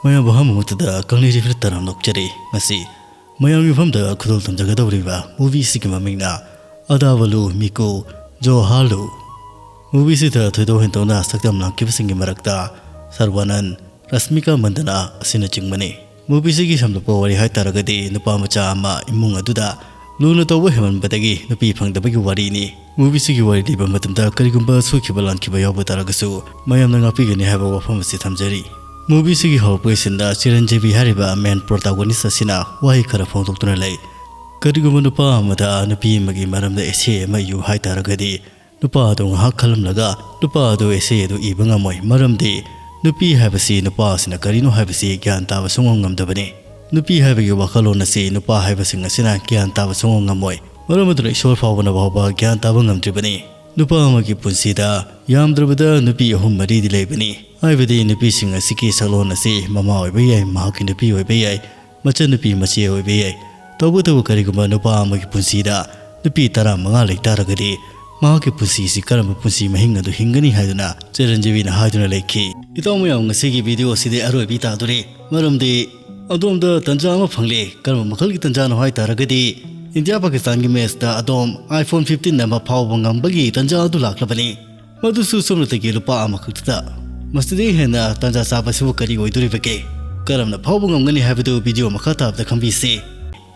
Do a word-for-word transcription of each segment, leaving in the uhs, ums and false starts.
ꯃꯌꯥꯝꯕꯨ ꯑꯍꯥꯟꯕ ꯃꯛꯇꯗ ꯀꯪꯂꯩ ꯔꯤꯐꯤꯜ ꯇꯔꯥꯝꯅ ꯑꯣꯛꯆꯔꯤ꯫ ꯉꯁꯤ ꯃꯌꯥꯝꯒꯤ ꯃꯐꯝꯗ ꯈꯨꯗꯣꯜ ꯇꯝꯖꯒꯗꯧꯔꯤꯕ movie ꯑꯁꯤꯒꯤ ꯃꯃꯤꯡꯅ ꯑꯗꯥꯕꯂꯨ ꯃꯤꯀꯨ ꯖꯣꯍꯥꯔꯂꯨ꯫ Movie ꯑꯁꯤꯗ ꯊꯣꯏꯗꯣꯛ ꯍꯦꯟꯗꯣꯛꯅ ꯁꯛꯇꯝ ꯂꯥꯡꯈꯤꯕꯁꯤꯡꯒꯤ ꯃꯔꯛꯇ ꯁꯔꯕꯥꯅꯟ, ꯔꯁꯃꯤꯀꯥ ꯃꯟꯗꯅꯥ ꯑꯁꯤꯅꯆꯤꯡꯕꯅꯤ꯫ Movie ꯑꯁꯤꯒꯤ ꯁꯝꯂꯞꯄ ꯋꯥꯔꯤ ꯍꯥꯏꯇꯥꯔꯒꯗꯤ ꯅꯨꯄꯥ ꯃꯆꯥ ꯑꯃ ꯏꯃꯨꯡ ꯑꯗꯨꯗ ꯂꯨꯅ ꯇꯧꯕ ꯍꯦꯟꯃꯟꯕꯗꯒꯤ ꯅꯨꯄꯤ ꯐꯪꯗꯕꯒꯤ ꯋꯥꯔꯤꯅꯤ꯫ Movie ꯑꯁꯤꯒꯤ ꯋꯥꯔꯤ ꯂꯤꯕ ꯃꯇꯝꯗ ꯀꯔꯤꯒꯨꯝꯕ ꯁꯣꯏꯈꯤꯕ ꯂꯥꯟꯈꯤꯕ ꯌꯥꯎꯕ ꯇꯥꯔꯒꯁꯨ ꯃꯌꯥꯝꯅ ꯉꯥꯛꯄꯤꯒꯅꯤ ꯍꯥꯏꯕ ꯋꯥꯐꯝ ꯑꯁꯤ ꯊꯝꯖꯔꯤ꯫ Movie ꯑꯁꯤꯒꯤ ꯍꯧꯔꯛꯄꯒꯤ ꯁꯤꯟꯗ ꯆꯤꯔꯟꯖꯤꯕꯤ ꯍꯥꯏꯔꯤꯕ main protagonist ꯑꯁꯤꯅ ꯋꯥꯍꯩ ꯈꯔ ꯐꯣꯡꯗꯣꯛꯇꯨꯅ ꯂꯩ꯫ ꯀꯔꯤꯒꯨꯝꯕ ꯅꯨꯄꯥ ꯑꯃꯗ ꯅꯨꯄꯤ ꯑꯃꯒꯤ ꯃꯔꯝꯗ essay ꯑꯃ ꯏꯌꯨ ꯍꯥꯏꯇꯥꯔꯒꯗꯤ ꯅꯨꯄꯥ ꯑꯗꯨ ꯉꯥꯏꯍꯥꯛ ꯈꯜꯂꯝꯂꯒ ꯅꯨꯄꯥ ꯑꯗꯨ essay ꯑꯗꯨ ꯏꯕ ꯉꯝꯃꯣꯏ, ꯃꯔꯝꯗꯤ ꯅꯨꯄꯤ ꯍꯥꯏꯕꯁꯤ ꯅꯨꯄꯥ ꯑꯁꯤꯅ ꯀꯔꯤꯅꯣ ꯍꯥꯏꯕꯁꯤ ꯒ꯭ꯌꯥꯟ ꯇꯥꯕ ꯁꯨꯡꯉꯝ ꯉꯝꯗꯕꯅꯤ꯫ ꯅꯨꯄꯤ ꯍꯥꯏꯕꯒꯤ ꯋꯥꯈꯜꯂꯣꯟ ꯑꯁꯤ ꯅꯨꯄꯥ ꯍꯥꯏꯕꯁꯤꯡ ꯑꯁꯤꯅ ꯒ꯭ꯌꯥꯟ ꯇꯥꯕ ꯁꯨꯡꯉꯝ ꯉꯝꯃꯣꯏ꯫ ꯃꯔꯝ ꯑꯗꯨꯅ ꯏꯁꯣꯔ ꯐꯥꯎꯕꯅ ꯐꯥꯎꯕ ꯒ꯭ꯌꯥꯟ ꯇꯥꯕ ꯉꯝꯗ꯭ꯔꯤꯕꯅꯤ꯫ ꯅꯨꯄꯥ ꯑꯃꯒꯤ ꯄꯨꯟꯁꯤꯗ ꯌꯥꯝꯗ꯭ꯔꯕꯗ ꯅꯨꯄꯤ ꯑꯍꯨꯝ ꯃꯔꯤꯗꯤ ꯂꯩꯕꯅꯤ꯫ ꯍꯥꯏꯕꯗꯤ ꯅꯨꯄꯤꯁꯤꯡ ꯑꯁꯤꯒꯤ ꯁꯛꯂꯣꯟ ꯑꯁꯤ ꯃꯃꯥ ꯑꯣꯏꯕ ꯌꯥꯏ, ꯃꯍꯥꯛꯀꯤ ꯅꯨꯄꯤ ꯑꯣꯏꯕ ꯌꯥꯏ, ꯃꯆꯟꯅꯨꯄꯤ ꯃꯆꯦ ꯑꯣꯏꯕ ꯌꯥꯏ꯫ ꯇꯧꯕꯇꯕꯨ ꯀꯔꯤꯒꯨꯝꯕ ꯅꯨꯄꯥ ꯑꯃꯒꯤ ꯄꯨꯟꯁꯤꯗ ꯅꯨꯄꯤ ꯇꯔꯥꯃꯉꯥ ꯂꯩ ꯇꯥꯔꯒꯗꯤ ꯃꯍꯥꯛꯀꯤ ꯄꯨꯟꯁꯤꯁꯤ ꯀꯔꯝꯕ ꯄꯨꯟꯁꯤ ꯃꯍꯤꯡ ꯑꯗꯨ ꯍꯤꯡꯒꯅꯤ ꯍꯥꯏꯗꯨꯅ ꯆꯤꯔꯟꯖꯤꯕꯤꯅ ꯍꯥꯏꯗꯨꯅ ꯂꯩꯈꯤ꯫ ꯏꯇꯥꯎ ꯃꯌꯥꯝ, ꯉꯁꯤꯒꯤ video ꯑꯁꯤꯗꯤ ꯑꯔꯣꯏꯕꯤ ꯇꯥꯗꯣꯔꯦ, ꯃꯔꯝꯗꯤ ꯑꯗꯣꯝꯗ ꯇꯟꯖꯥ ꯑꯃ ꯐꯪꯂꯦ꯫ ꯀꯔꯝꯕ ꯃꯈꯜꯒꯤ ꯇꯟꯖꯥꯅꯣ ꯍꯥꯏ ꯇꯥꯔꯒꯗꯤ ꯏꯟꯗꯤꯌꯥ ꯄꯥꯀꯤꯁꯇꯥꯟꯒꯤ matchꯇ ꯑꯗꯣꯝ iPhone fifteen ꯑꯃ ꯐꯥꯎꯕ ꯉꯝꯕꯒꯤ ꯇꯟꯖꯥ ꯑꯗꯨ ꯂꯥꯛꯂꯕꯅꯤ꯫ ꯃꯗꯨꯁꯨ ꯁꯣꯝꯅꯇꯒꯤ ꯂꯨꯄꯥ ꯑꯃꯈꯛꯇꯗ꯫ ꯃꯁꯤꯗꯒꯤ ꯍꯦꯟꯅ ꯇꯥꯟꯖꯥ ꯆꯥꯕꯁꯤꯕꯨ ꯀꯔꯤ ꯑꯣꯏꯗꯣꯔꯤꯕꯒꯦ? ꯀꯔꯝꯅ ꯐꯥꯎꯕ ꯉꯝꯒꯅꯤ ꯍꯥꯏꯕꯗꯨ video ꯃꯈꯥ ꯇꯥꯕꯗ ꯈꯪꯕꯤꯁꯤ꯫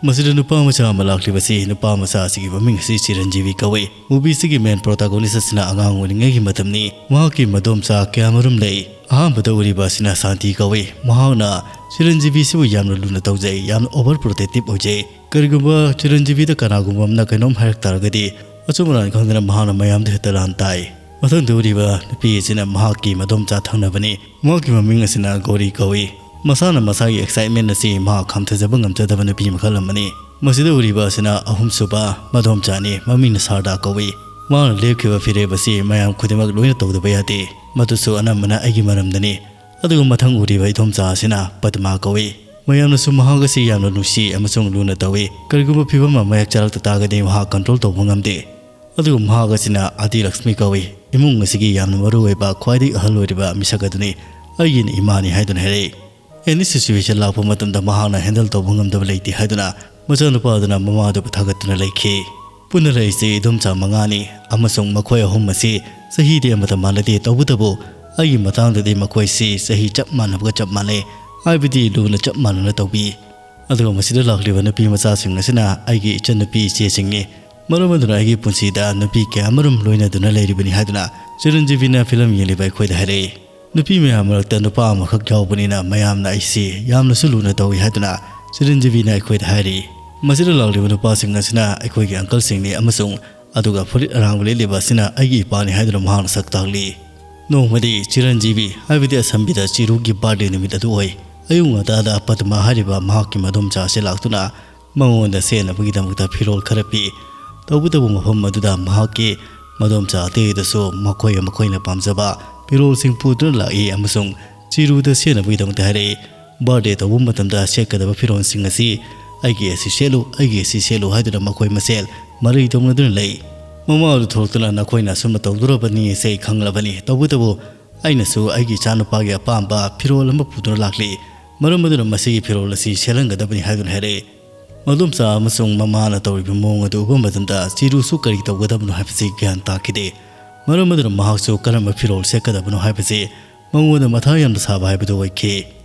ꯃꯁꯤꯗ ꯅꯨꯄꯥ ꯃꯆꯥ ꯑꯃ ꯂꯥꯛꯂꯤꯕꯁꯤ, ꯅꯨꯄꯥ ꯃꯆꯥ ꯑꯁꯤꯒꯤ ꯃꯃꯤꯡ ꯑꯁꯤ ꯆꯤꯔꯟꯖꯤꯕꯤ ꯀꯧꯏ꯫ Movie ꯑꯁꯤꯒꯤ main protagonist ꯑꯁꯤꯅ ꯑꯉꯥꯡ ꯑꯣꯏꯔꯤꯉꯩꯒꯤ ꯃꯇꯝꯅꯤ꯫ ꯃꯍꯥꯛꯀꯤ ꯃꯗꯣꯝꯆꯥ ꯀꯌꯥꯃꯔꯨꯝ ꯂꯩ꯫ ꯑꯍꯥꯟꯕꯗ ꯎꯔꯤꯕ ꯑꯁꯤꯅ ꯁꯥꯟꯇꯤ ꯀꯧꯏ꯫ ꯃꯍꯥꯛꯅ ꯆꯤꯔꯟꯖꯤꯕꯤꯁꯤꯕꯨ ꯌꯥꯝꯅ ꯂꯨꯅ ꯇꯧꯖꯩ, ꯌꯥꯝꯅ over protective ꯑꯣꯏꯖꯩ꯫ ꯀꯔꯤꯒꯨꯝꯕ ꯆꯤꯔꯟꯖꯤꯕꯤꯗ ꯀꯅꯥꯒꯨꯝꯕ ꯑꯃꯅ ꯀꯩꯅꯣꯝ ꯍꯥꯏꯔꯛ ꯇꯥꯔꯒꯗꯤ ꯑꯆꯨꯝ ꯑꯔꯥꯟ ꯈꯪꯗꯅ ꯃꯍꯥꯛꯅ ꯃꯌꯥꯝꯗ ꯍꯦꯛꯇ ꯂꯥꯟ ꯇꯥꯏ꯫ ꯃꯊꯪꯗ ꯎꯔꯤꯕ ꯅꯨꯄꯤ ꯑꯁꯤꯅ ꯃꯍꯥꯛꯀꯤ ꯃꯗꯣꯝꯆꯥ ꯊꯪꯅꯕꯅꯤ꯫ ꯃꯍꯥꯛꯀꯤ ꯃꯃꯤꯡ ꯑꯁꯤꯅ ꯒꯧꯔꯤ ꯀꯧꯏ꯫ ꯃꯁꯥꯅ ꯃꯁꯥꯒꯤ excitement ꯑꯁꯤ ꯃꯍꯥꯛ ꯈꯝꯊꯖꯕ ꯉꯝꯖꯗꯕ ꯅꯨꯄꯤ ꯃꯈꯜ ꯑꯃꯅꯤ꯫ ꯃꯁꯤꯗ ꯎꯔꯤꯕ ꯑꯁꯤꯅ ꯑꯍꯨꯝꯁꯨꯕ ꯃꯗꯣꯝꯆꯥꯅꯤ, ꯃꯃꯤꯡꯅ ꯁꯥꯔꯗꯥ ꯀꯧꯏ꯫ ꯃꯍꯥꯛꯅ ꯂꯦꯞꯈꯤꯕ ꯐꯤꯔꯦꯞ ꯑꯁꯤ ꯃꯌꯥꯝ ꯈꯨꯗꯤꯡꯃꯛ ꯂꯣꯏꯅ ꯇꯧꯗꯕ ꯌꯥꯗꯦ꯫ ꯃꯗꯨꯁꯨ ꯑꯅꯝꯕꯅ ꯑꯩꯒꯤ ꯃꯔꯝꯗꯅꯤ꯫ ꯑꯗꯨꯒ ꯃꯊꯪ ꯎꯔꯤꯕ ꯏꯗꯣꯝꯆꯥ ꯑꯁꯤꯅ ꯄꯗꯃꯥ ꯀꯧꯏ꯫ ꯃꯌꯥꯝꯅꯁꯨ ꯃꯍꯥꯛ ꯑꯁꯤ ꯌꯥꯝꯅ ꯅꯨꯡꯁꯤ ꯑꯃꯁꯨꯡ ꯂꯨꯅ ꯇꯧꯏ꯫ ꯀꯔꯤꯒꯨꯝꯕ ꯐꯤꯚꯝ ꯑꯃ ꯃꯥꯌꯣꯛ ꯆꯠꯂꯛꯇ ꯇꯥꯔꯒꯗꯤ ꯃꯍꯥꯛ control ꯇꯧꯕ ꯉꯝꯗꯦ꯫ ꯑꯗꯨꯒ ꯃꯍꯥꯛ ꯑꯁꯤꯅ ꯑꯗꯤ ꯂꯛꯁꯃꯤ ꯀꯧꯏ꯫ ꯏꯃꯨꯡ ꯑꯁꯤꯒꯤ ꯌꯥꯝꯅ ꯃꯔꯨ ꯑꯣꯏꯕ, ꯈ꯭ꯋꯥꯏꯗꯒꯤ ꯑꯍꯜ ꯑꯣꯏꯔꯤꯕ ꯃꯤꯁꯛ ꯑꯗꯨꯅꯤ꯫ "ꯑꯩꯒꯤ ꯏꯃꯥꯅꯤ" ꯍꯥꯏꯗꯨꯅ ꯍꯥꯏꯔꯛꯏ꯫ ꯑꯦꯅꯤ ꯁꯤꯆꯨꯋꯦꯁꯟ ꯂꯥꯛꯄ ꯃꯇꯝꯗ ꯃꯍꯥꯛꯅ ꯍꯦꯟꯗꯜ ꯇꯧꯕ ꯉꯝꯗꯕ ꯂꯩꯇꯦ ꯍꯥꯏꯗꯨꯅ ꯃꯆꯥꯅꯨꯄꯥ ꯑꯗꯨꯅ ꯃꯃꯥꯗꯨꯕꯨ ꯊꯥꯒꯠꯇꯨꯅ ꯂꯩꯈꯤ꯫ ꯄꯨꯟꯅ ꯂꯩꯔꯤꯁꯤ ꯏꯗꯣꯝꯆꯥ ꯃꯉꯥꯅꯤ ꯑꯃꯁꯨꯡ ꯃꯈꯣꯏ ꯑꯍꯨꯝ ꯑꯁꯤ ꯆꯍꯤꯗꯤ ꯑꯃꯠꯇ ꯃꯥꯟꯅꯗꯦ꯫ ꯇꯧꯕꯇꯕꯨ ꯑꯩꯒꯤ ꯃꯇꯥꯡꯗꯗꯤ ꯃꯈꯣꯏꯁꯤ ꯆꯍꯤ ꯆꯞ ꯃꯥꯟꯅꯕꯒ ꯆꯞ ꯃꯥꯟꯅꯩ, ꯍꯥꯏꯕꯗꯤ ꯂꯨꯅ ꯆꯞ ꯃꯥꯟꯅꯅ ꯇꯧꯕꯤ꯫ ꯑꯗꯨꯒ ꯃꯁꯤꯗ ꯂꯥꯛꯂꯤꯕ ꯅꯨꯄꯤ ꯃꯆꯥꯁꯤꯡ ꯑꯁꯤꯅ ꯑꯩꯒꯤ ꯏꯆꯟꯅꯨꯄꯤ ꯏꯆꯦꯁꯤꯡꯅꯤ꯫ ꯃꯔꯝ ꯑꯗꯨꯅ ꯑꯩꯒꯤ ꯄꯨꯟꯁꯤꯗ ꯅꯨꯄꯤ ꯀꯌꯥꯃꯔꯨꯝ ꯂꯣꯏꯅꯗꯨꯅ ꯂꯩꯔꯤꯕꯅꯤ ꯍꯥꯏꯗꯨꯅ ꯆꯤꯔꯟꯖꯤꯕꯤꯅ ꯐꯤꯂꯝ ꯌꯦꯡꯂꯤꯕ ꯑꯩꯈꯣꯏꯗ ꯍꯥꯏꯔꯛꯏ꯫ ꯅꯨꯄꯤ ꯃꯌꯥꯝ ꯃꯔꯛꯇ ꯅꯨꯄꯥ ꯑꯃꯈꯛ ꯌꯥꯎꯕꯅꯤꯅ ꯃꯌꯥꯝꯅ ꯑꯩꯁꯤ ꯌꯥꯝꯅꯁꯨ ꯂꯨꯅ ꯇꯧꯏ ꯍꯥꯏꯗꯨꯅ ꯆꯤꯔꯟꯖꯤꯕꯤꯅ ꯑꯩꯈꯣꯏꯗ ꯍꯥꯏꯔꯤ꯫ ꯃꯁꯤꯗ ꯂꯥꯛꯂꯤꯕ ꯅꯨꯄꯥꯁꯤꯡ ꯑꯁꯤꯅ ꯑꯩꯈꯣꯏꯒꯤ ꯑꯪꯀꯜꯁꯤꯡꯅꯤ ꯑꯃꯁꯨꯡ ꯑꯗꯨꯒ ꯐꯨꯔꯤꯠ ꯑꯔꯥꯡꯕ ꯂꯤꯠꯂꯤꯕ ꯑꯁꯤꯅ ꯑꯩꯒꯤ ꯏꯄꯥꯅꯤ ꯍꯥꯏꯗꯨꯅ ꯃꯍꯥꯛꯅ ꯁꯛ ꯇꯥꯛꯂꯤ꯫ ꯅꯣꯡꯃꯗꯤ ꯆꯤꯔꯟꯖꯤꯕꯤ ꯍꯥꯏꯕꯗꯤ ꯑꯁꯝꯕꯤꯗ ꯆꯤꯔꯨꯒꯤ ꯕꯥꯔꯗꯦ ꯅꯨꯃꯤꯠ ꯑꯗꯨ ꯑꯣꯏ꯫ ꯑꯌꯨꯛ ꯉꯟꯇꯥꯗ ꯄꯗꯃꯥ ꯍꯥꯏꯔꯤꯕ ꯃꯍꯥꯛꯀꯤ ꯃꯗꯣꯝꯆꯥ ꯑꯁꯤ ꯂꯥꯛꯇꯨꯅ ꯃꯉꯣꯟꯗ ꯁꯦꯠꯅꯕꯒꯤꯗꯃꯛꯇ ꯐꯤꯔꯣꯜ ꯈꯔ ꯄꯤ꯫ ꯇꯧꯕꯇꯕꯨ ꯃꯐꯝ ꯑꯗꯨꯗ ꯃꯍꯥꯛꯀꯤ ꯃꯗꯣꯝꯆꯥ ꯑꯇꯩ ꯑꯗꯨꯁꯨ ꯃꯈꯣꯏ ꯃꯈꯣꯏꯅ ꯄꯥꯝꯖꯕ ꯐꯤꯔꯣꯜꯁꯤꯡ ꯄꯨꯗꯨꯅ ꯂꯥꯛꯏ ꯑꯃꯁꯨꯡ ꯆꯤꯔꯨꯗ ꯁꯦꯠꯅꯕꯒꯤꯗꯃꯛꯇ ꯍꯥꯏꯔꯛꯏ꯫ ꯕꯥꯔꯗꯦ ꯇꯧꯕ ꯃꯇꯝꯗ ꯁꯦꯠꯀꯗꯕ ꯐꯤꯔꯣꯜꯁꯤꯡ ꯑꯁꯤ ꯑꯩꯒꯤ ꯑꯁꯤ ꯁꯦꯠꯂꯨ, ꯑꯩꯒꯤ ꯑꯁꯤ ꯁꯦꯠꯂꯨ ꯍꯥꯏꯗꯨꯅ ꯃꯈꯣꯏ ꯃꯁꯦꯜ ꯃꯔꯩ ꯇꯧꯅꯗꯨꯅ ꯂꯩ꯫ ꯃꯃꯥ ꯑꯗꯨ ꯊꯣꯛꯂꯛꯇꯨꯅ ꯅꯈꯣꯏꯅ ꯑꯁꯨꯝꯅ ꯇꯧꯗꯣꯔꯕꯅꯤ ꯑꯁꯤ ꯑꯩ ꯈꯪꯂꯕꯅꯤ꯫ ꯇꯧꯕꯇꯕꯨ ꯑꯩꯅꯁꯨ ꯑꯩꯒꯤ ꯏꯆꯥꯅꯨꯄꯥꯒꯤ ꯑꯄꯥꯝꯕ ꯐꯤꯔꯣꯜ ꯑꯃ ꯄꯨꯗꯨꯅ ꯂꯥꯛꯂꯤ꯫ ꯃꯔꯝ ꯑꯗꯨꯅ ꯃꯁꯤꯒꯤ ꯐꯤꯔꯣꯜ ꯑꯁꯤ ꯁꯦꯠꯍꯟꯒꯗꯕꯅꯤ ꯍꯥꯏꯗꯨꯅ ꯍꯥꯏꯔꯛꯏ꯫ ꯃꯗꯣꯝꯆꯥ ꯑꯃꯁꯨꯡ ꯃꯃꯥꯅ ꯇꯧꯔꯤꯕ ꯃꯑꯣꯡ ꯑꯗꯨ ꯎꯕ ꯃꯇꯝꯗ ꯆꯤꯔꯨꯁꯨ ꯀꯔꯤ ꯇꯧꯒꯗꯕꯅꯣ ꯍꯥꯏꯕꯁꯤ ꯒ꯭ꯌꯥꯟ ꯇꯥꯈꯤꯗꯦ꯫ ꯃꯔꯝ ꯑꯗꯨꯅ ꯃꯍꯥꯛꯁꯨ ꯀꯔꯝꯕ ꯐꯤꯔꯣꯜ ꯁꯦꯠꯀꯗꯕꯅꯣ ꯍꯥꯏꯕꯁꯤ ꯃꯉꯣꯟꯗ ꯃꯊꯥ ꯌꯥꯝꯅ ꯁꯥꯕ ꯍꯥꯏꯕꯗꯨ ꯑꯣꯏꯈꯤ꯫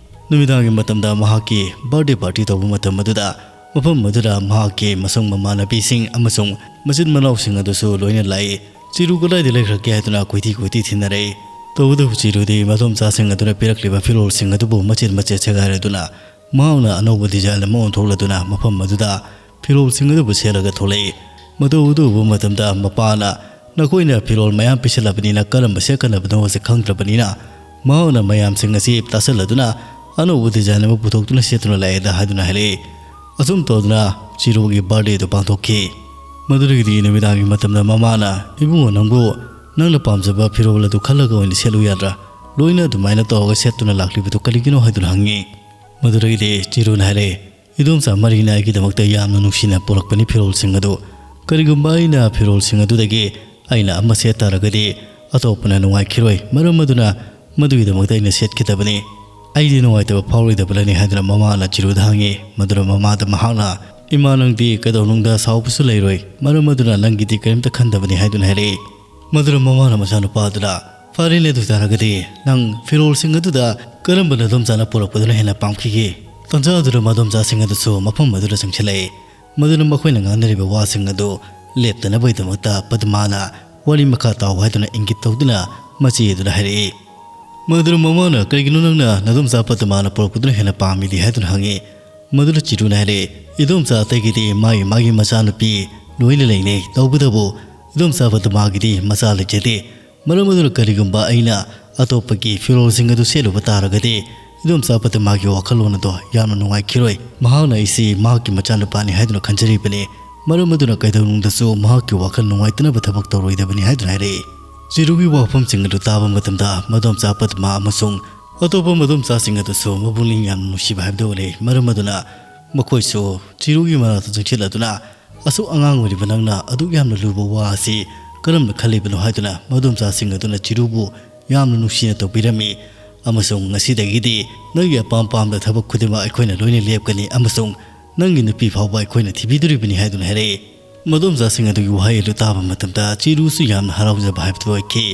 ꯅꯨꯃꯤꯗꯥꯡꯒꯤ ꯃꯇꯝꯗ ꯃꯍꯥꯛꯀꯤ ꯕꯥꯔꯗꯦ ꯄꯥꯔꯇꯤ ꯇꯧꯕ ꯃꯇꯝ ꯑꯗꯨꯗ ꯃꯐꯝ ꯑꯗꯨꯗ ꯃꯍꯥꯛꯀꯤ ꯃꯁꯨꯡ ꯃꯃꯥꯟꯅꯕꯤꯁꯤꯡ ꯑꯃꯁꯨꯡ ꯃꯆꯤꯟ ꯃꯅꯥꯎꯁꯤꯡ ꯑꯗꯨꯁꯨ ꯂꯣꯏꯅ ꯂꯥꯛꯏ꯫ ꯆꯤꯔꯨ ꯀꯗꯥꯏꯗ ꯂꯩꯈ꯭ꯔꯒꯦ ꯍꯥꯏꯗꯨꯅ ꯀꯣꯏꯊꯤ ꯀꯣꯏꯊꯤ ꯊꯤꯅꯔꯛꯏ꯫ ꯇꯧꯕꯇꯕꯨ ꯆꯤꯔꯨꯗꯤ ꯃꯗꯣꯝꯆꯥꯁꯤꯡ ꯑꯗꯨꯅ ꯄꯤꯔꯛꯂꯤꯕ ꯐꯤꯔꯣꯜꯁꯤꯡ ꯑꯗꯨꯕꯨ ꯃꯆꯦꯠ ꯃꯆꯦꯠ ꯁꯦꯒꯥꯏꯔꯗꯨꯅ ꯃꯍꯥꯛꯅ ꯑꯅꯧꯕ ꯗꯤꯖꯥꯏꯟ ꯑꯃ ꯑꯣꯟꯊꯣꯛꯂꯗꯨꯅ ꯃꯐꯝ ꯑꯗꯨꯗ ꯐꯤꯔꯣꯜꯁꯤꯡ ꯑꯗꯨꯕꯨ ꯁꯦꯠꯂꯒ ꯊꯣꯛꯂꯛꯏ꯫ ꯃꯗꯨ ꯑꯗꯨ ꯎꯕ ꯃꯇꯝꯗ ꯃꯄꯥꯅ ꯅꯈꯣꯏꯅ ꯐꯤꯔꯣꯜ ꯃꯌꯥꯝ ꯄꯤꯁꯤꯜꯂꯕꯅꯤꯅ ꯀꯔꯝꯕ ꯁꯦꯠꯀꯗꯕꯅꯣ ꯍꯥꯏꯕꯁꯤ ꯈꯪꯗ꯭ꯔꯕꯅꯤꯅ ꯃꯍꯥꯛꯅ ꯃꯌꯥꯝꯁꯤꯡ ꯑꯁꯤ ꯇꯥꯁꯤꯜꯂꯗꯨꯅ ꯑꯅꯧꯕ ꯗꯤꯖꯥꯏꯟ ꯑꯃ ꯄꯨꯊꯣꯛꯇꯨꯅ ꯁꯦꯠꯇꯨꯅ ꯂꯥꯛꯑꯦꯗ ꯍꯥꯏꯗꯨꯅ ꯍꯥꯏꯔꯛꯏ꯫ ꯑꯁꯨꯝ ꯇꯧꯗꯨꯅ ꯆꯤꯔꯨꯒꯤ ꯕꯥꯔꯗꯦꯗꯨ ꯄꯥꯡꯊꯣꯛꯈꯤ꯫ ꯃꯗꯨꯗꯒꯤꯗꯤ ꯅꯨꯃꯤꯗꯥꯡꯒꯤ ꯃꯇꯝꯗ ꯃꯃꯥꯅ, "ꯏꯕꯨꯡꯉꯣ, ꯅꯪꯕꯨ ꯅꯪꯅ ꯄꯥꯝꯖꯕ ꯐꯤꯔꯣꯜ ꯑꯗꯨ ꯈꯜꯂꯒ ꯑꯣꯏꯅ ꯁꯦꯠꯂꯨ ꯌꯥꯗ꯭ꯔꯥ? ꯂꯣꯏꯅ ꯑꯗꯨꯃꯥꯏꯅ ꯇꯧꯔꯒ ꯁꯦꯠꯇꯨꯅ ꯂꯥꯛꯂꯤꯕꯗꯨ ꯀꯔꯤꯒꯤꯅꯣ?" ꯍꯥꯏꯗꯨꯅ ꯍꯪꯉꯤ꯫ ꯃꯗꯨꯗꯒꯤꯗꯤ ꯆꯤꯔꯨꯅ ꯍꯥꯏꯔꯛꯏ, "ꯏꯗꯣꯝꯆꯥ ꯃꯔꯤꯅ ꯑꯩꯒꯤꯗꯃꯛꯇ ꯌꯥꯝꯅ ꯅꯨꯡꯁꯤꯅ ꯄꯨꯔꯛꯄꯅꯤ ꯐꯤꯔꯣꯜꯁꯤꯡ ꯑꯗꯨ꯫ ꯀꯔꯤꯒꯨꯝꯕ ꯑꯩꯅ ꯐꯤꯔꯣꯜꯁꯤꯡ ꯑꯗꯨꯗꯒꯤ ꯑꯩꯅ ꯑꯃ ꯁꯦꯠ ꯇꯥꯔꯒꯗꯤ ꯑꯇꯣꯞꯄꯅ ꯅꯨꯡꯉꯥꯏꯈꯤꯔꯣꯏ꯫ ꯃꯔꯝ ꯑꯗꯨꯅ ꯃꯗꯨꯒꯤꯗꯃꯛꯇ ꯑꯩꯅ ꯁꯦꯠꯈꯤꯗꯕꯅꯤ"꯫ "ꯑꯩꯗꯤ ꯅꯨꯡꯉꯥꯏꯇꯕ ꯐꯥꯎꯔꯣꯏꯗꯕꯅꯅꯤ" ꯍꯥꯏꯗꯨꯅ ꯃꯃꯥꯅ ꯆꯤꯔꯨꯗ ꯍꯪꯉꯤ꯫ ꯃꯗꯨꯅ ꯃꯃꯥꯗ ꯃꯍꯥꯛꯅ, "ꯏꯃꯥ, ꯅꯪꯗꯤ ꯀꯩꯗꯧꯅꯨꯡꯗ ꯁꯥꯎꯕꯁꯨ ꯂꯩꯔꯣꯏ, ꯃꯔꯝ ꯑꯗꯨꯅ ꯅꯪꯒꯤꯗꯤ ꯀꯔꯤꯝꯇ ꯈꯟꯗꯕꯅꯤ" ꯍꯥꯏꯗꯨꯅ ꯍꯥꯏꯔꯛꯏ꯫ ꯃꯗꯨꯅ ꯃꯃꯥꯅ ꯃꯆꯥꯅꯨꯄꯥ ꯑꯗꯨꯗ, "ꯐꯔꯦꯅꯦ, ꯑꯗꯨ ꯇꯥꯔꯒꯗꯤ ꯅꯪ ꯐꯤꯔꯣꯜꯁꯤꯡ ꯑꯗꯨꯗ ꯀꯔꯝꯕ ꯅꯗꯣꯝꯆꯥꯅ ꯄꯨꯔꯛꯄꯗꯨꯅ ꯍꯦꯟꯅ ꯄꯥꯝꯈꯤꯒꯦ?" ꯇꯟꯖꯥ ꯑꯗꯨꯗ ꯃꯗꯣꯝꯆꯥꯁꯤꯡ ꯑꯗꯨꯁꯨ ꯃꯐꯝ ꯑꯗꯨꯗ ꯆꯪꯁꯤꯜꯂꯛꯏ꯫ ꯃꯗꯨꯅ ꯃꯈꯣꯏꯅ ꯉꯥꯡꯅꯔꯤꯕ ꯋꯥꯁꯤꯡ ꯑꯗꯨ ꯂꯦꯞꯇꯅꯕꯒꯤꯗꯃꯛꯇ ꯄꯗꯃꯥꯅ "ꯋꯥꯔꯤ ꯃꯈꯥ ꯇꯥꯎ" ꯍꯥꯏꯗꯨꯅ ꯏꯪꯒꯤꯠ ꯇꯧꯗꯨꯅ ꯃꯆꯦ ꯑꯗꯨꯗ ꯍꯥꯏꯔꯛꯏ꯫ ꯃꯗꯨꯅ ꯃꯃꯥꯅ, "ꯀꯔꯤꯒꯤꯅꯣ ꯅꯪꯅ ꯅꯗꯣꯝꯆꯥ ꯄꯗꯃꯥꯅ ꯄꯨꯔꯛꯄꯗꯨꯅ ꯍꯦꯟꯅ ꯄꯥꯝꯃꯤꯗꯤ?" ꯍꯥꯏꯗꯨꯅ ꯍꯪꯉꯤ꯫ ꯃꯗꯨꯅ ꯆꯤꯔꯨꯅ ꯍꯥꯏꯔꯛꯏ, "ꯏꯗꯣꯝꯆꯥ ꯑꯇꯩꯒꯤꯗꯤ ꯃꯥꯒꯤ ꯃꯥꯒꯤ ꯃꯆꯥꯅꯨꯄꯤ ꯂꯣꯏꯅ ꯂꯩꯅꯩ, ꯇꯧꯕꯇꯕꯨ ꯏꯗꯣꯝꯆꯥ ꯄꯗꯃꯥꯒꯤꯗꯤ ꯃꯆꯥ ꯂꯩꯖꯗꯦ꯫ ꯃꯔꯝ ꯑꯗꯨꯅ ꯀꯔꯤꯒꯨꯝꯕ ꯑꯩꯅ ꯑꯇꯣꯞꯄꯒꯤ ꯐꯤꯔꯣꯜꯁꯤꯡ ꯑꯗꯨ ꯁꯦꯠꯂꯨꯕ ꯇꯥꯔꯒꯗꯤ ꯏꯗꯣꯝꯆꯥ ꯄꯗꯃꯥꯒꯤ ꯋꯥꯈꯜꯂꯣꯟ ꯑꯗꯣ ꯌꯥꯝꯅ ꯅꯨꯡꯉꯥꯏꯈꯤꯔꯣꯏ꯫ ꯃꯍꯥꯛꯅ ꯑꯩꯁꯤ ꯃꯍꯥꯛꯀꯤ ꯃꯆꯥꯅꯨꯄꯥꯅꯤ ꯍꯥꯏꯗꯨꯅ ꯈꯟꯖꯔꯤꯕꯅꯤ꯫ ꯃꯔꯝ ꯑꯗꯨꯅ ꯀꯩꯗꯧꯅꯨꯡꯗꯁꯨ ꯃꯍꯥꯛꯀꯤ ꯋꯥꯈꯜ ꯅꯨꯡꯉꯥꯏꯇꯅꯕ ꯊꯕꯛ ꯇꯧꯔꯣꯏꯗꯕꯅꯤ" ꯍꯥꯏꯗꯨꯅ ꯍꯥꯏꯔꯛꯏ꯫ ꯆꯤꯔꯨꯒꯤ ꯋꯥꯐꯝꯁꯤꯡ ꯑꯗꯨ ꯇꯥꯕ ꯃꯇꯝꯗ ꯃꯗꯣꯝꯆꯥ ꯄꯗꯃꯥ ꯑꯃꯁꯨꯡ ꯑꯇꯣꯞꯄ ꯃꯗꯣꯝꯆꯥꯁꯤꯡ ꯑꯗꯨꯁꯨ ꯃꯄꯨꯛꯅꯤꯡ ꯌꯥꯝꯅ ꯅꯨꯡꯁꯤꯕ ꯍꯥꯏꯕꯗꯨ ꯑꯣꯏꯔꯦ꯫ ꯃꯔꯝ ꯑꯗꯨꯅ ꯃꯈꯣꯏꯁꯨ ꯆꯤꯔꯨꯒꯤ ꯃꯅꯥꯛꯇ ꯆꯪꯁꯤꯜꯂꯗꯨꯅ, "ꯑꯁꯨꯛ ꯑꯉꯥꯡ ꯑꯣꯏꯔꯤꯕ ꯅꯪꯅ ꯑꯗꯨꯛ ꯌꯥꯝꯅ ꯂꯨꯕ ꯋꯥ ꯑꯁꯤ ꯀꯔꯝꯅ ꯈꯜꯂꯤꯕꯅꯣ?" ꯍꯥꯏꯗꯨꯅ ꯃꯗꯣꯝꯆꯥꯁꯤꯡ ꯑꯗꯨꯅ ꯆꯤꯔꯨꯕꯨ ꯌꯥꯝꯅ ꯅꯨꯡꯁꯤꯅ ꯇꯧꯕꯤꯔꯝꯃꯤ꯫ "ꯑꯃꯁꯨꯡ ꯉꯁꯤꯗꯒꯤꯗꯤ ꯅꯪꯒꯤ ꯑꯄꯥꯝ ꯄꯥꯝꯗ ꯊꯕꯛ ꯈꯨꯗꯤꯡꯃꯛ ꯑꯩꯈꯣꯏꯅ ꯂꯣꯏꯅ ꯂꯦꯞꯀꯅꯤ, ꯑꯃꯁꯨꯡ ꯅꯪꯒꯤ ꯅꯨꯄꯤ ꯐꯥꯎꯕ ꯑꯩꯈꯣꯏꯅ ꯊꯤꯕꯤꯗꯣꯔꯤꯕꯅꯤ" ꯍꯥꯏꯗꯨꯅ ꯍꯥꯏꯔꯛꯏ꯫ ꯃꯗꯣꯝꯆꯥꯁꯤꯡ ꯑꯗꯨꯒꯤ ꯋꯥꯍꯩ ꯑꯗꯨ ꯇꯥꯕ ꯃꯇꯝꯗ ꯆꯤꯔꯨꯁꯨ ꯌꯥꯝꯅ ꯍꯔꯥꯎꯖꯕ ꯍꯥꯏꯕꯗꯨ ꯑꯣꯏꯈꯤ꯫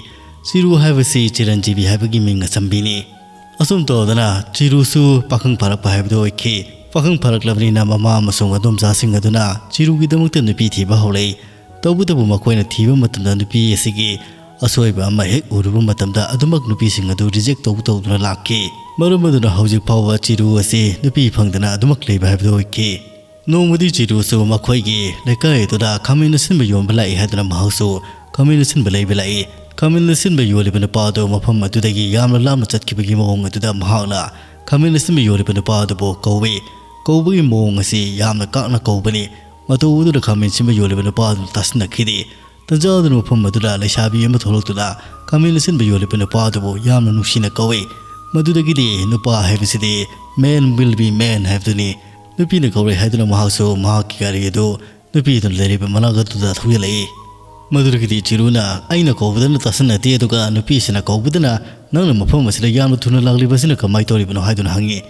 ꯆꯤꯔꯨ ꯍꯥꯏꯕꯁꯤ ꯆꯤꯔꯟꯖꯤꯕꯤ ꯍꯥꯏꯕꯒꯤ ꯃꯤꯡ ꯑꯆꯝꯕꯤꯅꯤ꯫ ꯑꯁꯨꯝ ꯇꯧꯗꯅ ꯆꯤꯔꯨꯁꯨ ꯄꯥꯈꯪ ꯐꯥꯔꯛꯄ ꯍꯥꯏꯕꯗꯨ ꯑꯣꯏꯈꯤ꯫ ꯄꯥꯈꯪ ꯐꯥꯔꯛꯂꯕꯅꯤꯅ ꯃꯃꯥ ꯑꯃꯁꯨꯡ ꯃꯗꯣꯝꯆꯥꯁꯤꯡ ꯑꯗꯨꯅ ꯆꯤꯔꯨꯒꯤꯗꯃꯛꯇ ꯅꯨꯄꯤ ꯊꯤꯕ ꯍꯧꯔꯛꯏ꯫ ꯇꯧꯕꯇꯕꯨ ꯃꯈꯣꯏꯅ ꯊꯤꯕ ꯃꯇꯝꯗ ꯅꯨꯄꯤ ꯑꯁꯤꯒꯤ ꯑꯁꯣꯏꯕ ꯑꯃ ꯍꯦꯛ ꯎꯔꯨꯕ ꯃꯇꯝꯗ ꯑꯗꯨꯃꯛ ꯅꯨꯄꯤꯁꯤꯡ ꯑꯗꯨ ꯔꯤꯖꯦꯛ ꯇꯧ ꯇꯧꯗꯨꯅ ꯂꯥꯛꯈꯤ꯫ ꯃꯔꯝ ꯑꯗꯨꯅ ꯍꯧꯖꯤꯛ ꯐꯥꯎꯕ ꯆꯤꯔꯨ ꯑꯁꯤ ꯅꯨꯄꯤ ꯐꯪꯗꯅ ꯑꯗꯨꯃꯛ ꯂꯩꯕ ꯍꯥꯏꯕꯗꯨ ꯑꯣꯏꯈꯤ꯫ ꯅꯣꯡꯃꯗꯤ ꯆꯤꯔꯨꯁꯨ ꯃꯈꯣꯏꯒꯤ ꯂꯩꯀꯥꯏ ꯑꯗꯨꯗ ꯈꯥꯃꯦꯟ ꯑꯁꯤꯟꯕ ꯌꯣꯟꯕ ꯂꯥꯛꯏ ꯍꯥꯏꯗꯨꯅ ꯃꯍꯥꯛꯁꯨ ꯈꯥꯃꯦꯟ ꯑꯁꯤꯟꯕ ꯂꯩꯕ ꯂꯥꯛꯏ꯫ ꯈꯥꯃꯦꯟ ꯑꯁꯤꯟꯕ ꯌꯣꯜꯂꯤꯕ ꯅꯨꯄꯥ ꯑꯗꯨ ꯃꯐꯝ ꯑꯗꯨꯗꯒꯤ ꯌꯥꯝꯅ ꯂꯥꯞꯅ ꯆꯠꯈꯤꯕꯒꯤ ꯃꯑꯣꯡ ꯑꯗꯨꯗ ꯃꯍꯥꯛꯅ ꯈꯥꯃꯦꯟ ꯑꯁꯤꯟꯕ ꯌꯣꯜꯂꯤꯕ ꯅꯨꯄꯥ ꯑꯗꯨꯕꯨ ꯀꯧꯏ꯫ ꯀꯧꯕꯒꯤ ꯃꯑꯣꯡ ꯑꯁꯤ ꯌꯥꯝꯅ ꯀꯥꯛꯅ ꯀꯧꯕꯅꯤ꯫ ꯃꯇꯧ ꯑꯗꯨꯗ ꯈꯥꯃꯦꯟ ꯑꯁꯤꯟꯕ ꯌꯣꯜꯂꯤꯕ ꯅꯨꯄꯥ ꯑꯗꯨꯅ ꯇꯥꯁꯤꯟꯅꯈꯤꯗꯦ꯫ ꯇꯟꯖꯥ ꯑꯗꯨꯅ ꯃꯐꯝ ꯑꯗꯨꯗ ꯂꯩꯁꯥꯕꯤ ꯑꯃ ꯊꯣꯛꯂꯛꯇꯨꯅ ꯈꯥꯃꯦꯟ ꯑꯁꯤꯟꯕ ꯌꯣꯜꯂꯤꯕ ꯅꯨꯄꯥ ꯑꯗꯨꯕꯨ ꯌꯥꯝꯅ ꯅꯨꯡꯁꯤꯅ ꯀꯧꯏ꯫ ꯃꯗꯨꯗꯒꯤꯗꯤ ꯅꯨꯄꯥ ꯍꯥꯏꯕꯁꯤꯗꯤ "Man will be man" ꯍꯥꯏꯕꯗꯨꯅꯤ꯫ ꯅꯨꯄꯤꯅ ꯀꯧꯔꯦ ꯍꯥꯏꯗꯨꯅ ꯃꯍꯥꯛꯁꯨ ꯃꯍꯥꯛꯀꯤ ꯒꯥꯔꯤ ꯑꯗꯨ ꯅꯨꯄꯤꯗꯨꯅ ꯂꯩꯔꯤꯕ ꯃꯅꯥꯛ ꯑꯗꯨꯗ ꯊꯧꯖꯤꯜꯂꯛꯏ꯫ ꯃꯗꯨꯗꯒꯤꯗꯤ ꯆꯤꯔꯨꯅ, "ꯑꯩꯅ ꯀꯧꯕꯗꯅ ꯇꯥꯁꯟꯅꯗꯦ, ꯑꯗꯨꯒ ꯅꯨꯄꯤꯁꯤꯅ ꯀꯧꯕꯗꯅ ꯅꯪꯅ ꯃꯐꯝ ꯑꯁꯤꯗ ꯌꯥꯝꯅ ꯊꯨꯅ ꯂꯥꯛꯂꯤꯕꯁꯤꯅ ꯀꯃꯥꯏꯅ ꯇꯧꯔꯤꯕꯅꯣ?" ꯍꯥꯏꯗꯨꯅ ꯍꯪꯉꯤ꯫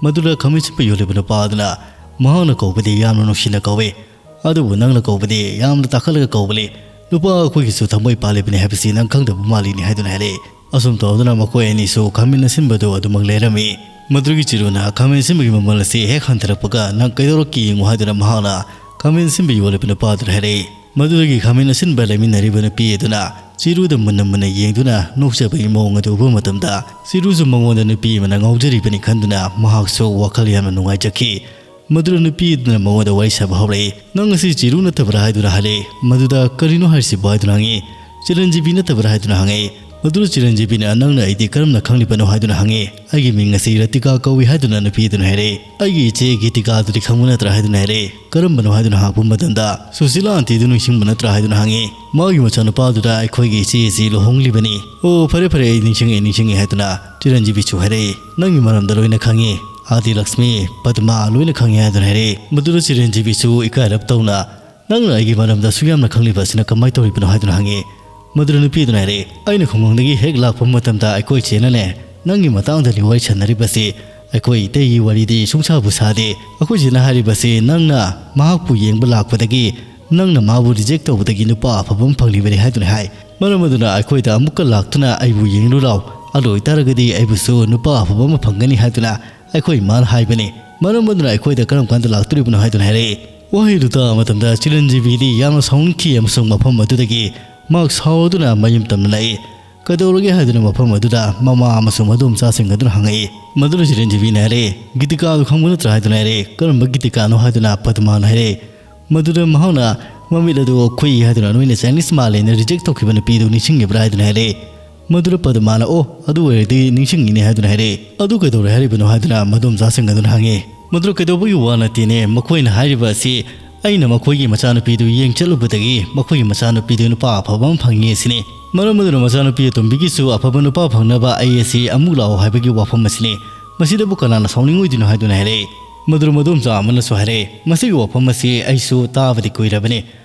ꯃꯗꯨꯗ ꯈꯥꯃꯦꯟ ꯁꯤꯟꯕ ꯌꯣꯜꯂꯤꯕ ꯅꯨꯄꯥ ꯑꯗꯨꯅ, "ꯃꯍꯥꯛꯅ ꯀꯧꯕꯗꯤ ꯌꯥꯝꯅ ꯅꯨꯡꯁꯤꯅ ꯀꯧꯏ, ꯑꯗꯨꯕꯨ ꯅꯪꯅ ꯀꯧꯕꯗꯤ ꯌꯥꯝꯅ ꯇꯥꯈꯠꯂꯒ ꯀꯧꯕꯅꯤ꯫ ꯅꯨꯄꯥ ꯑꯩꯈꯣꯏꯒꯤꯁꯨ ꯊꯃꯣꯏ ꯄꯥꯜꯂꯤꯕꯅꯤ ꯍꯥꯏꯕꯁꯤ ꯅꯪ ꯈꯪꯗꯕ ꯃꯥꯜꯂꯤꯅꯤ" ꯍꯥꯏꯗꯨꯅ ꯍꯥꯏꯔꯛꯏ꯫ ꯑꯁꯨꯝ ꯇꯧꯗꯨꯅ ꯃꯈꯣꯏ ꯑꯅꯤꯁꯨ ꯈꯥꯃꯦꯟ ꯑꯁꯤꯟꯕꯗꯨ ꯑꯗꯨꯃꯛ ꯂꯩꯔꯝꯃꯤ꯫ ꯃꯗꯨꯒꯤ ꯆꯤꯔꯨꯅ ꯈꯥꯃꯦꯟ ꯑꯁꯤꯟꯕꯒꯤ ꯃꯃꯜ ꯑꯁꯤ ꯍꯦꯛ ꯍꯟꯊꯔꯛꯄꯒ, "ꯅꯪ ꯀꯩꯗꯧꯔꯛꯀꯦ ꯌꯦꯡꯉꯨ" ꯍꯥꯏꯗꯨꯅ ꯃꯍꯥꯛꯅ ꯈꯥꯃꯦꯟ ꯑꯁꯤꯟꯕ ꯌꯣꯜꯂꯤꯕ ꯅꯨꯄꯥꯗꯨꯗ ꯍꯥꯏꯔꯛꯏ꯫ ꯃꯗꯨꯗꯒꯤ ꯈꯥꯃꯦꯟ ꯑꯁꯤꯟꯕ ꯂꯩꯃꯤꯟꯅꯔꯤꯕ ꯅꯨꯄꯤ ꯑꯗꯨꯅ ꯆꯤꯔꯨꯗ ꯃꯨꯟꯅ ꯃꯨꯟꯅ ꯌꯦꯡꯗꯨꯅ ꯅꯣꯛꯆꯕꯒꯤ ꯃꯑꯣꯡ ꯑꯗꯨ ꯎꯕ ꯃꯇꯝꯗ, ꯆꯤꯔꯨꯁꯨ ꯃꯉꯣꯟꯗ ꯅꯨꯄꯤ ꯑꯃꯅ ꯉꯥꯎꯖꯔꯤꯕꯅꯤ ꯈꯟꯗꯨꯅ ꯃꯍꯥꯛꯁꯨ ꯋꯥꯈꯜ ꯌꯥꯝꯅ ꯅꯨꯡꯉꯥꯏꯖꯈꯤ꯫ ꯃꯗꯨꯗ ꯅꯨꯄꯤ ꯑꯗꯨꯅ ꯃꯉꯣꯟꯗ ꯋꯥꯔꯤ ꯁꯥꯕ ꯍꯧꯔꯛꯏ꯫ "ꯅꯪ ꯑꯁꯤ ꯆꯤꯔꯨ ꯅꯠꯇꯕ꯭ꯔꯥ?" ꯍꯥꯏꯗꯨꯅ ꯍꯥꯏꯔꯛꯏ꯫ ꯃꯗꯨꯗ, "ꯀꯔꯤꯅꯣ ꯍꯥꯏꯔꯤꯁꯤꯕꯣ?" ꯍꯥꯏꯗꯨꯅ ꯍꯪꯉꯤ꯫ "ꯆꯤꯔꯟꯖꯤꯕꯤ ꯅꯠꯇꯕ꯭ꯔꯥ?" ꯍꯥꯏꯗꯨꯅ ꯍꯪꯉꯛꯏ꯫ ꯃꯗꯨꯗ ꯆꯤꯔꯟꯖꯤꯕꯤꯅ, "ꯅꯪꯅ ꯑꯩꯗꯤ ꯀꯔꯝꯅ ꯈꯪꯂꯤꯕꯅꯣ?" ꯍꯥꯏꯗꯨꯅ ꯍꯪꯉꯤ꯫ "ꯑꯩꯒꯤ ꯃꯤꯡ ꯑꯁꯤ ꯔꯇꯤꯀꯥ ꯀꯧꯏ" ꯍꯥꯏꯗꯨꯅ ꯅꯨꯄꯤ ꯑꯗꯨꯅ ꯍꯥꯏꯔꯛꯏ꯫ "ꯑꯩꯒꯤ ꯏꯆꯦ ꯒꯤꯇꯤꯀꯥ ꯑꯗꯨꯗꯤ ꯈꯪꯕ ꯅꯠꯇ꯭ꯔꯥ?" ꯍꯥꯏꯗꯨꯅ ꯍꯥꯏꯔꯛꯏ꯫ "ꯀꯔꯝꯕꯅꯣ?" ꯍꯥꯏꯗꯨꯅ ꯍꯪꯉꯛꯄ ꯃꯇꯝꯗ, "ꯁꯨꯁꯤꯂꯥ ꯑꯟꯇꯤꯗꯨ ꯅꯤꯡꯁꯤꯡꯕ ꯅꯠꯇ꯭ꯔꯥ?" ꯍꯥꯏꯗꯨꯅ ꯍꯪꯉꯤ꯫ "ꯃꯥꯒꯤ ꯃꯆꯥꯅꯨꯄꯥꯗꯨꯗ ꯑꯩꯈꯣꯏꯒꯤ ꯏꯆꯦ ꯑꯁꯤ ꯂꯨꯍꯣꯡꯂꯤꯕꯅꯤ꯫" "ꯑꯣ, ꯐꯔꯦ ꯐꯔꯦ, ꯑꯩ ꯅꯤꯡꯁꯤꯡꯉꯦ, ꯅꯤꯡꯁꯤꯡꯉꯦ" ꯍꯥꯏꯗꯨꯅ ꯆꯤꯔꯟꯖꯤꯕꯤꯁꯨ ꯍꯥꯏꯔꯛꯏ꯫ "ꯅꯪꯒꯤ ꯃꯔꯝꯗ ꯂꯣꯏꯅ ꯈꯪꯉꯤ, ꯑꯥꯗꯤ ꯂꯛꯁꯃꯤ, ꯄꯗꯃꯥ ꯂꯣꯏꯅ ꯈꯪꯉꯤ" ꯍꯥꯏꯗꯨꯅ ꯍꯥꯏꯔꯛꯏ꯫ ꯃꯗꯨꯗ ꯆꯤꯔꯟꯖꯤꯕꯤꯁꯨ ꯏꯀꯥꯏꯔꯞ ꯇꯧꯅ, "ꯅꯪꯅ ꯑꯩꯒꯤ ꯃꯔꯝꯗ ꯑꯁꯨꯛ ꯌꯥꯝꯅ ꯈꯪꯂꯤꯕ ꯑꯁꯤꯅ ꯀꯃꯥꯏꯅ ꯇꯧꯔꯤꯕꯅꯣ?" ꯍꯥꯏꯗꯨꯅ ꯍꯪꯉꯤ꯫ ꯃꯗꯨꯗ ꯅꯨꯄꯤ ꯑꯗꯨꯅ ꯍꯥꯏꯔꯛꯏ, "ꯑꯩꯅ ꯈꯨꯡꯒꯪꯗꯒꯤ ꯍꯦꯛ ꯂꯥꯛꯄ ꯃꯇꯝꯗ ꯑꯩꯈꯣꯏ ꯆꯦꯅꯅꯦ ꯅꯪꯒꯤ ꯃꯇꯥꯡꯗꯅꯤ ꯋꯥꯔꯤ ꯁꯥꯟꯅꯔꯤꯕꯁꯤ꯫ ꯑꯩꯈꯣꯏ ꯏꯇꯩꯒꯤ ꯋꯥꯔꯤꯗꯤ ꯁꯨꯡꯁꯥꯕꯨ ꯁꯥꯗꯦ꯫ ꯑꯩꯈꯣꯏ ꯆꯦꯅ ꯍꯥꯏꯔꯤꯕꯁꯤ ꯅꯪꯅ ꯃꯍꯥꯛꯄꯨ ꯌꯦꯡꯕ ꯂꯥꯛꯄꯗꯒꯤ ꯅꯪꯅ ꯃꯥꯕꯨ ꯔꯤꯖꯦꯛ ꯇꯧꯕꯗꯒꯤ ꯅꯨꯄꯥ ꯑꯐꯕ ꯑꯃ ꯐꯪꯂꯤꯕꯅꯤ ꯍꯥꯏꯗꯨꯅ ꯍꯥꯏ꯫ ꯃꯔꯝ ꯑꯗꯨꯅ ꯑꯩꯈꯣꯏꯗ ꯑꯃꯨꯛꯀ ꯂꯥꯛꯇꯨꯅ ꯑꯩꯕꯨ ꯌꯦꯡꯂꯨ ꯂꯥꯎ, ꯑꯗꯨ ꯑꯣꯏꯇꯥꯔꯒꯗꯤ ꯑꯩꯕꯨꯁꯨ ꯅꯨꯄꯥ ꯑꯐꯕ ꯑꯃ ꯐꯪꯒꯅꯤ ꯍꯥꯏꯗꯨꯅ ꯑꯩꯈꯣꯏ ꯏꯃꯥꯅ ꯍꯥꯏꯕꯅꯤ꯫ ꯃꯔꯝ ꯑꯗꯨꯅ ꯑꯩꯈꯣꯏꯗ ꯀꯔꯝ ꯀꯥꯟꯗ ꯂꯥꯛꯇꯣꯔꯤꯕꯅꯣ?" ꯍꯥꯏꯗꯨꯅ ꯍꯥꯏꯔꯛꯏ꯫ ꯋꯥꯍꯩꯗꯨ ꯇꯥꯕ ꯃꯇꯝꯗ ꯆꯤꯔꯟꯖꯤꯕꯤꯗꯤ ꯌꯥꯝꯅ ꯁꯥꯎꯅꯤꯡꯈꯤ ꯑꯃꯁꯨꯡ ꯃꯐꯝ ꯑꯗꯨꯗꯒꯤ ꯃꯍꯥꯛ ꯁꯥꯎꯗꯨꯅ ꯃꯌꯨꯝ ꯇꯝꯅ ꯂꯥꯛꯏ꯫ "ꯀꯩꯗꯧꯔꯒꯦ?" ꯍꯥꯏꯗꯨꯅ ꯃꯐꯝ ꯑꯗꯨꯗ ꯃꯃꯥ ꯑꯃꯁꯨꯡ ꯃꯗꯣꯝꯆꯥꯁꯤꯡ ꯑꯗꯨꯅ ꯍꯪꯉꯛꯏ꯫ ꯃꯗꯨꯗ ꯆꯤꯔꯟꯖꯤꯕꯤꯅ ꯍꯥꯏꯔꯛꯏ, "ꯒꯤꯇꯤꯀꯥ ꯑꯗꯨ ꯈꯪꯕ ꯅꯠꯇ꯭ꯔꯥ?" ꯍꯥꯏꯗꯨꯅ ꯍꯥꯏꯔꯛꯏ꯫ "ꯀꯔꯝꯕ ꯒꯤꯇꯤꯀꯥꯅꯣ?" ꯍꯥꯏꯗꯨꯅ ꯄꯗꯃꯥꯅ ꯍꯥꯏꯔꯛꯏ꯫ ꯃꯗꯨꯗ ꯃꯍꯥꯛꯅ, "ꯃꯃꯤꯠ ꯑꯗꯨ ꯈꯨꯏ" ꯍꯥꯏꯗꯨꯅ ꯅꯣꯏꯅ ꯆꯥꯏꯅꯤꯁ ꯃꯥꯜꯂꯦꯅ ꯔꯤꯖꯦꯛ ꯇꯧꯈꯤꯕ ꯅꯨꯄꯤꯗꯨ ꯅꯤꯡꯁꯤꯡꯉꯤꯕ꯭ꯔꯥ ꯍꯥꯏꯗꯨꯅ ꯍꯥꯏꯔꯛꯏ꯫ ꯃꯗꯨꯗ ꯄꯗꯃꯥꯅ, "ꯑꯣ, ꯑꯗꯨ ꯑꯣꯏꯔꯗꯤ ꯅꯤꯡꯁꯤꯡꯉꯤꯅꯦ" ꯍꯥꯏꯗꯨꯅ ꯍꯥꯏꯔꯛꯏ꯫ "ꯑꯗꯨ ꯀꯩꯗꯧꯔꯦ ꯍꯥꯏꯔꯤꯕꯅꯣ?" ꯍꯥꯏꯗꯨꯅ ꯃꯗꯣꯝꯆꯥꯁꯤꯡ ꯑꯗꯨꯅ ꯍꯪꯉꯤ꯫ ꯃꯗꯨꯗ, "ꯀꯩꯗꯧꯕꯒꯤ ꯋꯥ ꯅꯠꯇꯦꯅꯦ, ꯃꯈꯣꯏꯅ ꯍꯥꯏꯔꯤꯕ ꯑꯁꯤ ꯑꯩꯅ ꯃꯈꯣꯏꯒꯤ ꯃꯆꯥꯅꯨꯄꯤꯗꯨ ꯌꯦꯡ ꯆꯠꯂꯨꯕꯗꯒꯤ ꯃꯈꯣꯏꯒꯤ ꯃꯆꯥꯅꯨꯄꯤꯗꯨ ꯅꯨꯄꯥ ꯑꯐꯕ ꯑꯃ ꯐꯪꯉꯤ ꯑꯁꯤꯅꯤ꯫ ꯃꯔꯝ ꯑꯗꯨꯅ ꯃꯆꯥꯅꯨꯄꯤ ꯑꯇꯣꯝꯕꯤꯒꯤꯁꯨ ꯑꯐꯕ ꯅꯨꯄꯥ ꯐꯪꯅꯕ ꯑꯩ ꯑꯁꯤ ꯑꯃꯨꯛ ꯂꯥꯛꯑꯣ ꯍꯥꯏꯕꯒꯤ ꯋꯥꯐꯝ ꯑꯁꯤꯅꯤ꯫ ꯃꯁꯤꯗꯕꯨ ꯀꯅꯥꯅ ꯁꯥꯎꯅꯤꯡꯉꯣꯏꯗꯣꯏꯅꯣ?" ꯍꯥꯏꯗꯨꯅ ꯍꯥꯏꯔꯛꯏ꯫ ꯃꯗꯨꯗ ꯃꯗꯣꯝꯆꯥ ꯑꯃꯅꯁꯨ ꯍꯥꯏꯔꯛꯏ, "ꯃꯁꯤꯒꯤ ꯋꯥꯐꯝ ꯑꯁꯤ ꯑꯩꯁꯨ ꯇꯥꯕꯗꯤ ꯀꯨꯏꯔꯕꯅꯤ,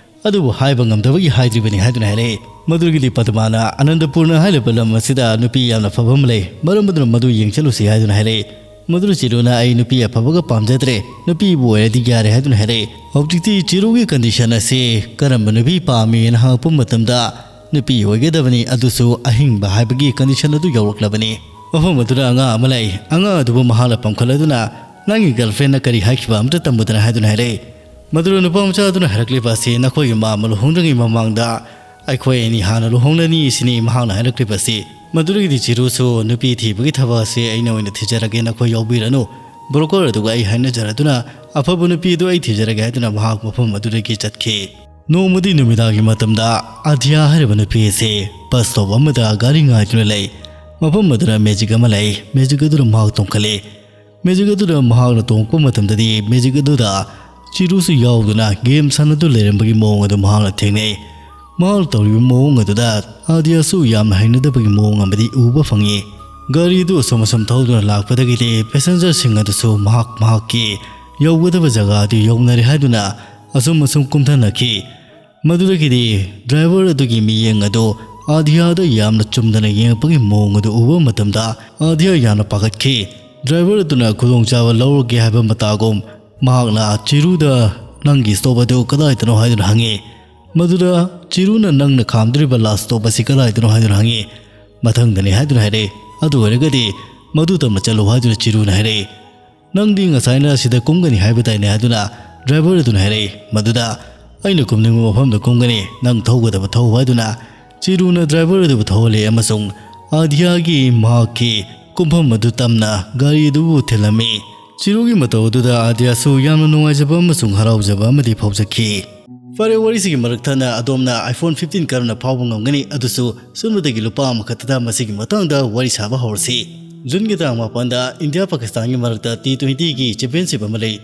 ꯑꯗꯨꯕꯨ ꯍꯥꯏꯕ ꯉꯝꯗꯕꯒꯤ ꯍꯥꯏꯗ꯭ꯔꯤꯕꯅꯤ ꯍꯥꯏꯗꯨꯅ ꯍꯥꯏꯔꯛꯏ꯫ ꯃꯗꯨꯗꯒꯤꯗꯤ ꯄꯗꯃꯥꯅ ꯑꯅꯟꯗꯄꯨꯔꯅ ꯍꯥꯏꯔꯤꯕ ꯂꯝ ꯑꯁꯤꯗ ꯅꯨꯄꯤ ꯌꯥꯝꯅ ꯐꯕ ꯑꯃ ꯂꯩ, ꯃꯔꯝ ꯑꯗꯨꯅ ꯃꯗꯨ ꯌꯦꯡꯁꯤꯜꯂꯨꯁꯤ ꯍꯥꯏꯗꯨꯅ ꯍꯥꯏꯔꯛꯏ꯫ ꯃꯗꯨꯗ ꯆꯤꯔꯨꯅ ꯑꯩ ꯅꯨꯄꯤ ꯑꯐꯕꯒ ꯄꯥꯝꯖꯗ꯭ꯔꯦ, ꯅꯨꯄꯤꯕꯨ ꯑꯣꯏꯔꯗꯤ ꯌꯥꯔꯦ ꯍꯥꯏꯗꯨꯅ ꯍꯥꯏꯔꯛꯏ꯫ ꯍꯧꯖꯤꯛꯇꯤ ꯆꯤꯔꯨꯒꯤ ꯀꯟꯗꯤꯁꯟ ꯑꯁꯤ ꯀꯔꯝꯕ ꯅꯨꯄꯤ ꯄꯥꯝꯃꯤ ꯍꯥꯏꯅ ꯍꯪꯉꯛꯄ ꯃꯇꯝꯗ ꯅꯨꯄꯤ ꯑꯣꯏꯒꯗꯕꯅꯤ, ꯑꯗꯨꯁꯨ ꯑꯍꯤꯡꯕ ꯍꯥꯏꯕꯒꯤ ꯀꯟꯗꯤꯁꯟ ꯑꯗꯨ ꯌꯧꯔꯛꯂꯕꯅꯤ꯫ ꯃꯐꯝ ꯑꯗꯨꯗ ꯑꯉꯥꯡ ꯑꯃ ꯂꯩ꯫ ꯑꯉꯥꯡ ꯑꯗꯨꯕꯨ ꯃꯍꯥꯛꯅ ꯄꯝꯈꯠꯂꯗꯨꯅ ꯅꯪꯒꯤ ꯒꯔꯜꯐ꯭ꯔꯦꯟꯅ ꯀꯔꯤ ꯍꯥꯏꯈꯤꯕ ꯑꯝꯇ ꯇꯝꯃꯨꯗꯅ ꯍꯥꯏꯗꯨꯅ ꯍꯥꯏꯔꯛꯏ꯫ ꯃꯗꯨꯗ ꯅꯨꯄꯥ ꯃꯆꯥ ꯑꯗꯨꯅ ꯍꯥꯏꯔꯛꯂꯤꯕ ꯑꯁꯤ ꯅꯈꯣꯏꯒꯤ ꯃꯥ ꯑꯃ ꯂꯨꯍꯣꯡꯗ꯭ꯔꯤꯉꯩ ꯃꯃꯥꯡꯗ ꯑꯩꯈꯣꯏ ꯑꯅꯤ ꯍꯥꯟꯅ ꯂꯨꯍꯣꯡꯂꯅꯤ ꯁꯤꯅꯤ ꯃꯍꯥꯛꯅ ꯍꯥꯏꯔꯛꯂꯤꯕ ꯑꯁꯤ꯫ ꯃꯗꯨꯗꯒꯤꯗꯤ ꯆꯤꯔꯨꯁꯨ ꯅꯨꯄꯤ ꯊꯤꯕꯒꯤ ꯊꯕꯛ ꯑꯁꯤ ꯑꯩꯅ ꯑꯣꯏꯅ ꯊꯤꯖꯔꯒꯦ, ꯅꯈꯣꯏ ꯌꯥꯎꯕꯤꯔꯅꯨ, ꯕ꯭ꯔꯣꯀꯔ ꯑꯗꯨꯒ ꯑꯩ ꯍꯥꯏꯅꯖꯔꯗꯨꯅ ꯑꯐꯕ ꯅꯨꯄꯤ ꯑꯗꯨ ꯑꯩ ꯊꯤꯖꯔꯒꯦ ꯍꯥꯏꯗꯨꯅ ꯃꯍꯥꯛ ꯃꯐꯝ ꯑꯗꯨꯗꯒꯤ ꯆꯠꯈꯤ꯫ ꯅꯣꯡꯃꯗꯤ ꯅꯨꯃꯤꯗꯥꯡꯒꯤ ꯃꯇꯝꯗ ꯑꯥꯗꯤꯌꯥ ꯍꯥꯏꯔꯤꯕ ꯅꯨꯄꯤ ꯑꯁꯤ ꯕꯁ ꯁ꯭ꯇꯣꯞ ꯑꯃꯗ ꯒꯥꯔꯤ ꯉꯥꯏꯗꯨꯅ ꯂꯩ꯫ ꯃꯐꯝ ꯑꯗꯨꯗ ꯃꯦꯖꯤꯛ ꯑꯃ ꯂꯩ꯫ ꯃꯦꯖꯤꯛ ꯑꯗꯨꯗ ꯃꯍꯥꯛ ꯇꯣꯡꯈꯠꯂꯤ꯫ ꯃꯦꯖꯤꯛ ꯑꯗꯨꯗ ꯃꯍꯥꯛꯅ ꯇꯣꯡꯉꯛꯄ ꯃꯇꯝꯗꯗꯤ ꯃꯦꯖꯤꯛ ꯑꯗꯨꯗ ꯆꯤꯔꯨꯁꯨ ꯌꯥꯎꯗꯨꯅ ꯒꯦꯝ ꯁꯥꯟꯅꯗꯨꯅ ꯂꯩꯔꯝꯕꯒꯤ ꯃꯑꯣꯡ ꯑꯗꯨ ꯃꯍꯥꯛꯅ ꯊꯦꯡꯅꯩ꯫ ꯃꯍꯥꯛꯅ ꯇꯧꯔꯤꯕ ꯃꯑꯣꯡ ꯑꯗꯨꯗ ꯑꯥꯗꯤꯌꯥꯁꯨ ꯌꯥꯝꯅ ꯍꯩꯅꯗꯕꯒꯤ ꯃꯑꯣꯡ ꯑꯃꯗꯤ ꯎꯕ ꯐꯪꯉꯤ꯫ ꯒꯥꯔꯤ ꯑꯗꯨ ꯑꯁꯨꯝ ꯑꯁꯨꯝ ꯊꯧꯗꯨꯅ ꯂꯥꯛꯄꯗꯒꯤꯗꯤ ꯄꯦꯁꯦꯟꯖꯔꯁꯤꯡ ꯑꯗꯨꯁꯨ ꯃꯍꯥꯛ ꯃꯍꯥꯛꯀꯤ ꯌꯧꯒꯗꯕ ꯖꯒꯥ ꯑꯗꯨ ꯌꯧꯅꯔꯦ ꯍꯥꯏꯗꯨꯅ ꯑꯁꯨꯝ ꯑꯁꯨꯝ ꯀꯨꯝꯊꯅꯈꯤ꯫ ꯃꯗꯨꯗꯒꯤꯗꯤ ꯗ꯭ꯔꯥꯏꯚꯔ ꯑꯗꯨꯒꯤ ꯃꯤꯠꯌꯦꯡ ꯑꯗꯨ ꯑꯥꯗꯤꯌꯥꯗ ꯌꯥꯝꯅ ꯆꯨꯝꯗꯅ ꯌꯦꯡꯉꯛꯄꯒꯤ ꯃꯑꯣꯡ ꯑꯗꯨ ꯎꯕ ꯃꯇꯝꯗ ꯑꯥꯗꯤꯌꯥ ꯌꯥꯝꯅ ꯄꯥꯈꯠꯈꯤ꯫ ꯗ꯭ꯔꯥꯏꯚꯔ ꯑꯗꯨꯅ ꯈꯨꯗꯣꯡꯆꯥꯕ ꯂꯧꯔꯒꯦ ꯍꯥꯏꯕ ꯃꯇꯥꯒꯨꯝ ꯃꯍꯥꯛꯅ ꯆꯤꯔꯨꯗ ꯅꯪꯒꯤ ꯁ꯭ꯇꯣꯞ ꯑꯗꯨ ꯀꯗꯥꯏꯗꯅꯣ ꯍꯥꯏꯗꯨꯅ ꯍꯪꯉꯤ꯫ ꯃꯗꯨꯗ ꯆꯤꯔꯨꯅ ꯅꯪꯅ ꯈꯥꯝꯗꯣꯔꯤꯕ ꯂꯥꯁ ꯁ꯭ꯇꯣꯞ ꯑꯁꯤ ꯀꯗꯥꯏꯗꯅꯣ ꯍꯥꯏꯗꯨꯅ ꯍꯪꯉꯤ꯫ ꯃꯊꯪꯗꯅꯤ ꯍꯥꯏꯗꯨꯅ ꯍꯥꯏꯔꯛꯏ꯫ ꯑꯗꯨ ꯑꯣꯏꯔꯒꯗꯤ ꯃꯗꯨ ꯇꯝꯅ ꯆꯠꯂꯨ ꯍꯥꯏꯗꯨꯅ ꯆꯤꯔꯨꯅ ꯍꯥꯏꯔꯛꯏ꯫ ꯅꯪꯗꯤ ꯉꯁꯥꯏꯅ ꯁꯤꯗ ꯀꯨꯝꯒꯅꯤ ꯍꯥꯏꯕ ꯇꯥꯏꯅꯦ ꯍꯥꯏꯗꯨꯅ ꯗ꯭ꯔꯥꯏꯚꯔ ꯑꯗꯨꯅ ꯍꯥꯏꯔꯛꯏ꯫ ꯃꯗꯨꯗ ꯑꯩꯅ ꯀꯨꯝꯅꯤꯡꯕ ꯃꯐꯝꯗ ꯀꯨꯝꯒꯅꯤ, ꯅꯪ ꯊꯧꯒꯗꯕ ꯊꯧ ꯍꯥꯏꯗꯨꯅ ꯆꯤꯔꯨꯅ ꯗ꯭ꯔꯥꯏꯚꯔ ꯑꯗꯨꯕꯨ ꯊꯧꯍꯜꯂꯤ ꯑꯃꯁꯨꯡ ꯑꯥꯗꯤꯌꯥꯒꯤ ꯃꯍꯥꯛꯀꯤ ꯀꯨꯝꯐꯝ ꯑꯗꯨ ꯇꯝꯅ ꯒꯥꯔꯤ ꯑꯗꯨꯕꯨ ꯊꯤꯜꯂꯝꯃꯤ꯫ ꯆꯤꯔꯨꯒꯤ ꯃꯇꯧ ꯑꯗꯨꯗ ꯑꯥꯗꯤꯌꯥꯁꯨ ꯌꯥꯝꯅ ꯅꯨꯡꯉꯥꯏꯖꯕ ꯑꯃꯁꯨꯡ ꯍꯔꯥꯎꯖꯕ ꯑꯃꯗꯤ ꯐꯥꯎꯖꯈꯤ꯫ ꯐꯔꯦ, ꯋꯥꯔꯤꯁꯤꯒꯤ ꯃꯔꯛ ꯊꯠꯅ ꯑꯗꯣꯝꯅ iPhone fifteen ꯀꯔꯝꯅ ꯐꯥꯎꯕ ꯉꯝꯒꯅꯤ ꯑꯗꯨꯁꯨ ꯁꯨꯞꯅꯇꯒꯤ ꯂꯨꯄꯥ ꯑꯃꯈꯛꯇꯗ ꯃꯁꯤꯒꯤ ꯃꯇꯥꯡꯗ ꯋꯥꯔꯤ ꯁꯥꯕ ꯍꯧꯔꯁꯤ꯫ ꯖꯨꯟꯒꯤ ꯇꯥꯡ ꯃꯥꯄꯟꯗ ꯏꯟꯗꯤꯌꯥ ꯄꯥꯀꯤꯁꯇꯥꯟꯒꯤ ꯃꯔꯛꯇ T twenty ꯒꯤ ꯆꯦꯝꯄꯤꯌꯟꯁꯤꯞ ꯑꯃ ꯂꯩ꯫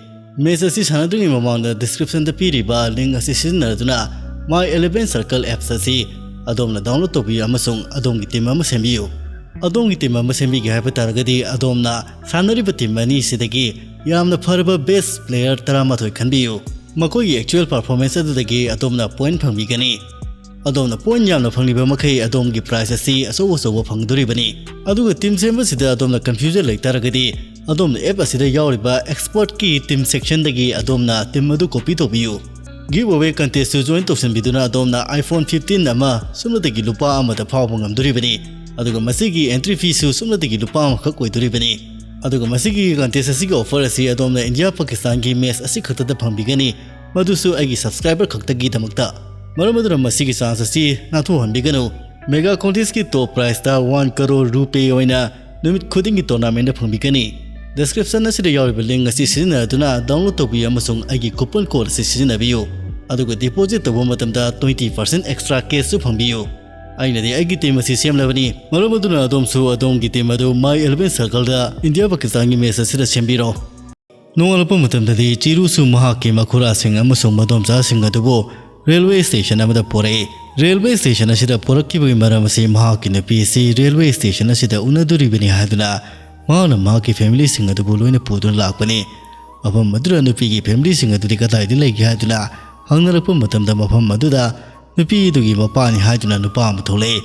ꯃꯦꯆ ꯑꯁꯤ ꯁꯥꯟꯅꯗ꯭ꯔꯤꯉꯩ ꯃꯃꯥꯡꯗ ꯗꯤꯁꯀ꯭ꯔꯤꯞꯁꯟꯗ ꯄꯤꯔꯤꯕ ꯂꯤꯡ ꯑꯁꯤ ꯁꯤꯖꯤꯟꯅꯗꯨꯅ My eleven Circle ꯑꯦꯞꯁ ꯑꯁꯤ ꯑꯗꯣꯝꯅ ꯗꯥꯎꯟꯂꯣꯗ ꯇꯧꯕꯤꯌꯨ ꯑꯃꯁꯨꯡ ꯑꯗꯣꯝꯒꯤ ꯇꯤꯝ ꯑꯃ ꯁꯦꯝꯕꯤꯌꯨ꯫ ꯑꯗꯣꯝꯒꯤ ꯇꯤꯝ ꯑꯃ ꯁꯦꯝꯕꯤꯒꯦ ꯍꯥꯏꯕ ꯇꯥꯔꯒꯗꯤ ꯑꯗꯣꯝꯅ ꯁꯥꯟꯅꯔꯤꯕ ꯇꯤꯝ ꯑꯅꯤꯁꯤꯗꯒꯤ ꯌꯥꯝꯅ ꯐꯔꯕ ꯕꯦꯁ ꯄ꯭ꯂꯦꯌꯔ ꯇꯔꯥꯃꯥꯊꯣꯏ ꯈꯟꯕꯤꯌꯨ꯫ ꯃꯈꯣꯏꯒꯤ actual performance ꯑꯗꯨꯗꯒꯤ ꯑꯗꯣꯝꯅ point ꯐꯪꯕꯤꯒꯅꯤ꯫ ꯑꯗꯣꯝꯅ point ꯌꯥꯝꯅ ꯐꯪꯂꯤꯕ ꯃꯈꯩ ꯑꯗꯣꯝꯒꯤ prize ꯑꯁꯤ ꯑꯆꯧ ꯑꯆꯧꯕ ꯐꯪꯗꯣꯔꯤꯕꯅꯤ꯫ ꯑꯗꯨꯒ team ꯁꯦꯝꯕꯁꯤꯗ ꯑꯗꯣꯝꯅ confusion ꯂꯩꯇꯥꯔꯒꯗꯤ, ꯑꯗꯣꯝꯅ app ꯑꯁꯤꯗ ꯌꯥꯎꯔꯤꯕ expertꯀꯤ team sectionꯗꯒꯤ ꯑꯗꯣꯝꯅ team ꯑꯗꯨ copy ꯇꯧꯕꯤꯌꯨ꯫ Giveaway contestꯁꯨ join ꯇꯧꯁꯤꯟꯕꯤꯗꯨꯅ ꯑꯗꯣꯝꯅ iPhone fifteen ꯑꯃ ꯁꯨꯞꯅꯇꯒꯤ ꯂꯨꯄꯥ ꯑꯃꯗ ꯐꯥꯎꯕ ꯉꯝꯗꯣꯔꯤꯕꯅꯤ꯫ ꯑꯗꯨꯒ ꯃꯁꯤꯒꯤ entry feeꯁꯨ ꯁꯨꯞꯅꯇꯒꯤ ꯂꯨꯄꯥ ꯑꯃꯈꯛ ꯑꯣꯏꯗꯣꯔꯤꯕꯅꯤ꯫ ꯑꯗꯨꯒ ꯃꯁꯤꯒꯤ contest ꯑꯁꯤꯒꯤ offer ꯑꯁꯤ ꯑꯗꯣꯝꯅ ꯏꯟꯗꯤꯌꯥ ꯄꯥꯀꯤꯁꯇꯥꯟꯒꯤ match ꯑꯁꯤꯈꯛꯇꯗ ꯐꯪꯕꯤꯒꯅꯤ, ꯃꯗꯨꯁꯨ ꯑꯩꯒꯤ subscriber ꯈꯛꯇꯒꯤꯗꯃꯛꯇ꯫ ꯃꯔꯝ ꯑꯗꯨꯅ ꯃꯁꯤꯒꯤ chance ꯑꯁꯤ ꯅꯥꯟꯊꯣꯛꯍꯟꯕꯤꯒꯅꯨ꯫ Mega contestꯀꯤ top prizeꯇ one crore rupee ꯑꯣꯏꯅ ꯅꯨꯃꯤꯠ ꯈꯨꯗꯤꯡꯒꯤ tournamentꯇ ꯐꯪꯕꯤꯒꯅꯤ꯫ Description ꯑꯁꯤꯗ ꯌꯥꯎꯔꯤꯕ link ꯑꯁꯤ ꯁꯤꯖꯤꯟꯅꯗꯨꯅ download ꯇꯧꯕꯤꯌꯨ ꯑꯃꯁꯨꯡ ꯑꯩꯒꯤ coupon code ꯑꯁꯤ ꯁꯤꯖꯤꯟꯅꯕꯤꯌꯨ꯫ ꯑꯗꯨꯒ deposit ꯇꯧꯕ ꯃꯇꯝꯗ twenty percent extra cashꯁꯨ ꯐꯪꯕꯤꯌꯨ꯫ ꯑꯩꯅꯗꯤ ꯑꯩꯒꯤ team ꯑꯁꯤ ꯁꯦꯝꯂꯕꯅꯤ, ꯃꯔꯝ ꯑꯗꯨꯅ ꯑꯗꯣꯝꯁꯨ ꯑꯗꯣꯝꯒꯤ team ꯑꯗꯨ My eleven Circleꯗ ꯏꯟꯗꯤꯌꯥ ꯄꯥꯀꯤꯁꯇꯥꯟꯒꯤ match ꯑꯁꯤꯗ ꯁꯦꯝꯕꯤꯔꯣ꯫ ꯅꯣꯡꯉꯥꯜꯂꯛꯄ ꯃꯇꯝꯗꯗꯤ ꯆꯤꯔꯨꯁꯨ ꯃꯍꯥꯛꯀꯤ ꯃꯈꯨꯔꯥꯁꯤꯡ ꯑꯃꯁꯨꯡ ꯃꯗꯣꯝꯆꯥꯁꯤꯡ ꯑꯗꯨꯕꯨ railway station ꯑꯃꯗ ꯄꯨꯔꯛꯏ꯫ Railway station ꯑꯁꯤꯗ ꯄꯨꯔꯛꯈꯤꯕꯒꯤ ꯃꯔꯝ ꯑꯁꯤ ꯃꯍꯥꯛꯀꯤ ꯅꯨꯄꯤ ꯑꯁꯤ railway station ꯑꯁꯤꯗ ꯎꯅꯗꯣꯔꯤꯕꯅꯤ ꯍꯥꯏꯗꯨꯅ ꯃꯍꯥꯛꯅ ꯃꯍꯥꯛꯀꯤ familyꯁꯤꯡ ꯑꯗꯨꯕꯨ ꯂꯣꯏꯅ ꯄꯨꯗꯨꯅ ꯂꯥꯛꯄꯅꯤ꯫ ꯃꯐꯝ ꯑꯗꯨꯗ ꯅꯨꯄꯤꯒꯤ familyꯁꯤꯡ ꯑꯗꯨꯗꯤ ꯀꯗꯥꯏꯗ ꯂꯩꯒꯦ ꯍꯥꯏꯗꯨꯅ ꯍꯪꯅꯔꯛꯄ ꯃꯇꯝꯗ, ꯃꯐꯝ ꯑꯗꯨꯗ ꯅꯨꯄꯤ ꯑꯗꯨꯒꯤ ꯃꯄꯥꯅꯤ ꯍꯥꯏꯗꯨꯅ ꯅꯨꯄꯥ ꯑꯃ ꯊꯣꯛꯂꯛꯏ꯫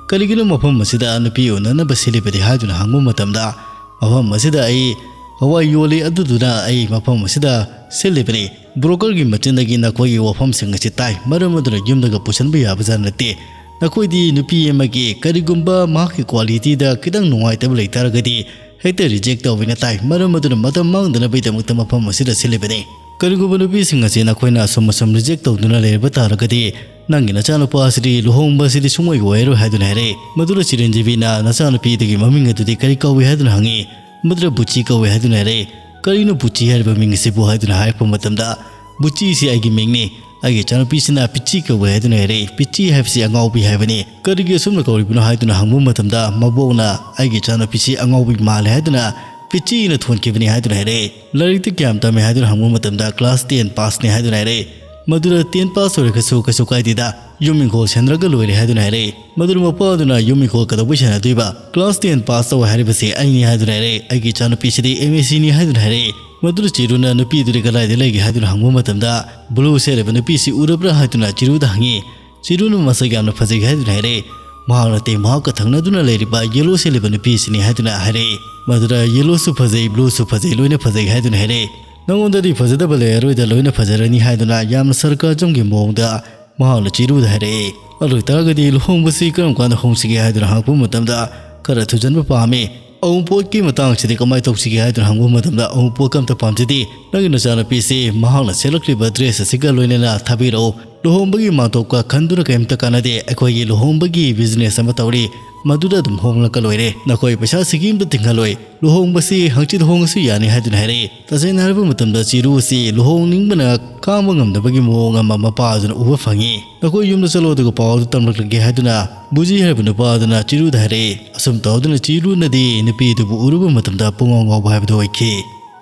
"ꯀꯔꯤꯒꯤꯅꯣ ꯃꯐꯝ ꯑꯁꯤꯗ ꯅꯨꯄꯤ ꯎꯅꯅꯕ ꯁꯤꯜꯂꯤꯕꯗꯤ?" ꯍꯥꯏꯗꯨꯅ ꯍꯪꯕ ꯃꯇꯝꯗ, "ꯃꯐꯝ ꯑꯁꯤꯗ ꯑꯩ ꯍꯋꯥꯏ ꯌꯣꯜꯂꯤ, ꯑꯗꯨꯗꯨꯅ ꯑꯩ ꯃꯐꯝ ꯑꯁꯤꯗ ꯁꯤꯜꯂꯤꯕꯅꯤ꯫ Brokerꯒꯤ ꯃꯆꯤꯟꯗꯒꯤ ꯅꯈꯣꯏꯒꯤ ꯋꯥꯐꯝꯁꯤꯡ ꯑꯁꯤ ꯇꯥꯏ, ꯃꯔꯝ ꯑꯗꯨꯅ ꯌꯨꯝꯗꯒ ꯄꯨꯁꯤꯟꯕ ꯌꯥꯕꯖꯥꯠ ꯅꯠꯇꯦ꯫ ꯅꯈꯣꯏꯗꯤ ꯅꯨꯄꯤ ꯑꯃꯒꯤ ꯀꯔꯤꯒꯨꯝꯕ ꯃꯍꯥꯛꯀꯤ qualityꯗ ꯈꯤꯇꯪ ꯅꯨꯡꯉꯥꯏꯇꯕ ꯂꯩꯇꯥꯔꯒꯗꯤ ꯍꯦꯛꯇ reject ꯇꯧꯕꯅ ꯇꯥꯏ, ꯃꯔꯝ ꯑꯗꯨꯅ ꯃꯇꯝ ꯃꯥꯡꯗꯅꯕꯒꯤꯗꯃꯛꯇ ꯃꯐꯝ ꯑꯁꯤꯗ ꯁꯤꯜꯂꯤꯕꯅꯤ꯫ ꯀꯔꯤꯒꯨꯝꯕ ꯅꯨꯄꯤꯁꯤꯡ ꯑꯁꯤ ꯅꯈꯣꯏꯅ ꯑꯁꯨꯝ ꯑꯁꯨꯝ reject ꯇꯧꯗꯨꯅ ꯂꯩꯔꯕ ꯇꯥꯔꯒꯗꯤ, ꯅꯪꯒꯤ ꯅꯆꯥꯅꯨꯄꯥ ꯑꯁꯤꯗꯤ ꯂꯨꯍꯣꯡꯕ ꯑꯁꯤꯗꯤ ꯁꯨꯡꯑꯣꯏ ꯑꯣꯏꯔꯣꯏ" ꯍꯥꯏꯗꯨꯅ ꯍꯥꯏꯔꯛꯏ꯫ ꯃꯗꯨꯗ ꯆꯤꯔꯟꯖꯤꯕꯤꯅ ꯅꯆꯥꯅꯨꯄꯤ ꯑꯗꯨꯒꯤ ꯃꯃꯤꯡ ꯑꯗꯨꯗꯤ ꯀꯔꯤ ꯀꯧꯏ ꯍꯥꯏꯗꯨꯅ ꯍꯪꯉꯤ꯫ ꯃꯗꯨꯗ ꯕꯨꯆꯤ ꯀꯧꯏ ꯍꯥꯏꯗꯨꯅ ꯍꯥꯏꯔꯛꯏ꯫ "ꯀꯔꯤꯅꯣ ꯕꯨꯆꯤ ꯍꯥꯏꯔꯤꯕ ꯃꯤꯡ ꯑꯁꯤꯕꯨ?" ꯍꯥꯏꯗꯨꯅ ꯍꯥꯏꯔꯛꯄ ꯃꯇꯝꯗ, "ꯕꯨꯆꯤꯁꯤ ꯑꯩꯒꯤ ꯃꯤꯡꯅꯤ, ꯑꯩꯒꯤ ꯏꯆꯥꯅꯨꯄꯤꯁꯤꯅ ꯄꯤꯆꯤ ꯀꯧꯏ" ꯍꯥꯏꯗꯨꯅ ꯍꯥꯏꯔꯛꯏ꯫ "ꯄꯤꯆꯤ ꯍꯥꯏꯕꯁꯤ ꯑꯉꯥꯎꯕꯤ ꯍꯥꯏꯕꯅꯤ, ꯀꯔꯤꯒꯤ ꯑꯁꯨꯝꯅ ꯀꯧꯔꯤꯕꯅꯣ?" ꯍꯥꯏꯗꯨꯅ ꯍꯪꯕ ꯃꯇꯝꯗ, ꯃꯕꯣꯛꯅ "ꯑꯩꯒꯤ ꯏꯆꯥꯅꯨꯄꯤꯁꯤ ꯑꯉꯥꯎꯕꯤ ꯃꯥꯜꯂꯦ" ꯍꯥꯏꯗꯨꯅ ꯄꯤꯆꯤꯅ ꯊꯣꯟꯈꯤꯕꯅꯤ ꯍꯥꯏꯗꯨꯅ ꯍꯥꯏꯔꯛꯏ꯫ "ꯂꯥꯏꯔꯤꯛꯇꯤ ꯀꯌꯥꯝ ꯇꯝꯃꯤ?" ꯍꯥꯏꯗꯨꯅ ꯍꯪꯕ ꯃꯇꯝꯗ, "Class ten passꯅꯤ" ꯍꯥꯏꯗꯨꯅ ꯍꯥꯏꯔꯛꯏ꯫ ꯃꯗꯨꯗ "Ten pass ꯑꯣꯏꯔꯒꯁꯨ ꯀꯩꯁꯨ ꯀꯥꯏꯗꯦꯗ, ꯌꯨꯝ ꯏꯪꯈꯣꯜ ꯁꯦꯟꯅꯔꯒ ꯂꯣꯏꯔꯦ" ꯍꯥꯏꯗꯨꯅ ꯍꯥꯏꯔꯛꯏ꯫ ꯃꯗꯨꯗ ꯃꯄꯥ ꯑꯗꯨꯅ "ꯌꯨꯝ ꯏꯪꯈꯣꯜ ꯀꯩꯗꯧꯕꯩ ꯁꯦꯟꯅꯗꯣꯏꯕ? Class ten pass ꯇꯧꯋꯦ ꯍꯥꯏꯔꯤꯕꯁꯤ ꯑꯩꯅꯤ" ꯍꯥꯏꯗꯨꯅ ꯍꯥꯏꯔꯛꯏ꯫ "ꯑꯩꯒꯤ ꯏꯆꯥꯅꯨꯄꯤꯁꯤꯗꯤ M S Cꯅꯤ" ꯍꯥꯏꯗꯨꯅ ꯍꯥꯏꯔꯛꯏ꯫ ꯃꯗꯨꯗ ꯆꯤꯔꯨꯅ ꯅꯨꯄꯤꯗꯨꯗꯤ ꯀꯗꯥꯏꯗ ꯂꯩꯒꯦ ꯍꯥꯏꯗꯨꯅ ꯍꯪꯕ ꯃꯇꯝꯗ, ꯕ꯭ꯂꯨ ꯁꯦꯠꯂꯤꯕ ꯅꯨꯄꯤꯁꯤ ꯎꯔꯕ꯭ꯔꯥ ꯍꯥꯏꯗꯨꯅ ꯆꯤꯔꯨꯗ ꯍꯪꯉꯤ꯫ ꯆꯤꯔꯨꯅ ꯃꯁꯛ ꯌꯥꯝꯅ ꯐꯖꯩ ꯍꯥꯏꯗꯨꯅ ꯍꯥꯏꯔꯛꯏ꯫ ꯃꯍꯥꯛꯅꯗꯤ ꯃꯍꯥꯛꯀ ꯊꯪꯅꯗꯨꯅ ꯂꯩꯔꯤꯕ ꯌꯦꯂꯣ ꯁꯦꯠꯂꯤꯕ ꯅꯨꯄꯤꯁꯤꯅꯤ ꯍꯥꯏꯗꯨꯅ ꯍꯥꯏꯔꯛꯏ꯫ ꯃꯗꯨꯗ ꯌꯦꯂꯣꯁꯨ ꯐꯖꯩ, ꯕ꯭ꯂꯨꯁꯨ ꯐꯖꯩ, ꯂꯣꯏꯅ ꯐꯖꯩ ꯍꯥꯏꯗꯨꯅ ꯍꯥꯏꯔꯛꯏ꯫ "ꯅꯉꯣꯟꯗꯗꯤ ꯐꯖꯗꯕ ꯂꯩꯔꯔꯣꯏꯗ, ꯂꯣꯏꯅ ꯐꯖꯔꯅꯤ" ꯍꯥꯏꯗꯨꯅ ꯌꯥꯝꯅ ꯁꯔꯀꯥꯖꯝꯒꯤ ꯃꯑꯣꯡꯗ ꯃꯍꯥꯛꯅ ꯆꯤꯔꯨꯗ ꯍꯥꯏꯔꯛꯏ꯫ "ꯑꯗꯨ ꯑꯣꯏꯇꯥꯔꯒꯗꯤ ꯂꯨꯍꯣꯡꯕꯁꯤ ꯀꯔꯝ ꯀꯥꯟꯗ ꯍꯣꯡꯁꯤꯒꯦ?" ꯍꯥꯏꯗꯨꯅ ꯍꯪꯉꯛꯄ ꯃꯇꯝꯗ, "ꯈꯔ ꯊꯨꯖꯟꯕ ꯄꯥꯝꯃꯤ꯫ ꯑꯎꯟꯄꯣꯠꯀꯤ ꯃꯇꯥꯡꯁꯤꯗꯤ ꯀꯃꯥꯏꯅ ꯇꯧꯁꯤꯒꯦ?" ꯍꯥꯏꯗꯨꯅ ꯍꯪꯕ ꯃꯇꯝꯗ, "ꯑꯎꯟꯄꯣꯠꯀ ꯑꯝꯇ ꯄꯥꯝꯖꯗꯦ꯫ ꯅꯪꯒꯤ ꯅꯆꯥꯅꯨꯄꯤꯁꯤ ꯃꯍꯥꯛꯅ ꯁꯦꯠꯂꯛꯂꯤꯕ ꯗ꯭ꯔꯦꯁ ꯑꯁꯤꯒ ꯂꯣꯏꯅꯅ ꯊꯥꯕꯤꯔꯛꯎ꯫ ꯂꯨꯍꯣꯡꯕꯒꯤ ꯃꯥꯟꯇꯣꯞꯀ ꯈꯟꯗꯨꯅ ꯀꯔꯤꯝꯇ ꯀꯥꯟꯅꯗꯦ꯫ ꯑꯩꯈꯣꯏꯒꯤ ꯂꯨꯍꯣꯡꯕꯒꯤ ꯕꯤꯖꯤꯅꯦꯁ ꯑꯃ ꯇꯧꯔꯤ, ꯃꯗꯨꯗ ꯑꯗꯨꯝ ꯍꯣꯡꯂꯛꯀ ꯂꯣꯏꯔꯦ꯫ ꯅꯈꯣꯏ ꯄꯩꯁꯥ ꯁꯤꯀꯤ ꯑꯝꯇ ꯇꯤꯡꯍꯜꯂꯣꯏ꯫ ꯂꯨꯍꯣꯡꯕꯁꯤ ꯍꯪꯆꯤꯠ ꯍꯣꯡꯉꯁꯨ ꯌꯥꯅꯤ" ꯍꯥꯏꯗꯨꯅ ꯍꯥꯏꯔꯛꯏ꯫ ꯇꯁꯦꯡꯅ ꯍꯥꯏꯔꯕ ꯃꯇꯝꯗ, ꯆꯤꯔꯨ ꯑꯁꯤ ꯂꯨꯍꯣꯡꯅꯤꯡꯕꯅ ꯈꯥꯡꯕ ꯉꯝꯗꯕꯒꯤ ꯃꯑꯣꯡ ꯑꯃ ꯃꯄꯥ ꯑꯗꯨꯅ ꯎꯕ ꯐꯪꯉꯤ꯫ "ꯅꯈꯣꯏ ꯌꯨꯝꯗ ꯆꯠꯂꯣ, ꯑꯗꯨꯒ ꯄꯥꯎ ꯑꯗꯨ ꯇꯝꯂꯛꯂꯒꯦ" ꯍꯥꯏꯗꯨꯅ ꯕꯨꯖꯤ ꯍꯥꯏꯔꯤꯕ ꯅꯨꯄꯥ ꯑꯗꯨꯅ ꯆꯤꯔꯨꯗ ꯍꯥꯏꯔꯛꯏ꯫ ꯑꯁꯨꯝ ꯇꯧꯗꯨꯅ ꯆꯤꯔꯨꯅꯗꯤ ꯅꯨꯄꯤ ꯑꯗꯨꯕꯨ ꯎꯔꯨꯕ ꯃꯇꯝꯗ ꯄꯨꯡꯉꯥꯎ ꯉꯥꯎꯕ ꯍꯥꯏꯕꯗꯨ ꯑꯣꯏꯈꯤ꯫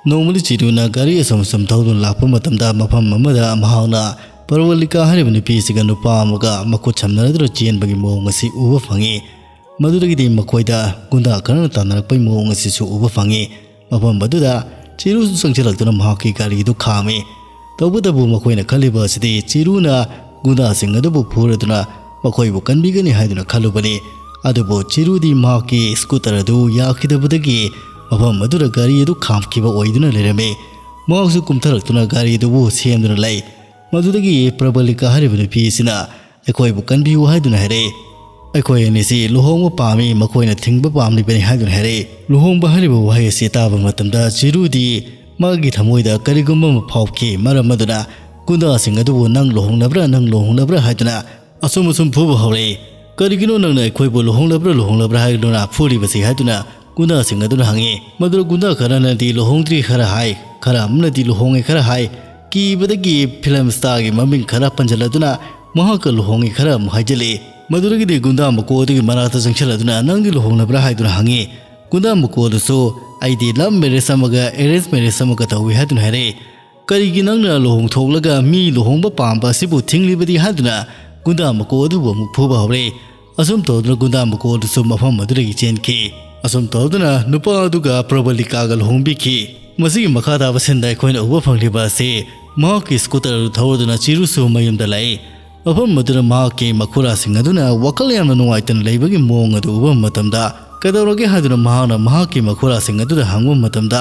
ꯅꯣꯡꯃꯗꯤ ꯆꯤꯔꯨꯅ ꯒꯥꯔꯤ ꯑꯆꯧ ꯑꯆꯧ ꯊꯧꯗꯨꯅ ꯂꯥꯛꯄ ꯃꯇꯝꯗ, ꯃꯐꯝ ꯑꯃꯗ ꯃꯍꯥꯛꯅ ꯄ꯭ꯔꯕꯂꯤꯀꯥ ꯍꯥꯏꯔꯤꯕ ꯅꯨꯄꯤ ꯑꯁꯤꯒ ꯅꯨꯄꯥ ꯑꯃꯒ ꯃꯈꯨꯠ ꯁꯝꯅꯗꯨꯅ ꯆꯦꯟꯕꯒꯤ ꯃꯑꯣꯡ ꯑꯁꯤ ꯎꯕ ꯐꯪꯉꯤ꯫ ꯃꯗꯨꯗꯒꯤꯗꯤ ꯃꯈꯣꯏꯗ ꯒꯨꯟꯗꯥ ꯈꯔꯅ ꯇꯥꯟꯅꯔꯛꯄꯒꯤ ꯃꯑꯣꯡ ꯑꯁꯤꯁꯨ ꯎꯕ ꯐꯪꯉꯤ꯫ ꯃꯐꯝ ꯑꯗꯨꯗ ꯆꯤꯔꯨꯁꯨ ꯆꯪꯁꯤꯜꯂꯛꯇꯨꯅ ꯃꯍꯥꯛꯀꯤ ꯒꯥꯔꯤꯗꯨ ꯈꯥꯝꯃꯤ꯫ ꯇꯧꯕꯇꯕꯨ ꯃꯈꯣꯏꯅ ꯈꯜꯂꯤꯕ ꯑꯁꯤꯗꯤ ꯆꯤꯔꯨꯅ ꯒꯨꯟꯗꯥꯁꯤꯡ ꯑꯗꯨꯕꯨ ꯐꯨꯔꯗꯨꯅ ꯃꯈꯣꯏꯕꯨ ꯀꯟꯕꯤꯒꯅꯤ ꯍꯥꯏꯗꯨꯅ ꯈꯜꯂꯨꯕꯅꯤ꯫ ꯑꯗꯨꯕꯨ ꯆꯤꯔꯨꯗꯤ ꯃꯍꯥꯛꯀꯤ ꯁ꯭ꯀꯨꯇꯔ ꯑꯗꯨ ꯌꯥꯈꯤꯗꯕꯗꯒꯤ ꯃꯐꯝ ꯑꯗꯨꯗ ꯒꯥꯔꯤ ꯑꯗꯨ ꯈꯥꯝꯈꯤꯕ ꯑꯣꯏꯗꯨꯅ ꯂꯩꯔꯝꯃꯤ꯫ ꯃꯍꯥꯛꯁꯨ ꯀꯨꯝꯊꯔꯛꯇꯨꯅ ꯒꯥꯔꯤ ꯑꯗꯨꯕꯨ ꯁꯦꯝꯗꯨꯅ ꯂꯩ꯫ ꯃꯗꯨꯗꯒꯤ ꯄ꯭ꯔꯕꯂꯤꯀꯥ ꯍꯥꯏꯔꯤꯕ ꯅꯨꯄꯤ ꯑꯁꯤꯅ ꯑꯩꯈꯣꯏꯕꯨ ꯀꯟꯕꯤꯌꯨ ꯍꯥꯏꯗꯨꯅ ꯍꯥꯏꯔꯛꯏ꯫ "ꯑꯩꯈꯣꯏ ꯑꯅꯤꯁꯤ ꯂꯨꯍꯣꯡꯕ ꯄꯥꯝꯃꯤ, ꯃꯈꯣꯏꯅ ꯊꯤꯡꯕ ꯄꯥꯝꯂꯤꯕꯅꯤ" ꯍꯥꯏꯗꯨꯅ ꯍꯥꯏꯔꯛꯏ꯫ ꯂꯨꯍꯣꯡꯕ ꯍꯥꯏꯔꯤꯕ ꯋꯥꯍꯩ ꯑꯁꯤ ꯇꯥꯕ ꯃꯇꯝꯗ ꯆꯤꯔꯨꯗꯤ ꯃꯥꯒꯤ ꯊꯃꯣꯏꯗ ꯀꯔꯤꯒꯨꯝꯕ ꯑꯃ ꯐꯥꯎꯈꯤ꯫ ꯃꯔꯝ ꯑꯗꯨꯅ ꯒꯨꯟꯗꯥꯁꯤꯡ ꯑꯗꯨꯕꯨ "ꯅꯪ ꯂꯨꯍꯣꯡꯂꯕ꯭ꯔꯥ? ꯅꯪ ꯂꯨꯍꯣꯡꯂꯕ꯭ꯔꯥ?" ꯍꯥꯏꯗꯨꯅ ꯑꯁꯨꯝ ꯑꯁꯨꯝ ꯐꯨꯕ ꯍꯧꯔꯛꯏ꯫ "ꯀꯔꯤꯒꯤꯅꯣ ꯅꯪꯅ ꯑꯩꯈꯣꯏꯕꯨ ꯂꯨꯍꯣꯡꯂꯕ꯭ꯔꯥ, ꯂꯨꯍꯣꯡꯂꯕ꯭ꯔꯥ ꯍꯥꯏꯗꯨꯅ ꯐꯨꯔꯤꯕꯁꯤ?" ꯍꯥꯏꯗꯨꯅ ꯒꯨꯟꯗꯥꯁꯤꯡ ꯑꯗꯨꯅ ꯍꯪꯉꯤ꯫ ꯃꯗꯨꯗ ꯒꯨꯟꯗꯥ ꯈꯔꯅꯗꯤ "ꯂꯨꯍꯣꯡꯗ꯭ꯔꯤ" ꯈꯔ ꯍꯥꯏ, ꯈꯔ ꯑꯃꯅꯗꯤ "ꯂꯨꯍꯣꯡꯉꯦ" ꯈꯔ ꯍꯥꯏ꯫ ꯀꯤꯕꯗꯒꯤ ꯐꯤꯂꯝ ꯁ꯭ꯇꯥꯔꯒꯤ ꯃꯃꯤꯡ ꯈꯔ ꯄꯟꯁꯤꯜꯂꯗꯨꯅ ꯃꯍꯥꯛꯀ "ꯂꯨꯍꯣꯡꯉꯦ" ꯈꯔ ꯑꯃꯨꯛ ꯍꯥꯏꯖꯤꯜꯂꯤ꯫ ꯃꯗꯨꯗꯒꯤꯗꯤ ꯒꯨꯟꯗꯥ ꯃꯀꯣꯛ ꯑꯗꯨꯒꯤ ꯃꯅꯥꯛꯇ ꯆꯪꯁꯤꯜꯂꯗꯨꯅ, "ꯅꯪꯗꯤ ꯂꯨꯍꯣꯡꯂꯕ꯭ꯔꯥ?" ꯍꯥꯏꯗꯨꯅ ꯍꯪꯉꯤ꯫ ꯒꯨꯟꯗꯥ ꯃꯀꯣꯛ ꯑꯗꯨꯁꯨ, "ꯑꯩꯗꯤ ꯂꯚ ꯃꯦꯔꯦꯖ ꯑꯃꯒ ꯑꯦꯔꯦꯟꯖ ꯃꯦꯔꯦꯖ ꯑꯃꯒ ꯇꯧꯏ" ꯍꯥꯏꯗꯨꯅ ꯍꯥꯏꯔꯛꯏ꯫ "ꯀꯔꯤꯒꯤ ꯅꯪꯅ ꯂꯨꯍꯣꯡꯊꯣꯛꯂꯒ ꯃꯤ ꯂꯨꯍꯣꯡꯕ ꯄꯥꯝꯕ ꯑꯁꯤꯕꯨ ꯊꯤꯡꯂꯤꯕꯗꯤ?" ꯍꯥꯏꯗꯨꯅ ꯒꯨꯟꯗꯥ ꯃꯀꯣꯛ ꯑꯗꯨꯕꯨ ꯑꯃꯨꯛ ꯐꯨꯕ ꯍꯧꯔꯛꯏ꯫ ꯑꯁꯨꯝ ꯇꯧꯗꯨꯅ ꯒꯨꯟꯗꯥ ꯃꯀꯣꯛ ꯑꯗꯨꯁꯨ ꯃꯐꯝ ꯑꯗꯨꯗꯒꯤ ꯆꯦꯟꯈꯤ꯫ ꯑꯁꯨꯝ ꯇꯧꯗꯨꯅ ꯅꯨꯄꯥ ꯑꯗꯨꯒ ꯄ꯭ꯔꯕꯂꯤꯀꯥꯒ ꯂꯨꯍꯣꯡꯕꯤꯈꯤ꯫ ꯃꯁꯤꯒꯤ ꯃꯈꯥ ꯇꯥꯕ ꯁꯤꯟꯗ ꯑꯩꯈꯣꯏꯅ ꯎꯕ ꯐꯪꯂꯤꯕ ꯑꯁꯤ ꯃꯍꯥꯛꯀꯤ ꯁ꯭ꯀꯨꯇꯔ ꯑꯗꯨ ꯊꯧꯔꯗꯨꯅ ꯆꯤꯔꯨꯁꯨ ꯃꯌꯨꯝꯗ ꯂꯥꯛꯏ꯫ ꯃꯐꯝ ꯑꯗꯨꯗ ꯃꯍꯥꯛꯀꯤ ꯃꯈꯨꯔꯥꯁꯤꯡ ꯑꯗꯨꯅ ꯋꯥꯈꯜ ꯌꯥꯝꯅ ꯅꯨꯡꯉꯥꯏꯇꯅ ꯂꯩꯕꯒꯤ ꯃꯑꯣꯡ ꯑꯗꯨ ꯎꯕ ꯃꯇꯝꯗ, ꯀꯩꯗꯧꯔꯒꯦ ꯍꯥꯏꯗꯨꯅ ꯃꯍꯥꯛꯅ ꯃꯍꯥꯛꯀꯤ ꯃꯈꯨꯔꯥꯁꯤꯡ ꯑꯗꯨꯗ ꯍꯪꯕ ꯃꯇꯝꯗ,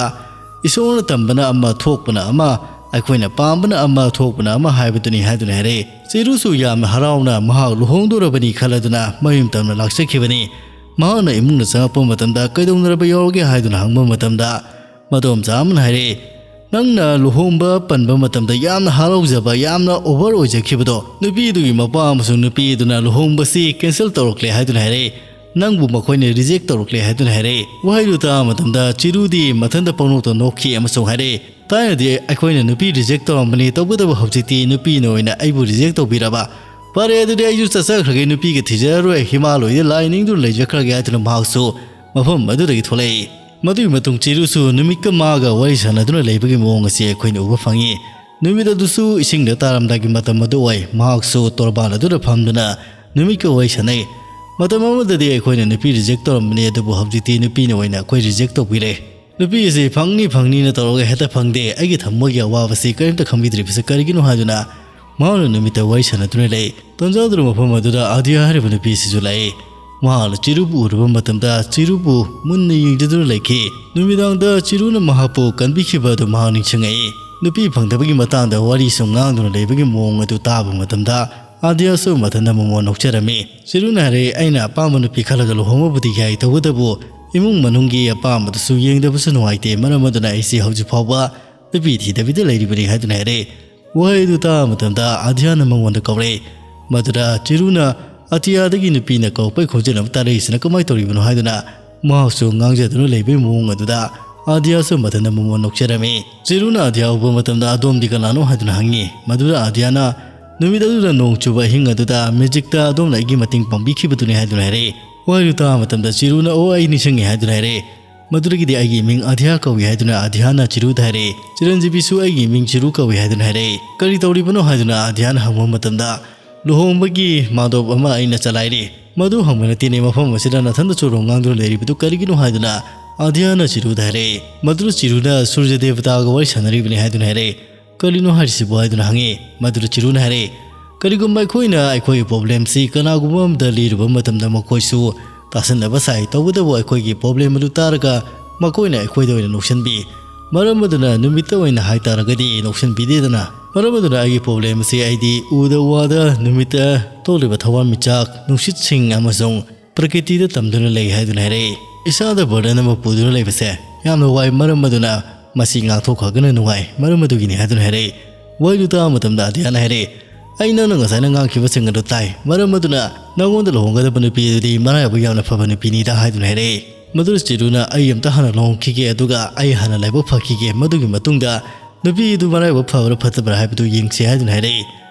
"ꯏꯁꯣꯔꯅ ꯇꯝꯕꯅ ꯑꯃ, ꯊꯣꯛꯄꯅ ꯑꯃ, ꯑꯩꯈꯣꯏꯅ ꯄꯥꯝꯕꯅ ꯑꯃ, ꯊꯣꯛꯄꯅ ꯑꯃ ꯍꯥꯏꯕꯗꯨꯅꯤ" ꯍꯥꯏꯗꯨꯅ ꯍꯥꯏꯔꯛꯏ꯫ ꯆꯤꯔꯨꯁꯨ ꯌꯥꯝꯅ ꯍꯔꯥꯎꯅ ꯃꯍꯥꯛ ꯂꯨꯍꯣꯡꯗꯣꯔꯕꯅꯤ ꯈꯜꯂꯗꯨꯅ ꯃꯌꯨꯝ ꯇꯝꯅ ꯂꯥꯛꯆꯈꯤꯕꯅꯤ꯫ ꯃꯍꯥꯛꯅ ꯏꯃꯨꯡꯗ ꯆꯪꯉꯛꯄ ꯃꯇꯝꯗ ꯀꯩꯗꯧꯅꯔꯕ ꯌꯥꯎꯔꯒꯦ ꯍꯥꯏꯗꯨꯅ ꯍꯪꯕ ꯃꯇꯝꯗ, ꯃꯗꯣꯝꯆꯥ ꯑꯃꯅ ꯍꯥꯏꯔꯛꯏ, "ꯅꯪꯅ ꯂꯨꯍꯣꯡꯕ ꯄꯟꯕ ꯃꯇꯝꯗ ꯌꯥꯝꯅ ꯍꯔꯥꯎꯖꯕ, ꯌꯥꯝꯅ ꯑꯣꯚꯔ ꯑꯣꯏꯖꯈꯤꯕꯗꯣ, ꯅꯨꯄꯤꯗꯨꯒꯤ ꯃꯄꯥ ꯑꯃꯁꯨꯡ ꯅꯨꯄꯤ ꯑꯗꯨꯅ ꯂꯨꯍꯣꯡꯕꯁꯤ ꯀꯦꯟꯁꯦꯜ ꯇꯧꯔꯛꯂꯦ" ꯍꯥꯏꯗꯨꯅ ꯍꯥꯏꯔꯛꯏ꯫ "ꯅꯪꯕꯨ ꯃꯈꯣꯏꯅ ꯔꯤꯖꯦꯛ ꯇꯧꯔꯛꯂꯦ" ꯍꯥꯏꯗꯨꯅ ꯍꯥꯏꯔꯛꯏ꯫ ꯋꯥꯍꯩꯗꯨ ꯇꯥꯕ ꯃꯇꯝꯗ ꯆꯤꯔꯨꯗꯤ ꯃꯊꯟꯇ ꯄꯪꯅꯣꯛꯇ ꯅꯣꯛꯈꯤ ꯑꯃꯁꯨꯡ ꯍꯥꯏꯔꯛꯏ, "ꯊꯥꯏꯅꯗꯤ ꯑꯩꯈꯣꯏꯅ ꯅꯨꯄꯤ ꯔꯤꯖꯦꯛ ꯇꯧꯔꯝꯕꯅꯤ, ꯇꯧꯕꯇꯕꯨ ꯍꯧꯖꯤꯛꯇꯤ ꯅꯨꯄꯤꯅ ꯑꯣꯏꯅ ꯑꯩꯕꯨ ꯔꯤꯖꯦꯛ ꯇꯧꯕꯤꯔꯕ? ꯐꯔꯦ, ꯑꯗꯨꯗꯤ ꯑꯩꯁꯨ ꯆꯠꯆꯈ꯭ꯔꯒꯦ, ꯅꯨꯄꯤꯒ ꯊꯤꯖꯔꯔꯣꯏ, ꯍꯤꯃꯥꯂꯣꯏꯗ ꯂꯥꯏ ꯅꯤꯡꯗꯨꯅ ꯂꯩꯖꯈ꯭ꯔꯒꯦ" ꯍꯥꯏꯗꯨꯅ ꯃꯍꯥꯛꯁꯨ ꯃꯐꯝ ꯑꯗꯨꯗꯒꯤ ꯊꯣꯛꯂꯛꯏ꯫ ꯃꯗꯨꯒꯤ ꯃꯇꯨꯡ ꯆꯤꯔꯨꯁꯨ ꯅꯨꯃꯤꯠꯀ ꯃꯥꯒ ꯋꯥꯔꯤ ꯁꯥꯟꯅꯗꯨꯅ ꯂꯩꯕꯒꯤ ꯃꯑꯣꯡ ꯑꯁꯤ ꯑꯩꯈꯣꯏꯅ ꯎꯕ ꯐꯪꯉꯤ꯫ ꯅꯨꯃꯤꯠ ꯑꯗꯨꯁꯨ ꯏꯁꯤꯡꯗ ꯇꯥꯔꯝꯗꯥꯏꯒꯤ ꯃꯇꯝ ꯑꯗꯨ ꯑꯣꯏ꯫ ꯃꯍꯥꯛꯁꯨ ꯇꯣꯔꯕꯥꯟ ꯑꯗꯨꯗ ꯐꯝꯗꯨꯅ ꯅꯨꯃꯤꯠꯀ ꯋꯥꯔꯤ ꯁꯥꯟꯅꯩ꯫ ꯃꯇꯝ ꯑꯃꯗꯗꯤ ꯑꯩꯈꯣꯏꯅ ꯅꯨꯄꯤ ꯔꯤꯖꯦꯛ ꯇꯧꯔꯝꯕꯅꯤ, ꯑꯗꯨꯕꯨ ꯍꯧꯖꯤꯛꯇꯤ ꯅꯨꯄꯤꯅ ꯑꯣꯏꯅ ꯑꯩꯈꯣꯏ ꯔꯤꯖꯦꯛ ꯇꯧꯕꯤꯔꯦ꯫ ꯅꯨꯄꯤ ꯑꯁꯤ ꯐꯪꯅꯤ ꯐꯪꯅꯤꯅ ꯇꯧꯔꯒ ꯍꯦꯛꯇ ꯐꯪꯗꯦ꯫ ꯑꯩꯒꯤ ꯊꯃꯣꯏꯒꯤ ꯑꯋꯥꯕꯁꯤ ꯀꯔꯤꯝꯇ ꯈꯪꯕꯤꯗ꯭ꯔꯤꯕꯁꯤ ꯀꯔꯤꯒꯤꯅꯣ ꯍꯥꯏꯗꯨꯅ ꯃꯍꯥꯛꯅ ꯅꯨꯃꯤꯠꯇ ꯋꯥꯔꯤ ꯁꯥꯟꯅꯗꯨꯅ ꯂꯩ꯫ ꯇꯟꯖꯥꯗꯨꯅ ꯃꯐꯝ ꯑꯗꯨꯗ ꯑꯥꯗꯤꯌꯥ ꯍꯥꯏꯔꯤꯕ ꯅꯨꯄꯤ ꯑꯁꯤꯁꯨ ꯂꯥꯛꯏ꯫ ꯃꯍꯥꯛꯅ ꯆꯤꯔꯨꯕꯨ ꯎꯔꯨꯕ ꯃꯇꯝꯗ ꯆꯤꯔꯨꯕꯨ ꯃꯨꯟꯅ ꯌꯦꯡꯖꯗꯨꯅ ꯂꯩꯈꯤ꯫ ꯅꯨꯃꯤꯗꯥꯡꯗ ꯆꯤꯔꯨꯅ ꯃꯍꯥꯛꯄꯨ ꯀꯟꯕꯤꯈꯤꯕ ꯑꯗꯨ ꯃꯍꯥꯛ ꯅꯤꯡꯁꯤꯡꯉꯛꯏ꯫ ꯅꯨꯄꯤ ꯐꯪꯗꯕꯒꯤ ꯃꯇꯥꯡꯗ ꯋꯥꯔꯤ ꯁꯨꯝ ꯉꯥꯡꯗꯨꯅ ꯂꯩꯕꯒꯤ ꯃꯑꯣꯡ ꯑꯗꯨ ꯇꯥꯕ ꯃꯇꯝꯗ ꯑꯥꯗꯤꯌꯥꯁꯨ ꯃꯊꯟꯇ ꯃꯃꯣꯟ ꯅꯣꯛꯆꯔꯝꯃꯤ꯫ ꯆꯤꯔꯨꯅ ꯍꯥꯏꯔꯛꯏ, "ꯑꯩꯅ ꯑꯄꯥꯝꯕ ꯅꯨꯄꯤ ꯈꯜꯂꯒ ꯂꯨꯍꯣꯡꯕꯕꯨꯗꯤ ꯌꯥꯏ, ꯇꯧꯕꯇꯕꯨ ꯏꯃꯨꯡ ꯃꯅꯨꯡꯒꯤ ꯑꯄꯥꯝꯕꯗꯨꯁꯨ ꯌꯦꯡꯗꯕꯁꯨ ꯅꯨꯡꯉꯥꯏꯇꯦ꯫ ꯃꯔꯝ ꯑꯗꯨꯅ ꯑꯩꯁꯤ ꯍꯧꯖꯤꯛ ꯐꯥꯎꯕ ꯅꯨꯄꯤ ꯊꯤꯗꯕꯤꯗ ꯂꯩꯔꯤꯕꯅꯤ" ꯍꯥꯏꯗꯨꯅ ꯍꯥꯏꯔꯛꯏ꯫ ꯋꯥꯍꯩ ꯑꯗꯨ ꯇꯥꯕ ꯃꯇꯝꯗ ꯑꯥꯗꯤꯌꯥꯅ ꯃꯉꯣꯟꯗ ꯀꯧꯔꯛꯏ꯫ ꯃꯗꯨꯗ ꯆꯤꯔꯨꯅ ꯑꯇꯤꯌꯥꯗꯒꯤ ꯅꯨꯄꯤꯅ ꯀꯧꯔꯛꯄꯒꯤ ꯈꯣꯟꯖꯦꯜ ꯑꯃ ꯇꯥꯔꯛꯏꯁꯤꯅ ꯀꯃꯥꯏꯅ ꯇꯧꯔꯤꯕꯅꯣ ꯍꯥꯏꯗꯨꯅ ꯃꯍꯥꯛꯁꯨ ꯉꯥꯡꯖꯗꯨꯅ ꯂꯩꯕꯒꯤ ꯃꯑꯣꯡ ꯑꯗꯨꯗ ꯑꯥꯗꯤꯌꯥꯁꯨ ꯃꯊꯟꯇ ꯃꯃꯣꯟ ꯅꯣꯛꯆꯔꯝꯃꯤ꯫ ꯆꯤꯔꯨꯅ ꯑꯥꯗꯤꯌꯥ ꯎꯕ ꯃꯇꯝꯗ, "ꯑꯗꯣꯝꯗꯤ ꯀꯅꯥꯅꯣ?" ꯍꯥꯏꯗꯨꯅ ꯍꯪꯉꯤ꯫ ꯃꯗꯨꯗ ꯑꯥꯗꯤꯌꯥꯅ, "ꯅꯨꯃꯤꯠ ꯑꯗꯨꯗ ꯅꯣꯡ ꯆꯨꯕ ꯑꯍꯤꯡ ꯑꯗꯨꯗ ꯃꯦꯖꯤꯛꯇ ꯑꯗꯣꯝꯅ ꯑꯩꯒꯤ ꯃꯇꯦꯡ ꯄꯥꯡꯕꯤꯈꯤꯕꯗꯨꯅꯤ" ꯍꯥꯏꯗꯨꯅ ꯍꯥꯏꯔꯛꯏ꯫ ꯋꯥꯍꯩꯗꯨ ꯇꯥꯕ ꯃꯇꯝꯗ ꯆꯤꯔꯨꯅ, "ꯑꯣ, ꯑꯩ ꯅꯤꯡꯁꯤꯡꯉꯤ" ꯍꯥꯏꯗꯨꯅ ꯍꯥꯏꯔꯛꯏ꯫ ꯃꯗꯨꯗꯒꯤꯗꯤ ꯑꯩꯒꯤ ꯃꯤꯡ ꯑꯥꯗꯤꯌꯥ ꯀꯧꯏ ꯍꯥꯏꯗꯨꯅ ꯑꯥꯗꯤꯌꯥꯅ ꯆꯤꯔꯨꯗ ꯍꯥꯏꯔꯛꯏ꯫ ꯆꯤꯔꯟꯖꯤꯕꯤꯁꯨ ꯑꯩꯒꯤ ꯃꯤꯡ ꯆꯤꯔꯨ ꯀꯧꯏ ꯍꯥꯏꯗꯨꯅ ꯍꯥꯏꯔꯛꯏ꯫ "ꯀꯔꯤ ꯇꯧꯔꯤꯕꯅꯣ?" ꯍꯥꯏꯗꯨꯅ ꯑꯥꯗꯤꯌꯥꯅ ꯍꯪꯕ ꯃꯇꯝꯗ, "ꯂꯨꯍꯣꯡꯕꯒꯤ ꯃꯥꯗꯣꯞ ꯑꯃ ꯑꯩꯅ ꯆꯂꯥꯏꯔꯤ꯫ ꯃꯗꯨ ꯍꯪꯕ ꯅꯠꯇꯦꯅꯦ, ꯃꯐꯝ ꯑꯁꯤꯗ ꯅꯊꯟꯗ ꯆꯨꯔꯣꯡ ꯉꯥꯡꯗꯨꯅ ꯂꯩꯔꯤꯕꯗꯨ ꯀꯔꯤꯒꯤꯅꯣ?" ꯍꯥꯏꯗꯨꯅ ꯑꯥꯗ꯭ꯌꯥꯅ ꯆꯤꯔꯨꯗ ꯍꯥꯏꯔꯛꯏ꯫ ꯃꯗꯨꯗ ꯆꯤꯔꯨꯅ ꯁꯨꯔꯖ ꯗꯦꯕꯇꯥꯒ ꯋꯥꯔꯤ ꯁꯥꯟꯅꯔꯤꯕꯅꯤ ꯍꯥꯏꯗꯨꯅ ꯍꯥꯏꯔꯛꯏ꯫ "ꯀꯔꯤꯅꯣ ꯍꯥꯏꯔꯤꯁꯤꯕꯨ?" ꯍꯥꯏꯗꯨꯅ ꯍꯪꯉꯤ꯫ ꯃꯗꯨꯗ ꯆꯤꯔꯨꯅ ꯍꯥꯏꯔꯛꯏ, "ꯀꯔꯤꯒꯨꯝꯕ ꯑꯩꯈꯣꯏꯅ ꯑꯩꯈꯣꯏꯒꯤ problemꯁꯤ ꯀꯅꯥꯒꯨꯝꯕ ꯑꯃꯗ ꯂꯤꯔꯨꯕ ꯃꯇꯝꯗ ꯃꯈꯣꯏꯁꯨ ꯇꯥꯁꯟꯅꯕ ꯁꯥꯏ, ꯇꯧꯕꯇꯕꯨ ꯑꯩꯈꯣꯏꯒꯤ problem ꯑꯗꯨ ꯇꯥꯔꯒ ꯃꯈꯣꯏꯅ ꯑꯩꯈꯣꯏꯗ ꯑꯣꯏꯅ ꯅꯣꯛꯁꯟꯕꯤ꯫ ꯃꯔꯝ ꯑꯗꯨꯅ ꯅꯨꯃꯤꯠꯇ ꯑꯣꯏꯅ ꯍꯥꯏꯇꯥꯔꯒꯗꯤ ꯅꯣꯛꯁꯟꯕꯤꯗꯦꯗꯅ꯫ ꯃꯔꯝ ꯑꯗꯨꯅ ꯑꯩꯒꯤ problemꯁꯤ ꯑꯩꯗꯤ ꯎꯗ ꯋꯥꯗ ꯅꯨꯃꯤꯠꯇ ꯊꯣꯛꯂꯤꯕ ꯊꯋꯥꯟꯃꯤꯆꯥꯛ, ꯅꯨꯡꯁꯤꯠꯁꯤꯡ ꯑꯃꯁꯨꯡ ꯄ꯭ꯔꯀꯤꯇꯤꯗ ꯇꯝꯗꯨꯅ ꯂꯩ ꯍꯥꯏꯗꯨꯅ ꯍꯥꯏꯔꯛꯏ꯫ ꯏꯁꯥꯗ burden ꯑꯃ ꯄꯨꯗꯨꯅ ꯂꯩꯕꯁꯦ ꯌꯥꯝꯅ ꯋꯥꯏ, ꯃꯔꯝ ꯑꯗꯨꯅ ꯃꯁꯤ ꯉꯥꯛꯊꯣꯛꯈ꯭ꯔꯒꯅ ꯅꯨꯡꯉꯥꯏ, ꯃꯔꯝ ꯑꯗꯨꯒꯤꯅꯤ" ꯍꯥꯏꯗꯨꯅ ꯍꯥꯏꯔꯛꯏ꯫ ꯋꯥꯍꯩꯗꯨ ꯇꯥꯕ ꯃꯇꯝꯗ ꯑꯥꯗ꯭ꯌꯥꯅ ꯍꯥꯏꯔꯛꯏ, "ꯑꯩ ꯅꯪꯅ ꯉꯁꯥꯏꯅ ꯉꯥꯡꯈꯤꯕꯁꯤꯡ ꯑꯗꯨ ꯇꯥꯏ, ꯃꯔꯝ ꯑꯗꯨꯅ ꯅꯪꯉꯣꯟꯗ ꯂꯨꯍꯣꯡꯒꯗꯕ ꯅꯨꯄꯤ ꯑꯗꯨꯗꯤ ꯃꯔꯥꯏꯕꯛ ꯌꯥꯝꯅ ꯐꯕ ꯅꯨꯄꯤꯅꯤꯗ" ꯍꯥꯏꯗꯨꯅ ꯍꯥꯏꯔꯛꯏ꯫ ꯃꯗꯨꯗ ꯆꯤꯔꯨꯅ, "ꯑꯩ ꯑꯝꯇ ꯍꯥꯟꯅ ꯂꯨꯍꯣꯡꯈꯤꯒꯦ, ꯑꯗꯨꯒ ꯑꯩ ꯍꯥꯟꯅ ꯂꯥꯏꯕꯛ ꯐꯈꯤꯒꯦ, ꯃꯗꯨꯒꯤ ꯃꯇꯨꯡꯗ ꯅꯨꯄꯤ ꯑꯗꯨ ꯃꯔꯥꯏꯕꯛ ꯐꯕ꯭ꯔꯥ ꯐꯠꯇꯕ꯭ꯔꯥ ꯍꯥꯏꯕꯗꯨ ꯌꯦꯡꯁꯤ" ꯍꯥꯏꯗꯨꯅ ꯍꯥꯏꯔꯛꯏ꯫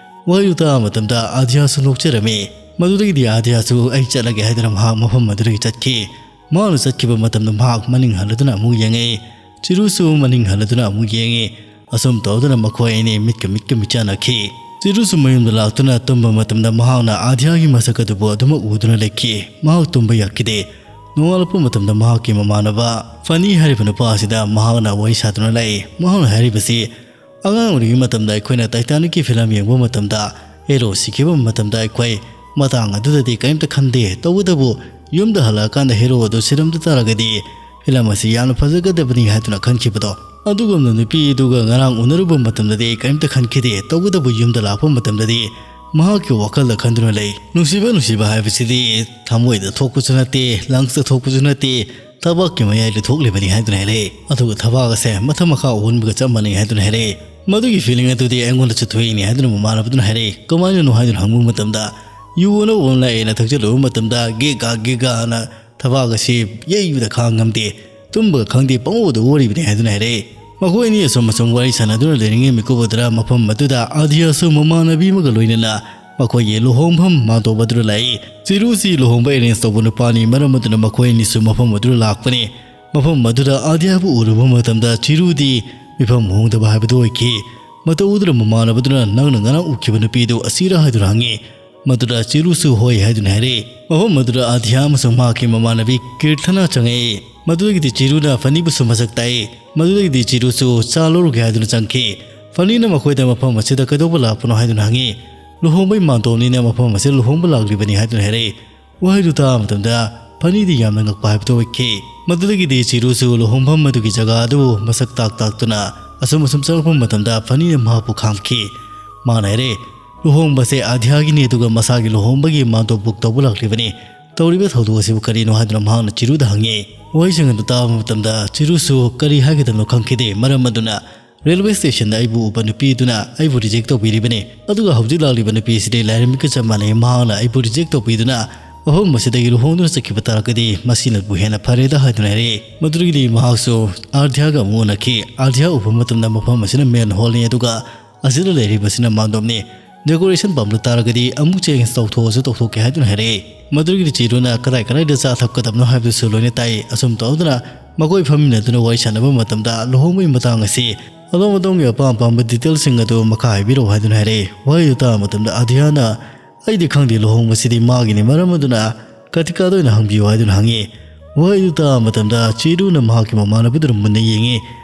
ꯋꯥꯍꯩꯗꯨ ꯇꯥꯕ ꯃꯇꯝꯗ ꯑꯥꯗ꯭ꯌꯥꯁꯨ ꯅꯣꯛꯆꯔꯝꯃꯤ꯫ ꯃꯗꯨꯗꯒꯤꯗꯤ ꯑꯥꯗ꯭ꯌꯥꯁꯨ "ꯑꯩ ꯆꯠꯂꯒꯦ" ꯍꯥꯏꯗꯨꯅ ꯃꯍꯥꯛ ꯃꯐꯝ ꯑꯗꯨꯗꯒꯤ ꯆꯠꯈꯤ꯫ ꯃꯍꯥꯛꯅ ꯆꯠꯈꯤꯕ ꯃꯇꯝꯗ ꯃꯍꯥꯛ ꯃꯅꯤꯡ ꯍꯜꯂꯗꯨꯅ ꯑꯃꯨꯛ ꯌꯦꯡꯉꯛꯏ꯫ ꯆꯤꯔꯨꯁꯨ ꯃꯅꯤꯡ ꯍꯜꯂꯗꯨꯅ ꯑꯃꯨꯛ ꯌꯦꯡꯉꯤ꯫ ꯑꯁꯨꯝ ꯇꯧꯗꯨꯅ ꯃꯈꯣꯏ ꯑꯅꯤ ꯃꯤꯠꯀ ꯃꯤꯠꯀ ꯃꯤꯆꯥꯟꯅꯈꯤ꯫ ꯆꯤꯔꯨꯁꯨ ꯃꯌꯨꯝꯗ ꯂꯥꯛꯇꯨꯅ ꯇꯨꯝꯕ ꯃꯇꯝꯗ ꯃꯍꯥꯛꯅ ꯑꯥꯗ꯭ꯌꯥꯒꯤ ꯃꯁꯛ ꯑꯗꯨꯕꯨ ꯑꯗꯨꯃꯛ ꯎꯗꯨꯅ ꯂꯩꯈꯤ꯫ ꯃꯍꯥꯛ ꯇꯨꯝꯕ ꯌꯥꯈꯤꯗꯦ꯫ ꯅꯣꯡꯉꯥꯜꯂꯛꯄ ꯃꯇꯝꯗ ꯃꯍꯥꯛꯀꯤ ꯃꯃꯥꯟꯅꯕ ꯐꯅꯤ ꯍꯥꯏꯔꯤꯕ ꯅꯨꯄꯥ ꯑꯁꯤꯗ ꯃꯍꯥꯛꯅ ꯋꯥꯔꯤ ꯁꯥꯗꯨꯅ ꯂꯩ꯫ ꯃꯍꯥꯛꯅ ꯍꯥꯏꯔꯤꯕꯁꯤ, "ꯑꯉꯥꯡ ꯑꯣꯏꯔꯤꯉꯩ ꯃꯇꯝꯗ ꯑꯩꯈꯣꯏꯅ Titanicꯀꯤ film ꯌꯦꯡꯕ ꯃꯇꯝꯗ hero ꯁꯤꯈꯤꯕ ꯃꯇꯝꯗ ꯑꯩꯈꯣꯏ ꯃꯇꯥꯡ ꯑꯗꯨꯗꯗꯤ ꯀꯔꯤꯝꯇ ꯈꯟꯗꯦ, ꯇꯧꯕꯇꯕꯨ ꯌꯨꯝꯗ ꯍꯜꯂꯛꯑꯀꯥꯟꯗ hero ꯑꯗꯨ ꯁꯤꯔꯝꯗ ꯇꯥꯔꯒꯗꯤ film ꯑꯁꯤ ꯌꯥꯝꯅ ꯐꯖꯒꯗꯕꯅꯤ ꯍꯥꯏꯗꯨꯅ ꯈꯟꯈꯤꯕꯗꯣ, ꯑꯗꯨꯒꯨꯝꯅ ꯅꯨꯄꯤ ꯑꯗꯨꯒ ꯉꯔꯥꯡ ꯎꯅꯔꯨꯕ ꯃꯇꯝꯗꯗꯤ ꯀꯔꯤꯝꯇ ꯈꯟꯈꯤꯗꯦ, ꯇꯧꯕꯇꯕꯨ ꯌꯨꯝꯗ ꯂꯥꯛꯄ ꯃꯇꯝꯗꯗꯤ ꯃꯍꯥꯛꯀꯤ ꯋꯥꯈꯜꯗ ꯈꯟꯗꯨꯅ ꯂꯩ꯫ ꯅꯨꯡꯁꯤꯕ, ꯅꯨꯡꯁꯤꯕ ꯍꯥꯏꯕꯁꯤꯗꯤ ꯊꯃꯣꯏꯗ ꯊꯣꯛꯄꯁꯨ ꯅꯠꯇꯦ, lungsꯇ ꯊꯣꯛꯄꯁꯨ ꯅꯠꯇꯦ, ꯊꯕꯥꯛꯀꯤ ꯃꯌꯥꯏꯗ ꯊꯣꯛꯂꯤꯕꯅꯤ" ꯍꯥꯏꯗꯨꯅ ꯍꯥꯏꯔꯛꯏ꯫ ꯑꯗꯨꯒ ꯊꯕꯥꯛ ꯑꯁꯦ ꯃꯊꯛ ꯃꯈꯥ ꯑꯣꯟꯕꯒ ꯆꯞ ꯃꯥꯟꯅꯩ ꯍꯥꯏꯗꯨꯅ ꯍꯥꯏꯔꯛꯏ꯫ "ꯃꯗꯨꯒꯤ feeling ꯑꯗꯨꯗꯤ ꯑꯩꯉꯣꯟꯗꯁꯨ ꯊꯣꯛꯏꯅꯤ" ꯍꯥꯏꯗꯨꯅ ꯃꯃꯥꯟꯅꯕꯗꯨꯅ ꯍꯥꯏꯔꯛꯏ꯫ "ꯀꯃꯥꯏꯅꯅꯣ?" ꯍꯥꯏꯗꯨꯅ ꯍꯪꯕ ꯃꯇꯝꯗ, "ꯌꯨ ꯑꯅꯧꯕ ꯑꯃ ꯂꯥꯛꯑꯦꯅ ꯊꯛꯆꯜꯂꯨꯕ ꯃꯇꯝꯗ ꯒꯦꯒꯥ ꯒꯦꯒꯥꯅ ꯊꯕꯥꯛ ꯑꯁꯤ ꯌꯩꯕꯗ ꯈꯥꯡ ꯉꯝꯗꯦ, ꯇꯨꯝꯕꯒ ꯈꯪꯗꯦ, ꯄꯪꯑꯣꯗ ꯑꯣꯔꯤꯕꯅꯤ" ꯍꯥꯏꯗꯨꯅ ꯍꯥꯏꯔꯛꯏ꯫ ꯃꯈꯣꯏ ꯑꯅꯤ ꯑꯁꯨꯝ ꯑꯁꯨꯝ ꯋꯥꯔꯤ ꯁꯥꯟꯅꯗꯨꯅ ꯂꯩꯔꯤꯉꯩ ꯃꯤꯀꯨꯞ ꯑꯗꯨꯗ ꯃꯐꯝ ꯑꯗꯨꯗ ꯑꯥꯗ꯭ꯌꯥꯁꯨ ꯃꯃꯥꯟꯅꯕꯤ ꯑꯃꯒ ꯂꯣꯏꯅꯅ ꯃꯈꯣꯏꯒꯤ ꯂꯨꯍꯣꯡꯐꯝ ꯃꯥꯟꯗꯣꯞ ꯑꯗꯨꯗ ꯂꯥꯛꯏ꯫ ꯆꯤꯔꯨꯁꯤ ꯂꯨꯍꯣꯡꯕ arrange ꯇꯧꯕ ꯅꯨꯄꯥꯅꯤ, ꯃꯔꯝ ꯑꯗꯨꯅ ꯃꯈꯣꯏ ꯑꯅꯤꯁꯨ ꯃꯐꯝ ꯑꯗꯨꯗ ꯂꯥꯛꯄꯅꯤ꯫ ꯃꯐꯝ ꯑꯗꯨꯗ ꯑꯥꯗ꯭ꯌꯥꯕꯨ ꯎꯔꯨꯕ ꯃꯇꯝꯗ ꯆꯤꯔꯨꯗꯤ ꯃꯤꯐꯝ ꯍꯣꯡꯗꯕ ꯍꯥꯏꯕꯗꯨ ꯑꯣꯏꯈꯤ꯫ ꯃꯇꯧ ꯑꯗꯨꯗ ꯃꯃꯥꯟꯅꯕꯗꯨꯅ, "ꯅꯪꯅ ꯉꯔꯥꯡ ꯎꯈꯤꯕ ꯅꯨꯄꯤꯗꯨ ꯑꯁꯤꯔꯥ?" ꯍꯥꯏꯗꯨꯅ ꯍꯪꯉꯤ꯫ ꯃꯗꯨꯗ ꯆꯤꯔꯨꯁꯨ "ꯍꯣꯏ" ꯍꯥꯏꯗꯨꯅ ꯍꯥꯏꯔꯛꯏ꯫ ꯃꯐꯝ ꯑꯗꯨꯗ ꯑꯥꯗ꯭ꯌꯥ ꯑꯃꯁꯨꯡ ꯃꯍꯥꯛꯀꯤ ꯃꯃꯥꯟꯅꯕꯤ ꯀꯤꯔꯊꯅꯥ ꯆꯪꯉꯛꯏ꯫ ꯃꯗꯨꯗꯒꯤꯗꯤ ꯆꯤꯔꯨꯅ ꯐꯅꯤꯕꯨꯁꯨ ꯃꯁꯛ ꯇꯥꯛꯏ꯫ ꯃꯗꯨꯗꯒꯤꯗꯤ ꯆꯤꯔꯨꯁꯨ ꯆꯥ ꯂꯧꯔꯨꯒꯦ ꯍꯥꯏꯗꯨꯅ ꯆꯪꯈꯤ꯫ ꯐꯅꯤꯅ ꯃꯈꯣꯏꯗ ꯃꯐꯝ ꯑꯁꯤꯗ ꯀꯩꯗꯧꯕ ꯂꯥꯛꯄꯅꯣ ꯍꯥꯏꯗꯨꯅ ꯍꯪꯉꯤ꯫ ꯂꯨꯍꯣꯡꯕꯒꯤ ꯃꯥꯟꯗꯣꯞꯅꯤꯅ ꯃꯐꯝ ꯑꯁꯤꯗ ꯂꯨꯍꯣꯡꯕ ꯂꯥꯛꯂꯤꯕꯅꯤ ꯍꯥꯏꯗꯨꯅ ꯍꯥꯏꯔꯛꯏ꯫ ꯋꯥꯍꯩꯗꯨ ꯇꯥꯕ ꯃꯇꯝꯗ ꯐꯅꯤꯗꯤ ꯌꯥꯝꯅ ꯉꯛꯄ ꯍꯥꯏꯕꯗꯨ ꯑꯣꯏꯈꯤ꯫ ꯃꯗꯨꯗꯒꯤꯗꯤ ꯆꯤꯔꯨꯁꯨ ꯂꯨꯍꯣꯡꯐꯝ ꯑꯗꯨꯒꯤ ꯖꯒꯥ ꯑꯗꯨꯕꯨ ꯃꯁꯛ ꯇꯥꯛ ꯇꯥꯛꯇꯨꯅ ꯑꯁꯨꯝ ꯑꯁꯨꯝ ꯆꯪꯂꯛꯄ ꯃꯇꯝꯗ ꯐꯅꯤꯅ ꯃꯍꯥꯛꯄꯨ ꯈꯥꯝꯈꯤ꯫ ꯃꯥꯅ ꯍꯥꯏꯔꯦ, "ꯂꯨꯍꯣꯡꯕꯁꯦ ꯑꯙ꯭ꯌꯥꯒꯤꯅꯤ, ꯑꯗꯨꯒ ꯃꯁꯥꯒꯤ ꯂꯨꯍꯣꯡꯕꯒꯤ ꯃꯥꯟꯗꯣꯞ ꯕꯨꯛ ꯇꯧꯕ ꯂꯥꯛꯂꯤꯕꯅꯤ꯫ ꯇꯧꯔꯤꯕ ꯊꯧꯗꯣꯛ ꯑꯁꯤꯕꯨ ꯀꯔꯤꯅꯣ?" ꯍꯥꯏꯗꯨꯅ ꯃꯍꯥꯛꯅ ꯆꯤꯔꯨꯗ ꯍꯪꯉꯤ꯫ ꯋꯥꯍꯩꯁꯤꯡ ꯑꯗꯨ ꯇꯥꯕ ꯃꯇꯝꯗ ꯆꯤꯔꯨꯁꯨ ꯀꯔꯤ ꯍꯥꯏꯒꯗꯕꯅꯣ ꯈꯪꯈꯤꯗꯦ꯫ ꯃꯔꯝ ꯑꯗꯨꯅ ꯔꯦꯜꯋꯦ ꯁ꯭ꯇꯦꯁꯟꯗ ꯑꯩꯕꯨ ꯎꯕ ꯅꯨꯄꯤꯗꯨꯅ ꯑꯩꯕꯨ ꯔꯤꯖꯦꯛ ꯇꯧꯕꯤꯔꯤꯕꯅꯤ, ꯑꯗꯨꯒ ꯍꯧꯖꯤꯛ ꯂꯥꯛꯂꯤꯕ ꯅꯨꯄꯤ ꯑꯁꯤꯗꯤ ꯂꯥꯏꯔꯦꯝꯕꯤꯒ ꯆꯞ ꯃꯥꯟꯅꯩ꯫ ꯃꯍꯥꯛꯅ ꯑꯩꯕꯨ ꯔꯤꯖꯦꯛ ꯇꯧꯕꯤꯗꯨꯅ ꯃꯐꯝ ꯑꯁꯤꯗꯒꯤ ꯂꯨꯍꯣꯡꯗꯨꯅ ꯆꯠꯈꯤꯕ ꯇꯥꯔꯒꯗꯤ ꯃꯁꯤꯅꯕꯨ ꯍꯦꯟꯅ ꯐꯔꯦꯗ ꯍꯥꯏꯗꯨꯅ ꯍꯥꯏꯔꯛꯏ꯫ ꯃꯗꯨꯗꯒꯤꯗꯤ ꯃꯍꯥꯛꯁꯨ ꯑꯥꯔꯊꯤꯌꯥꯒ ꯑꯃꯨꯛ ꯎꯅꯈꯤ꯫ ꯑꯥꯔꯊꯤꯌꯥ ꯎꯕ ꯃꯇꯝꯗ ꯃꯐꯝ ꯑꯁꯤꯅ ꯃꯦꯟ ꯍꯣꯜꯅꯤ, ꯑꯗꯨꯒ ꯑꯁꯤꯗ ꯂꯩꯔꯤꯕꯁꯤꯅ ꯃꯥꯟꯗꯣꯞꯅꯤ꯫ ꯗꯦꯀꯣꯔꯦꯁꯟ ꯄꯥꯝꯂ ꯇꯥꯔꯒꯗꯤ ꯑꯃꯨꯛ ꯆꯦꯟꯖ ꯇꯧꯊꯣꯛꯑꯁꯨ ꯇꯧꯊꯣꯛꯀꯦ ꯍꯥꯏꯗꯨꯅ ꯍꯥꯏꯔꯛꯏ꯫ ꯃꯗꯨꯗꯒꯤꯗꯤ ꯆꯤꯔꯨꯅ ꯀꯗꯥꯏ ꯀꯗꯥꯏꯗ ꯆꯥ ꯊꯛꯀꯗꯕꯅꯣ ꯍꯥꯏꯕꯗꯨꯁꯨ ꯂꯣꯏꯅ ꯇꯥꯛꯏ꯫ ꯑꯁꯨꯝ ꯇꯧꯗꯨꯅ ꯃꯈꯣꯏ ꯐꯝꯃꯤꯟꯅꯗꯨꯅ ꯋꯥꯔꯤ ꯁꯥꯟꯅꯕ ꯃꯇꯝꯗ ꯂꯨꯍꯣꯡꯕꯒꯤ ꯃꯇꯥꯡ ꯑꯁꯤ ꯑꯗꯣꯝ ꯑꯗꯣꯝꯒꯤ ꯑꯄꯥꯝ ꯑꯄꯥꯝꯕ ꯗꯤꯇꯦꯜꯁꯤꯡ ꯑꯗꯨ ꯃꯈꯥ ꯍꯥꯏꯕꯤꯔꯛꯎ ꯍꯥꯏꯗꯨꯅ ꯍꯥꯏꯔꯛꯏ꯫ ꯋꯥꯍꯩꯗꯨ ꯇꯥꯕ ꯃꯇꯝꯗ ꯑꯙꯤꯌꯥꯅ, "ꯑꯩꯗꯤ ꯈꯪꯗꯦ, ꯂꯨꯍꯣꯡꯕꯁꯤꯗꯤ ꯃꯥꯒꯤꯅꯤ, ꯃꯔꯝ ꯑꯗꯨꯅ ꯀꯥꯇꯤꯀꯥꯗ ꯑꯣꯏꯅ ꯍꯪꯕꯤꯌꯨ" ꯍꯥꯏꯗꯨꯅ ꯍꯪꯉꯤ꯫ ꯋꯥꯍꯩꯗꯨ ꯇꯥꯕ ꯃꯇꯝꯗ ꯆꯤꯔꯨꯅ ꯃꯍꯥꯛꯀꯤ ꯃꯃꯥꯟꯅꯕꯗꯨꯗ ꯃꯨꯟꯅ ꯌꯦꯡꯉꯤ꯫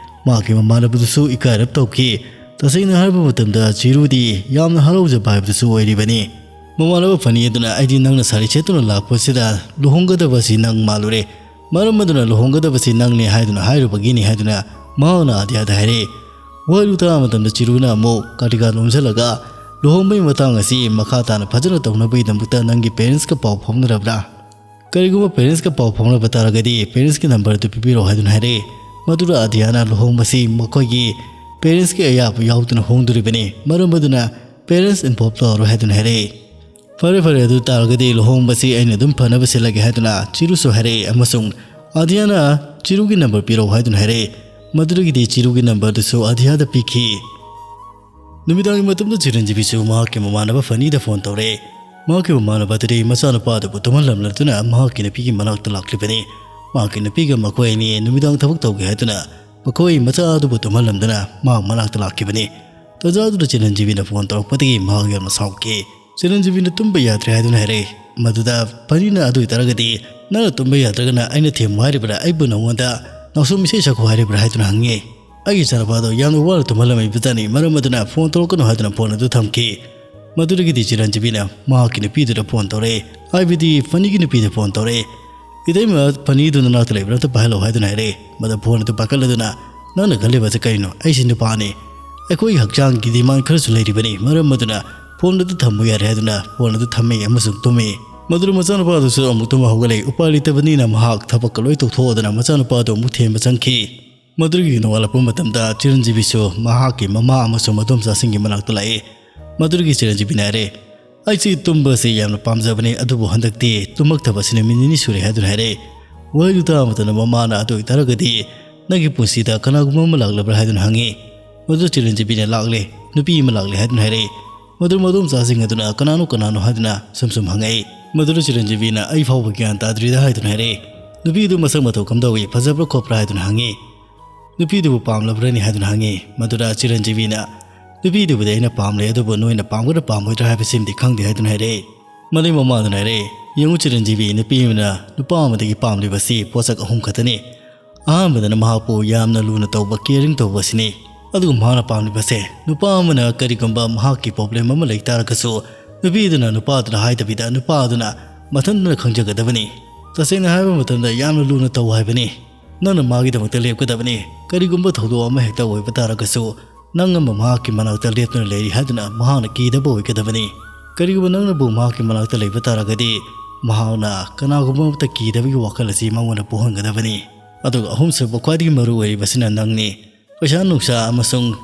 ꯃꯍꯥꯛꯀꯤ ꯃꯃꯥꯟꯅꯕꯗꯨꯁꯨ ꯏꯀꯥꯏꯔꯞ ꯇꯧꯈꯤ꯫ ꯇꯁꯦꯡꯅ ꯍꯥꯏꯔꯕ ꯃꯇꯝꯗ ꯆꯤꯔꯨꯗꯤ ꯌꯥꯝꯅ ꯍꯔꯥꯎꯖꯕ ꯍꯥꯏꯕꯗꯨꯁꯨ ꯑꯣꯏꯔꯤꯕꯅꯤ꯫ ꯃꯃꯥꯟꯅꯕ ꯐꯅꯤ ꯑꯗꯨꯅ, "ꯑꯩꯗꯤ ꯅꯪꯅ ꯁꯥꯔꯤ ꯁꯦꯠꯇꯨꯅ ꯂꯥꯛꯄꯁꯤꯗ ꯂꯨꯍꯣꯡꯒꯗꯕꯁꯤ ꯅꯪ ꯃꯥꯜꯂꯨꯔꯦ꯫ ꯃꯔꯝ ꯑꯗꯨꯅ ꯂꯨꯍꯣꯡꯒꯗꯕꯁꯤ ꯅꯪꯅꯤ ꯍꯥꯏꯗꯨꯅ ꯍꯥꯏꯔꯨꯕꯒꯤꯅꯤ" ꯍꯥꯏꯗꯨꯅ ꯃꯍꯥꯛꯅ ꯑꯙꯤꯌꯥꯗ ꯍꯥꯏꯔꯛꯏ꯫ ꯋꯥꯍꯩꯗꯨ ꯇꯥꯕ ꯃꯇꯝꯗ ꯆꯤꯔꯨꯅ ꯑꯃꯨꯛ ꯀꯥꯇꯤꯀꯥ ꯅꯣꯝꯁꯤꯜꯂꯒ, "ꯂꯨꯍꯣꯡꯕꯒꯤ ꯃꯇꯥꯡ ꯑꯁꯤ ꯃꯈꯥ ꯇꯥꯅ ꯐꯖꯅ ꯇꯧꯅꯕꯒꯤꯗꯃꯛꯇ ꯅꯪꯒꯤ ꯄꯦꯔꯦꯟꯁꯀ ꯄꯥꯎ ꯐꯥꯎꯅꯔꯕ꯭ꯔꯥ? ꯀꯔꯤꯒꯨꯝꯕ ꯄꯦꯔꯦꯟꯁꯀ ꯄꯥꯎ ꯐꯥꯎꯅꯕ ꯇꯥꯔꯒꯗꯤ ꯄꯦꯔꯦꯟꯁꯀꯤ ꯅꯝꯕꯔ ꯑꯗꯨ ꯄꯤꯕꯤꯔꯛꯑꯣ" ꯍꯥꯏꯗꯨꯅ ꯍꯥꯏꯔꯛꯏ꯫ ꯃꯗꯨꯗ ꯑꯙꯤꯌꯥꯅ ꯂꯨꯍꯣꯡꯕꯁꯤ ꯃꯈꯣꯏꯒꯤ ꯄꯦꯔꯦꯟꯁꯀꯤ ꯑꯌꯥꯕ ꯌꯥꯎꯗꯅ ꯍꯣꯡꯗꯣꯔꯤꯕꯅꯤ, ꯃꯔꯝ ꯑꯗꯨꯅ ꯄꯦꯔꯦꯟꯁ ꯏꯟꯚꯣꯜꯕ ꯇꯧꯔꯔꯣꯏ ꯍꯥꯏꯗꯨꯅ ꯍꯥꯏꯔꯛꯏ꯫ "ꯐꯔꯦ, ꯐꯔꯦ, ꯑꯗꯨ ꯇꯥꯔꯒꯗꯤ ꯂꯨꯍꯣꯡꯕꯁꯤ ꯑꯩꯅ ꯑꯗꯨꯝ ꯐꯅꯕ ꯁꯤꯜꯂꯒꯦ" ꯍꯥꯏꯗꯨꯅ ꯆꯤꯔꯨꯁꯨ ꯍꯥꯏꯔꯛꯏ, ꯑꯃꯁꯨꯡ ꯑꯙꯤꯌꯥꯅ ꯆꯤꯔꯨꯒꯤ ꯅꯝꯕꯔ ꯄꯤꯔꯛꯎ ꯍꯥꯏꯗꯨꯅ ꯍꯥꯏꯔꯛꯏ꯫ ꯃꯗꯨꯗꯒꯤꯗꯤ ꯆꯤꯔꯨꯒꯤ ꯅꯝꯕꯔꯗꯨꯁꯨ ꯑꯙꯤꯌꯥꯗ ꯄꯤꯈꯤ꯫ ꯅꯨꯃꯤꯗꯥꯡꯒꯤ ꯃꯇꯝꯗ ꯆꯤꯔꯟꯖꯤꯕꯤꯁꯨ ꯃꯍꯥꯛꯀꯤ ꯃꯃꯥꯟꯅꯕ ꯐꯅꯤꯗ ꯐꯣꯟ ꯇꯧꯔꯛꯑꯦ꯫ ꯃꯍꯥꯛꯀꯤ ꯃꯃꯥꯟꯅꯕ ꯑꯗꯨꯗꯤ ꯃꯆꯥꯅꯨꯄꯥ ꯑꯗꯨꯕꯨ ꯇꯨꯝꯍꯜꯂꯝꯂꯗꯨꯅ ꯃꯍꯥꯛꯀꯤ ꯅꯨꯄꯤꯒꯤ ꯃꯅꯥꯛꯇ ꯂꯥꯛꯂꯤꯕꯅꯤ꯫ ꯃꯍꯥꯛꯀꯤ ꯅꯨꯄꯤꯒ ꯃꯈꯣꯏ ꯑꯅꯤ ꯅꯨꯃꯤꯗꯥꯡ ꯊꯕꯛ ꯇꯧꯒꯦ ꯍꯥꯏꯗꯨꯅ ꯃꯈꯣꯏ ꯃꯆꯥ ꯑꯗꯨꯕꯨ ꯇꯨꯝꯍꯜꯂꯝꯗꯨꯅ ꯃꯍꯥꯛ ꯃꯅꯥꯛꯇ ꯂꯥꯛꯈꯤꯕꯅꯤ꯫ ꯇꯥꯟꯖꯥ ꯑꯗꯨꯗ ꯆꯤꯔꯟꯖꯤꯕꯤꯅ ꯐꯣꯟ ꯇꯧꯔꯛꯄꯗꯒꯤ ꯃꯍꯥꯛ ꯌꯥꯝꯅ ꯁꯥꯎꯈꯤ꯫ ꯆꯤꯔꯟꯖꯤꯕꯤꯅ ꯇꯨꯝꯕ ꯌꯥꯗ꯭ꯔꯦ ꯍꯥꯏꯗꯨꯅ ꯍꯥꯏꯔꯛꯏ꯫ ꯃꯗꯨꯗ ꯐꯅꯤꯅ ꯑꯗꯨ ꯑꯣꯏꯇꯥꯔꯒꯗꯤ ꯅꯪꯅ ꯇꯨꯝꯕ ꯌꯥꯗ꯭ꯔꯒꯅ ꯑꯩꯅ ꯊꯦꯝꯃꯨ ꯍꯥꯏꯔꯤꯕ꯭ꯔꯥ, ꯑꯩꯕꯨ ꯅꯉꯣꯟꯗ ꯅꯥꯎꯁꯨꯝ ꯏꯁꯩ ꯁꯛꯈꯣ ꯍꯥꯏꯔꯤꯕ꯭ꯔꯥ ꯍꯥꯏꯗꯨꯅ ꯍꯪꯉꯤ꯫ ꯑꯩꯒꯤ ꯏꯆꯥꯅꯨꯄꯥꯗꯣ ꯌꯥꯝꯅ ꯋꯥꯅ ꯇꯨꯝꯍꯜꯂꯝꯃꯤꯕꯖꯥꯠꯅꯤ, ꯃꯔꯝ ꯑꯗꯨꯅ ꯐꯣꯟ ꯇꯧꯔꯛꯀꯅꯨ ꯍꯥꯏꯗꯨꯅ ꯐꯣꯟ ꯑꯗꯨ ꯊꯝꯈꯤ꯫ ꯃꯗꯨꯗꯒꯤꯗꯤ ꯆꯤꯔꯟꯖꯤꯕꯤꯅ ꯃꯍꯥꯛꯀꯤ ꯅꯨꯄꯤꯗꯨꯗ ꯐꯣꯟ ꯇꯧꯔꯛꯑꯦ, ꯍꯥꯏꯕꯗꯤ ꯐꯅꯤꯒꯤ ꯅꯨꯄꯤꯗ ꯐꯣꯟ ꯇꯧꯔꯛꯑꯦ꯫ "ꯏꯇꯩꯃ, ꯐꯅꯤꯗꯨ ꯅꯅꯥꯛꯇ ꯂꯩꯕ꯭ꯔꯥ? ꯑꯝꯇ ꯄꯥꯏꯍꯜꯂꯣ" ꯍꯥꯏꯗꯨꯅ ꯍꯥꯏꯔꯛꯑꯦ꯫ ꯃꯗꯨ ꯐꯣꯟ ꯑꯗꯨ ꯄꯥꯏꯈꯠꯂꯗꯨꯅ, "ꯅꯪꯅ ꯈꯜꯂꯤꯕꯁꯦ ꯀꯔꯤꯅꯣ? ꯑꯩꯁꯤ ꯅꯨꯄꯥꯅꯤ꯫ ꯑꯩꯈꯣꯏꯒꯤ ꯍꯛꯆꯥꯡꯒꯤ demand ꯈꯔꯁꯨ ꯂꯩꯔꯤꯕꯅꯤ, ꯃꯔꯝ ꯑꯗꯨꯅ ꯐꯣꯟ ꯑꯗꯨ ꯊꯝꯕ ꯌꯥꯔꯦ" ꯍꯥꯏꯗꯨꯅ ꯐꯣꯟ ꯑꯗꯨ ꯊꯝꯃꯦ ꯑꯃꯁꯨꯡ ꯇꯨꯝꯃꯦ꯫ ꯃꯗꯨꯗ ꯃꯆꯥꯅꯨꯄꯥ ꯑꯗꯨꯁꯨ ꯑꯃꯨꯛ ꯇꯨꯝꯕ ꯍꯧꯒꯠꯂꯛꯏ꯫ ꯎꯄꯥꯏ ꯂꯩꯇꯕꯅꯤꯅ ꯃꯍꯥꯛ ꯊꯕꯛꯀ ꯂꯣꯏ ꯇꯧꯊꯣꯛꯑꯗꯨꯅ ꯃꯆꯥꯅꯨꯄꯥ ꯑꯗꯨ ꯑꯃꯨꯛ ꯊꯦꯝꯕ ꯆꯪꯈꯤ꯫ ꯃꯗꯨꯗꯒꯤ ꯅꯣꯡꯉꯥꯜꯂꯛꯄ ꯃꯇꯝꯗ ꯆꯤꯔꯟꯖꯤꯕꯤꯁꯨ ꯃꯍꯥꯛꯀꯤ ꯃꯃꯥ ꯑꯃꯁꯨꯡ ꯃꯗꯣꯝꯆꯥꯁꯤꯡꯒꯤ ꯃꯅꯥꯛꯇ ꯂꯥꯛꯏ꯫ ꯃꯗꯨꯗꯒꯤ ꯆꯤꯔꯟꯖꯤꯕꯤꯅ ꯍꯥꯏꯔꯦ, "ꯑꯩꯁꯤ ꯇꯨꯝꯕꯁꯤ ꯌꯥꯝꯅ ꯄꯥꯝꯖꯕꯅꯤ, ꯑꯗꯨꯕꯨ ꯍꯟꯗꯛꯇꯤ ꯇꯨꯝꯃꯛꯇꯕꯁꯤ ꯅꯨꯃꯤꯠ ꯅꯤꯅꯤ ꯁꯨꯔꯦ" ꯍꯥꯏꯗꯨꯅ ꯍꯥꯏꯔꯦ꯫ ꯋꯥꯍꯩꯗꯨ ꯇꯥꯕ ꯃꯇꯝꯗ ꯃꯃꯥꯅ, "ꯑꯗꯨ ꯑꯣꯏꯇꯥꯔꯒꯗꯤ ꯅꯪꯒꯤ ꯄꯨꯟꯁꯤꯗ ꯀꯅꯥꯒꯨꯝꯕ ꯑꯃ ꯂꯥꯛꯂꯕ꯭ꯔꯥ?" ꯍꯥꯏꯗꯨꯅ ꯍꯪꯉꯤ꯫ ꯃꯗꯨ ꯆꯤꯔꯟꯖꯤꯕꯤꯅ, "ꯂꯥꯛꯂꯦ, ꯅꯨꯄꯤ ꯑꯃ ꯂꯥꯛꯂꯦ" ꯍꯥꯏꯗꯨꯅ ꯍꯥꯏꯔꯛꯏ꯫ ꯃꯗꯨ ꯃꯗꯣꯝꯆꯥꯁꯤꯡ ꯑꯗꯨꯅ, "ꯀꯅꯥꯅꯣ, ꯀꯅꯥꯅꯣ?" ꯍꯥꯏꯗꯨꯅ ꯁꯨꯝ ꯁꯨꯝ ꯍꯪꯉꯛꯏ꯫ ꯃꯗꯨꯗ ꯆꯤꯔꯟꯖꯤꯕꯤꯅ, "ꯑꯩ ꯐꯥꯎꯕ ꯒ꯭ꯌꯥꯟ ꯇꯥꯗ꯭ꯔꯤꯗ" ꯍꯥꯏꯗꯨꯅ ꯍꯥꯏꯔꯛꯏ꯫ "ꯅꯨꯄꯤꯗꯨ ꯃꯁꯛ ꯃꯇꯧ ꯀꯝꯗꯧꯏ, ꯐꯖꯕ꯭ꯔꯥ ꯈꯣꯠꯄ꯭ꯔꯥ?" ꯍꯥꯏꯗꯨꯅ ꯍꯪꯉꯤ꯫ "ꯅꯨꯄꯤꯗꯨꯕꯨ ꯄꯥꯝꯂꯕ꯭ꯔꯅꯤ?" ꯍꯥꯏꯗꯨꯅ ꯍꯪꯉꯤ꯫ ꯃꯗꯨꯗ ꯆꯤꯔꯟꯖꯤꯕꯤꯅ, "ꯅꯨꯄꯤꯗꯨꯕꯨꯗꯤ ꯑꯩꯅ ꯄꯥꯝꯂꯦ, ꯑꯗꯨꯕꯨ ꯅꯣꯏꯅ ꯄꯥꯝꯒꯗ꯭ꯔꯥ ꯄꯥꯝꯃꯣꯏꯗ꯭ꯔꯥ ꯍꯥꯏꯕꯁꯤꯃꯗꯤ ꯈꯪꯗꯦ" ꯍꯥꯏꯗꯨꯅ ꯍꯥꯏꯔꯛꯏ꯫ ꯃꯗꯨꯒꯤ ꯃꯃꯥꯗꯨꯅ ꯍꯥꯏꯔꯛꯏ, "ꯌꯦꯡꯉꯨ ꯆꯤꯔꯟꯖꯤꯕꯤ, ꯅꯨꯄꯤ ꯑꯃꯅ ꯅꯨꯄꯥ ꯑꯃꯗꯒꯤ ꯄꯥꯝꯂꯤꯕꯁꯤ ꯄꯣꯠꯁꯛ ꯑꯍꯨꯝ ꯈꯛꯇꯅꯤ꯫ ꯑꯍꯥꯟꯕꯗꯅ ꯃꯍꯥꯛꯄꯨ ꯌꯥꯝꯅ ꯂꯨꯅ ꯇꯧꯕ, caring ꯇꯧꯕ ꯑꯁꯤꯅꯤ꯫ ꯑꯗꯨꯒ ꯃꯍꯥꯛꯅ ꯄꯥꯝꯂꯤꯕꯁꯦ, ꯅꯨꯄꯥ ꯑꯃꯅ ꯀꯔꯤꯒꯨꯝꯕ ꯃꯍꯥꯛꯀꯤ problem ꯑꯃ ꯂꯩ ꯇꯥꯔꯒꯁꯨ, ꯅꯨꯄꯤꯗꯨꯅ ꯅꯨꯄꯥꯗꯨꯗ ꯍꯥꯏꯗꯕꯤꯗ ꯅꯨꯄꯥꯗꯨꯅ ꯃꯊꯟꯇꯅ ꯈꯪꯖꯒꯗꯕꯅꯤ꯫ ꯇꯁꯦꯡꯅ ꯍꯥꯏꯕ ꯃꯇꯝꯗ ꯌꯥꯝꯅ ꯂꯨꯅ ꯇꯧ ꯍꯥꯏꯕꯅꯤ꯫ ꯅꯪꯅ ꯃꯥꯒꯤꯗꯃꯛꯇ ꯂꯦꯞꯀꯗꯕꯅꯤ꯫ ꯀꯔꯤꯒꯨꯝꯕ ꯊꯧꯗꯣꯛ ꯑꯃ ꯍꯦꯛꯇ ꯑꯣꯏꯕ ꯇꯥꯔꯒꯁꯨ, ꯅꯪ ꯑꯃ ꯃꯍꯥꯛꯀꯤ ꯃꯅꯥꯛꯇ ꯂꯦꯞꯇꯨꯅ ꯂꯩꯔꯤ ꯍꯥꯏꯗꯨꯅ ꯃꯍꯥꯛꯅ ꯀꯤꯗꯕ ꯑꯣꯏꯒꯗꯕꯅꯤ꯫ ꯀꯔꯤꯒꯨꯝꯕ ꯅꯪꯅꯕꯨ ꯃꯍꯥꯛꯀꯤ ꯃꯅꯥꯛꯇ ꯂꯩꯕ ꯇꯥꯔꯒꯗꯤ, ꯃꯍꯥꯛꯅ ꯀꯅꯥꯒꯨꯝꯕ ꯑꯃꯠꯇ ꯀꯤꯗꯕꯒꯤ ꯋꯥꯈꯜ ꯑꯁꯤ ꯃꯉꯣꯟꯗ ꯄꯣꯛꯍꯟꯒꯗꯕꯅꯤ꯫ ꯑꯗꯨꯒ ꯑꯍꯨꯝꯁꯨꯕ ꯈ꯭ꯋꯥꯏꯗꯒꯤ ꯃꯔꯨ ꯑꯣꯏꯔꯤꯕꯁꯤꯅ ꯅꯪꯅꯤ꯫ ꯄꯩꯁꯥ ꯅꯨꯡꯁꯥ ꯑꯃꯁꯨꯡ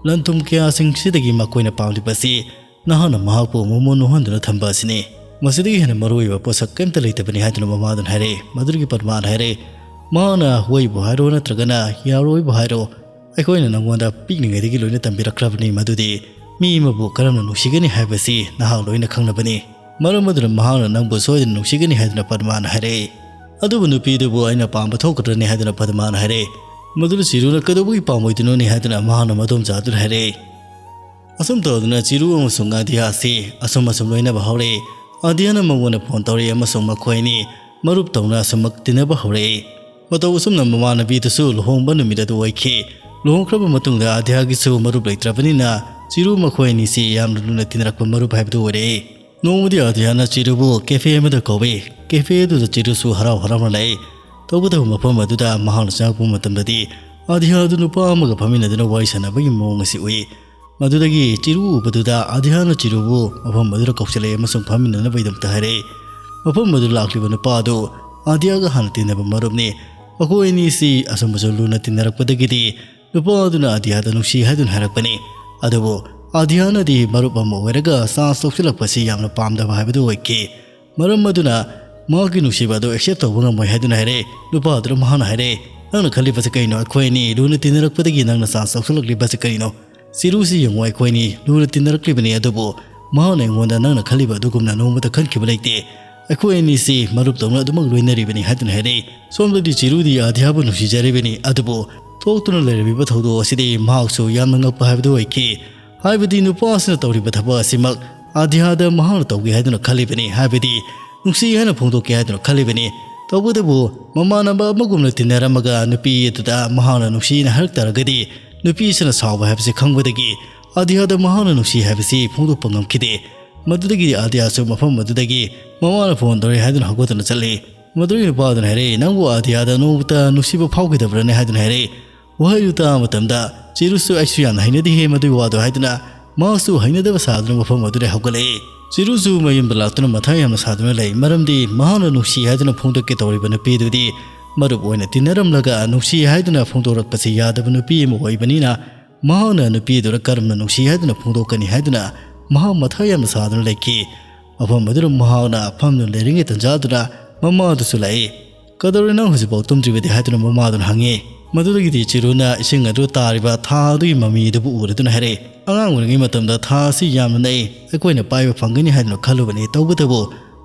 ꯂꯟ ꯊꯨꯝ ꯀꯌꯥꯁꯤꯡꯁꯤꯗꯒꯤ ꯃꯈꯣꯏꯅ ꯄꯥꯝꯂꯤꯕꯁꯤ ꯅꯍꯥꯛꯅ ꯃꯍꯥꯛꯄꯨ ꯃꯃꯣꯟ ꯅꯣꯛꯍꯟꯗꯨꯅ ꯊꯝꯕ ꯑꯁꯤꯅꯤ꯫ ꯃꯁꯤꯗꯒꯤ ꯍꯦꯟꯅ ꯃꯔꯨꯑꯣꯏꯕ ꯄꯣꯠꯁꯛ ꯀꯔꯤꯝꯇ ꯂꯩꯇꯕꯅꯤ ꯍꯥꯏꯗꯨꯅ ꯃꯃꯥꯗꯨꯅ ꯍꯥꯏꯔꯛꯏ꯫ ꯃꯗꯨꯗꯒꯤ ꯄꯗꯃꯥꯅ ꯍꯥꯏꯔꯛꯏ, "ꯃꯍꯥꯛꯅ ꯍꯣꯏꯕꯨ ꯍꯥꯏꯔꯣ ꯅꯠꯇ꯭ꯔꯒꯅ ꯌꯥꯔꯣꯏꯕꯨ ꯍꯥꯏꯔꯣ, ꯑꯩꯈꯣꯏꯅ ꯅꯪꯉꯣꯟꯗ ꯄꯤꯛꯂꯤꯉꯩꯗꯒꯤ ꯂꯣꯏꯅ ꯇꯝꯕꯤꯔꯛꯈ꯭ꯔꯕꯅꯤ ꯃꯗꯨꯗꯤ ꯃꯤ ꯑꯃꯕꯨ ꯀꯔꯝꯅ ꯅꯨꯡꯁꯤꯒꯅꯤ ꯍꯥꯏꯕꯁꯤ ꯅꯍꯥꯛ ꯂꯣꯏꯅ ꯈꯪꯂꯕꯅꯤ꯫ ꯃꯔꯝ ꯑꯗꯨꯅ ꯃꯍꯥꯛꯅ ꯅꯪꯕꯨ ꯁꯣꯏꯗꯅ ꯅꯨꯡꯁꯤꯒꯅꯤ" ꯍꯥꯏꯗꯨꯅ ꯄꯗꯃꯥꯅ ꯍꯥꯏꯔꯛꯏ꯫ "ꯑꯗꯨꯕꯨ ꯅꯨꯄꯤꯗꯨꯕꯨ ꯑꯩꯅ ꯄꯥꯝꯕ ꯊꯣꯛꯀꯗ꯭ꯔꯅꯤ?" ꯍꯥꯏꯗꯨꯅ ꯄꯗꯃꯥꯅ ꯍꯥꯏꯔꯛꯏ꯫ ꯃꯗꯨꯗ ꯆꯤꯔꯨꯅ, "ꯀꯩꯗꯧꯕꯒꯤ ꯄꯥꯝꯃꯣꯏꯗꯣꯏꯅꯣꯅꯤ?" ꯍꯥꯏꯗꯨꯅ ꯃꯍꯥꯛꯅ ꯃꯗꯣꯝꯆꯥ ꯑꯗꯨꯗ ꯍꯥꯏꯔꯛꯏ꯫ ꯑꯁꯨꯝ ꯇꯧꯗꯨꯅ ꯆꯤꯔꯨ ꯑꯃꯁꯨꯡ ꯉꯥꯗꯤꯌꯥ ꯑꯁꯤ ꯑꯁꯨꯝ ꯑꯁꯨꯝ ꯂꯣꯏꯅꯕ ꯍꯧꯔꯛꯏ꯫ ꯑꯗꯤꯌꯥꯅ ꯃꯉꯣꯟꯗ ꯐꯣꯟ ꯇꯧꯔꯛꯏ ꯑꯃꯁꯨꯡ ꯃꯈꯣꯏ ꯑꯅꯤ ꯃꯔꯨꯞ ꯇꯧꯅ ꯑꯁꯨꯝꯃꯛ ꯇꯤꯟꯅꯕ ꯍꯧꯔꯛꯏ꯫ ꯃꯇꯧ ꯑꯁꯨꯝꯅ ꯃꯃꯥꯟꯅꯕꯤꯗꯨꯁꯨ ꯂꯨꯍꯣꯡꯕ ꯅꯨꯃꯤꯠ ꯑꯗꯨ ꯑꯣꯏꯈꯤ꯫ ꯂꯨꯍꯣꯡꯈ꯭ꯔꯕ ꯃꯇꯨꯡꯗ ꯑꯗꯤꯌꯥꯒꯤꯁꯨ ꯃꯔꯨꯞ ꯂꯩꯇ꯭ꯔꯕꯅꯤꯅ ꯆꯤꯔꯨ ꯃꯈꯣꯏ ꯑꯅꯤꯁꯤ ꯌꯥꯝꯅ ꯂꯨꯅ ꯇꯤꯟꯅꯔꯛꯄ ꯃꯔꯨꯞ ꯍꯥꯏꯕꯗꯨ ꯑꯣꯏꯔꯛꯏ꯫ ꯅꯣꯡꯃꯗꯤ ꯑꯗꯤꯌꯥꯅ ꯆꯤꯔꯨꯕꯨ ꯀꯦꯐꯦ ꯑꯃꯗ ꯀꯧꯏ꯫ ꯀꯦꯐꯦ ꯑꯗꯨꯗ ꯆꯤꯔꯨꯁꯨ ꯍꯔꯥꯎ ꯍꯔꯥꯎꯅ ꯂꯥꯛꯏ꯫ ꯇꯧꯕꯇꯕꯨ ꯃꯐꯝ ꯑꯗꯨꯗ ꯃꯍꯥꯛꯅ ꯆꯪꯉꯛꯄ ꯃꯇꯝꯗꯗꯤ ꯑꯗꯤꯌꯥ ꯑꯗꯨ ꯅꯨꯄꯥ ꯑꯃꯒ ꯐꯝꯃꯤꯟꯅꯗꯨꯅ ꯋꯥꯔꯤ ꯁꯥꯟꯅꯕꯒꯤ ꯃꯑꯣꯡ ꯑꯁꯤ ꯎꯏ꯫ ꯃꯗꯨꯗꯒꯤ ꯆꯤꯔꯨ ꯎꯕꯗꯨꯗ ꯑꯗꯤꯌꯥꯅ ꯆꯤꯔꯨꯕꯨ ꯃꯐꯝ ꯑꯗꯨꯗ ꯀꯧꯁꯤꯜꯂꯛꯏ ꯑꯃꯁꯨꯡ ꯐꯝꯃꯤꯟꯅꯅꯕꯒꯤꯗꯃꯛꯇ ꯍꯥꯏꯔꯛꯏ꯫ ꯃꯐꯝ ꯑꯗꯨ ꯂꯥꯛꯂꯤꯕ ꯅꯨꯄꯥ ꯑꯗꯨ ꯑꯗꯤꯌꯥꯒ ꯍꯥꯟꯅ ꯇꯤꯟꯅꯕ ꯃꯔꯨꯞꯅꯤ꯫ ꯃꯈꯣꯏ ꯑꯅꯤꯁꯤ ꯑꯁꯨꯝꯕꯁꯨ ꯂꯨꯅ ꯇꯤꯟꯅꯔꯛꯄꯗꯒꯤꯗꯤ ꯅꯨꯄꯥ ꯑꯗꯨꯅ ꯑꯗꯤꯌꯥꯗ ꯅꯨꯡꯁꯤ ꯍꯥꯏꯗꯨꯅ ꯍꯥꯏꯔꯛꯄꯅꯤ꯫ ꯑꯗꯨꯕꯨ ꯑꯗꯤꯌꯥꯅꯗꯤ ꯃꯔꯨꯞ ꯑꯃ ꯑꯣꯏꯔꯒ ꯆꯥꯟꯁ ꯂꯧꯁꯤꯜꯂꯛꯄꯁꯤ ꯌꯥꯝꯅ ꯄꯥꯝꯗꯕ ꯍꯥꯏꯕꯗꯨ ꯑꯣꯏꯈꯤ꯫ ꯃꯔꯝ ꯑꯗꯨꯅ ꯃꯍꯥꯛꯀꯤ ꯅꯨꯡꯁꯤꯕ ꯑꯗꯨ ꯑꯦꯛꯁꯦꯞ ꯇꯧꯕ ꯉꯝꯃꯣꯏ ꯍꯥꯏꯗꯨꯅ ꯍꯥꯏꯔꯛꯏ꯫ ꯅꯨꯄꯥ ꯑꯗꯨꯅ ꯃꯍꯥꯛꯅ ꯍꯥꯏꯔꯛꯏ, "ꯅꯪꯅ ꯈꯜꯂꯤꯕꯁꯤ ꯀꯔꯤꯅꯣ? ꯑꯩꯈꯣꯏ ꯑꯅꯤ ꯂꯨꯅ ꯇꯤꯟꯅꯔꯛꯄꯗꯒꯤ ꯅꯪꯅ ꯆꯥꯟꯁ ꯂꯧꯁꯤꯜꯂꯛꯂꯤꯕꯁꯤ ꯀꯔꯤꯅꯣ? ꯆꯤꯔꯨꯁꯤ ꯌꯦꯡꯉꯨ, ꯑꯩꯈꯣꯏ ꯑꯅꯤ ꯂꯨꯅ ꯇꯤꯟꯅꯔꯛꯂꯤꯕꯅꯤ, ꯑꯗꯨꯕꯨ ꯃꯍꯥꯛꯅ ꯑꯩꯉꯣꯟꯗ ꯅꯪꯅ ꯈꯜꯂꯤꯕ ꯑꯗꯨꯒꯨꯝꯅ ꯅꯣꯡꯃꯇ ꯈꯟꯈꯤꯕ ꯂꯩꯇꯦ꯫ ꯑꯩꯈꯣꯏ ꯑꯅꯤꯁꯤ ꯃꯔꯨꯞ ꯇꯧꯅ ꯑꯗꯨꯃꯛ ꯂꯣꯏꯅꯔꯤꯕꯅꯤ" ꯍꯥꯏꯗꯨꯅ ꯍꯥꯏꯔꯛꯏ꯫ ꯁꯣꯝꯗꯗꯤ ꯆꯤꯔꯨꯗꯤ ꯑꯗꯤꯌꯥꯕꯨ ꯅꯨꯡꯁꯤꯖꯔꯤꯕꯅꯤ, ꯑꯗꯨꯕꯨ ꯊꯣꯛꯇꯨꯅ ꯂꯩꯔꯝꯃꯤꯕ ꯊꯧꯗꯣꯛ ꯑꯁꯤꯗꯤ ꯃꯍꯥꯛꯁꯨ ꯌꯥꯝꯅ ꯉꯛꯄ ꯍꯥꯏꯕꯗꯨ ꯑꯣꯏꯈꯤ꯫ ꯍꯥꯏꯕꯗꯤ ꯅꯨꯄꯥ ꯑꯁꯤꯅ ꯇꯧꯔꯤꯕ ꯊꯕꯛ ꯑꯁꯤꯃꯛ ꯑꯗꯤꯌꯥꯗ ꯃꯍꯥꯛꯅ ꯇꯧꯒꯦ ꯍꯥꯏꯗꯨꯅ ꯈꯜꯂꯤꯕꯅꯤ, ꯍꯥꯏꯕꯗꯤ ꯅꯨꯡꯁꯤ ꯍꯥꯏꯅ ꯐꯣꯡꯗꯣꯛꯀꯦ ꯍꯥꯏꯗꯨꯅ ꯈꯜꯂꯤꯕꯅꯤ꯫ ꯇꯧꯕꯇꯕꯨ ꯃꯃꯥꯟꯅꯕ ꯑꯃꯒꯨꯝꯅ ꯇꯤꯟꯅꯔꯝꯃꯒ ꯅꯨꯄꯤ ꯑꯗꯨꯗ ꯃꯍꯥꯛꯅ ꯅꯨꯡꯁꯤꯅ ꯍꯥꯏꯔꯛ ꯇꯥꯔꯒꯗꯤ ꯅꯨꯄꯤꯁꯤꯅ ꯁꯥꯎꯕ ꯍꯥꯏꯕꯁꯤ ꯈꯪꯕꯗꯒꯤ ꯑꯗꯤꯌꯥꯗ ꯃꯍꯥꯛꯅ ꯅꯨꯡꯁꯤ ꯍꯥꯏꯕꯁꯤ ꯐꯣꯡꯗꯣꯛꯄ ꯉꯝꯈꯤꯗꯦ꯫ ꯃꯗꯨꯗꯒꯤꯗꯤ ꯑꯗꯤꯌꯥꯁꯨ ꯃꯐꯝ ꯑꯗꯨꯗꯒꯤ ꯃꯃꯥꯅ ꯐꯣꯟ ꯇꯧꯔꯦ ꯍꯥꯏꯗꯨꯅ ꯍꯧꯒꯠꯇꯨꯅ ꯆꯠꯂꯤ꯫ ꯃꯗꯨꯒꯤ ꯅꯨꯄꯥ ꯑꯗꯨꯅ ꯍꯥꯏꯔꯛꯏ, "ꯅꯪꯕꯨ ꯑꯗꯤꯌꯥꯗ ꯅꯣꯡꯃꯇ ꯅꯨꯡꯁꯤꯕ ꯐꯥꯎꯈꯤꯗꯕ꯭ꯔꯅꯦ?" ꯍꯥꯏꯗꯨꯅ ꯍꯥꯏꯔꯛꯏ꯫ ꯋꯥꯍꯩꯗꯨ ꯇꯥꯕ ꯃꯇꯝꯗ ꯆꯤꯔꯨꯁꯨ ꯑꯩꯁꯨ ꯌꯥꯝꯅ ꯍꯩꯅꯗꯦꯍꯦ ꯃꯗꯨꯒꯤ ꯋꯥꯗꯣ ꯍꯥꯏꯗꯨꯅ ꯃꯍꯥꯛꯁꯨ ꯍꯩꯅꯗꯕ ꯁꯥꯗꯨꯅ ꯃꯐꯝ ꯑꯗꯨꯗ ꯍꯧꯒꯠꯂꯛꯏ꯫ ꯆꯤꯔꯨꯁꯨ ꯃꯌꯨꯝꯗ ꯂꯥꯛꯇꯨꯅ ꯃꯊꯥ ꯌꯥꯝꯅ ꯁꯥꯗꯨꯅ ꯂꯩ, ꯃꯔꯝꯗꯤ ꯃꯍꯥꯛꯅ ꯅꯨꯡꯁꯤ ꯍꯥꯏꯗꯨꯅ ꯐꯣꯡꯗꯣꯛꯀꯦ ꯇꯧꯔꯤꯕ ꯅꯨꯄꯤꯗꯨꯗꯤ ꯃꯔꯨꯞ ꯑꯣꯏꯅ ꯇꯤꯟꯅꯔꯝꯂꯒ ꯅꯨꯡꯁꯤ ꯍꯥꯏꯗꯨꯅ ꯐꯣꯡꯗꯣꯔꯛꯄꯁꯤ ꯌꯥꯗꯕ ꯅꯨꯄꯤ ꯑꯃ ꯑꯣꯏꯕꯅꯤꯅ ꯃꯍꯥꯛꯅ ꯅꯨꯄꯤ ꯑꯗꯨꯗ ꯀꯔꯝꯅ ꯅꯨꯡꯁꯤ ꯍꯥꯏꯗꯨꯅ ꯐꯣꯡꯗꯣꯛꯀꯅꯤ ꯍꯥꯏꯗꯨꯅ ꯃꯍꯥꯛ ꯃꯊꯥ ꯌꯥꯝꯅ ꯁꯥꯗꯨꯅ ꯂꯩꯈꯤ꯫ ꯃꯐꯝ ꯑꯗꯨꯗ ꯃꯍꯥꯛꯅ ꯐꯝꯗꯨꯅ ꯂꯩꯔꯤꯉꯩ ꯇꯟꯖꯥꯗꯨꯗ ꯃꯃꯥꯗꯨꯁꯨ ꯂꯥꯛꯏ꯫ "ꯀꯩꯗꯧꯔꯦ ꯅꯪ ꯍꯧꯖꯤꯛꯐꯥꯎ ꯇꯨꯝꯗ꯭ꯔꯤꯕꯗꯤ?" ꯍꯥꯏꯗꯨꯅ ꯃꯃꯥꯗꯨꯅ ꯍꯪꯉꯤ꯫ ꯃꯗꯨꯗꯒꯤꯗꯤ ꯆꯤꯔꯨꯅ ꯏꯁꯤꯡ ꯑꯗꯨ ꯇꯥꯔꯤꯕ ꯊꯥ ꯑꯗꯨꯒꯤ ꯃꯃꯤ ꯑꯗꯨꯕꯨ ꯎꯔꯗꯨꯅ ꯍꯥꯏꯔꯛꯏ, "ꯑꯉꯥꯡ ꯑꯣꯏꯔꯤꯉꯩ ꯃꯇꯝꯗ ꯊꯥ ꯑꯁꯤ ꯌꯥꯝꯅ ꯅꯛꯏ, ꯑꯩꯈꯣꯏꯅ ꯄꯥꯏꯕ ꯐꯪꯒꯅꯤ ꯍꯥꯏꯗꯨꯅ ꯈꯜꯂꯨꯕꯅꯤ, ꯇꯧꯕꯇꯕꯨ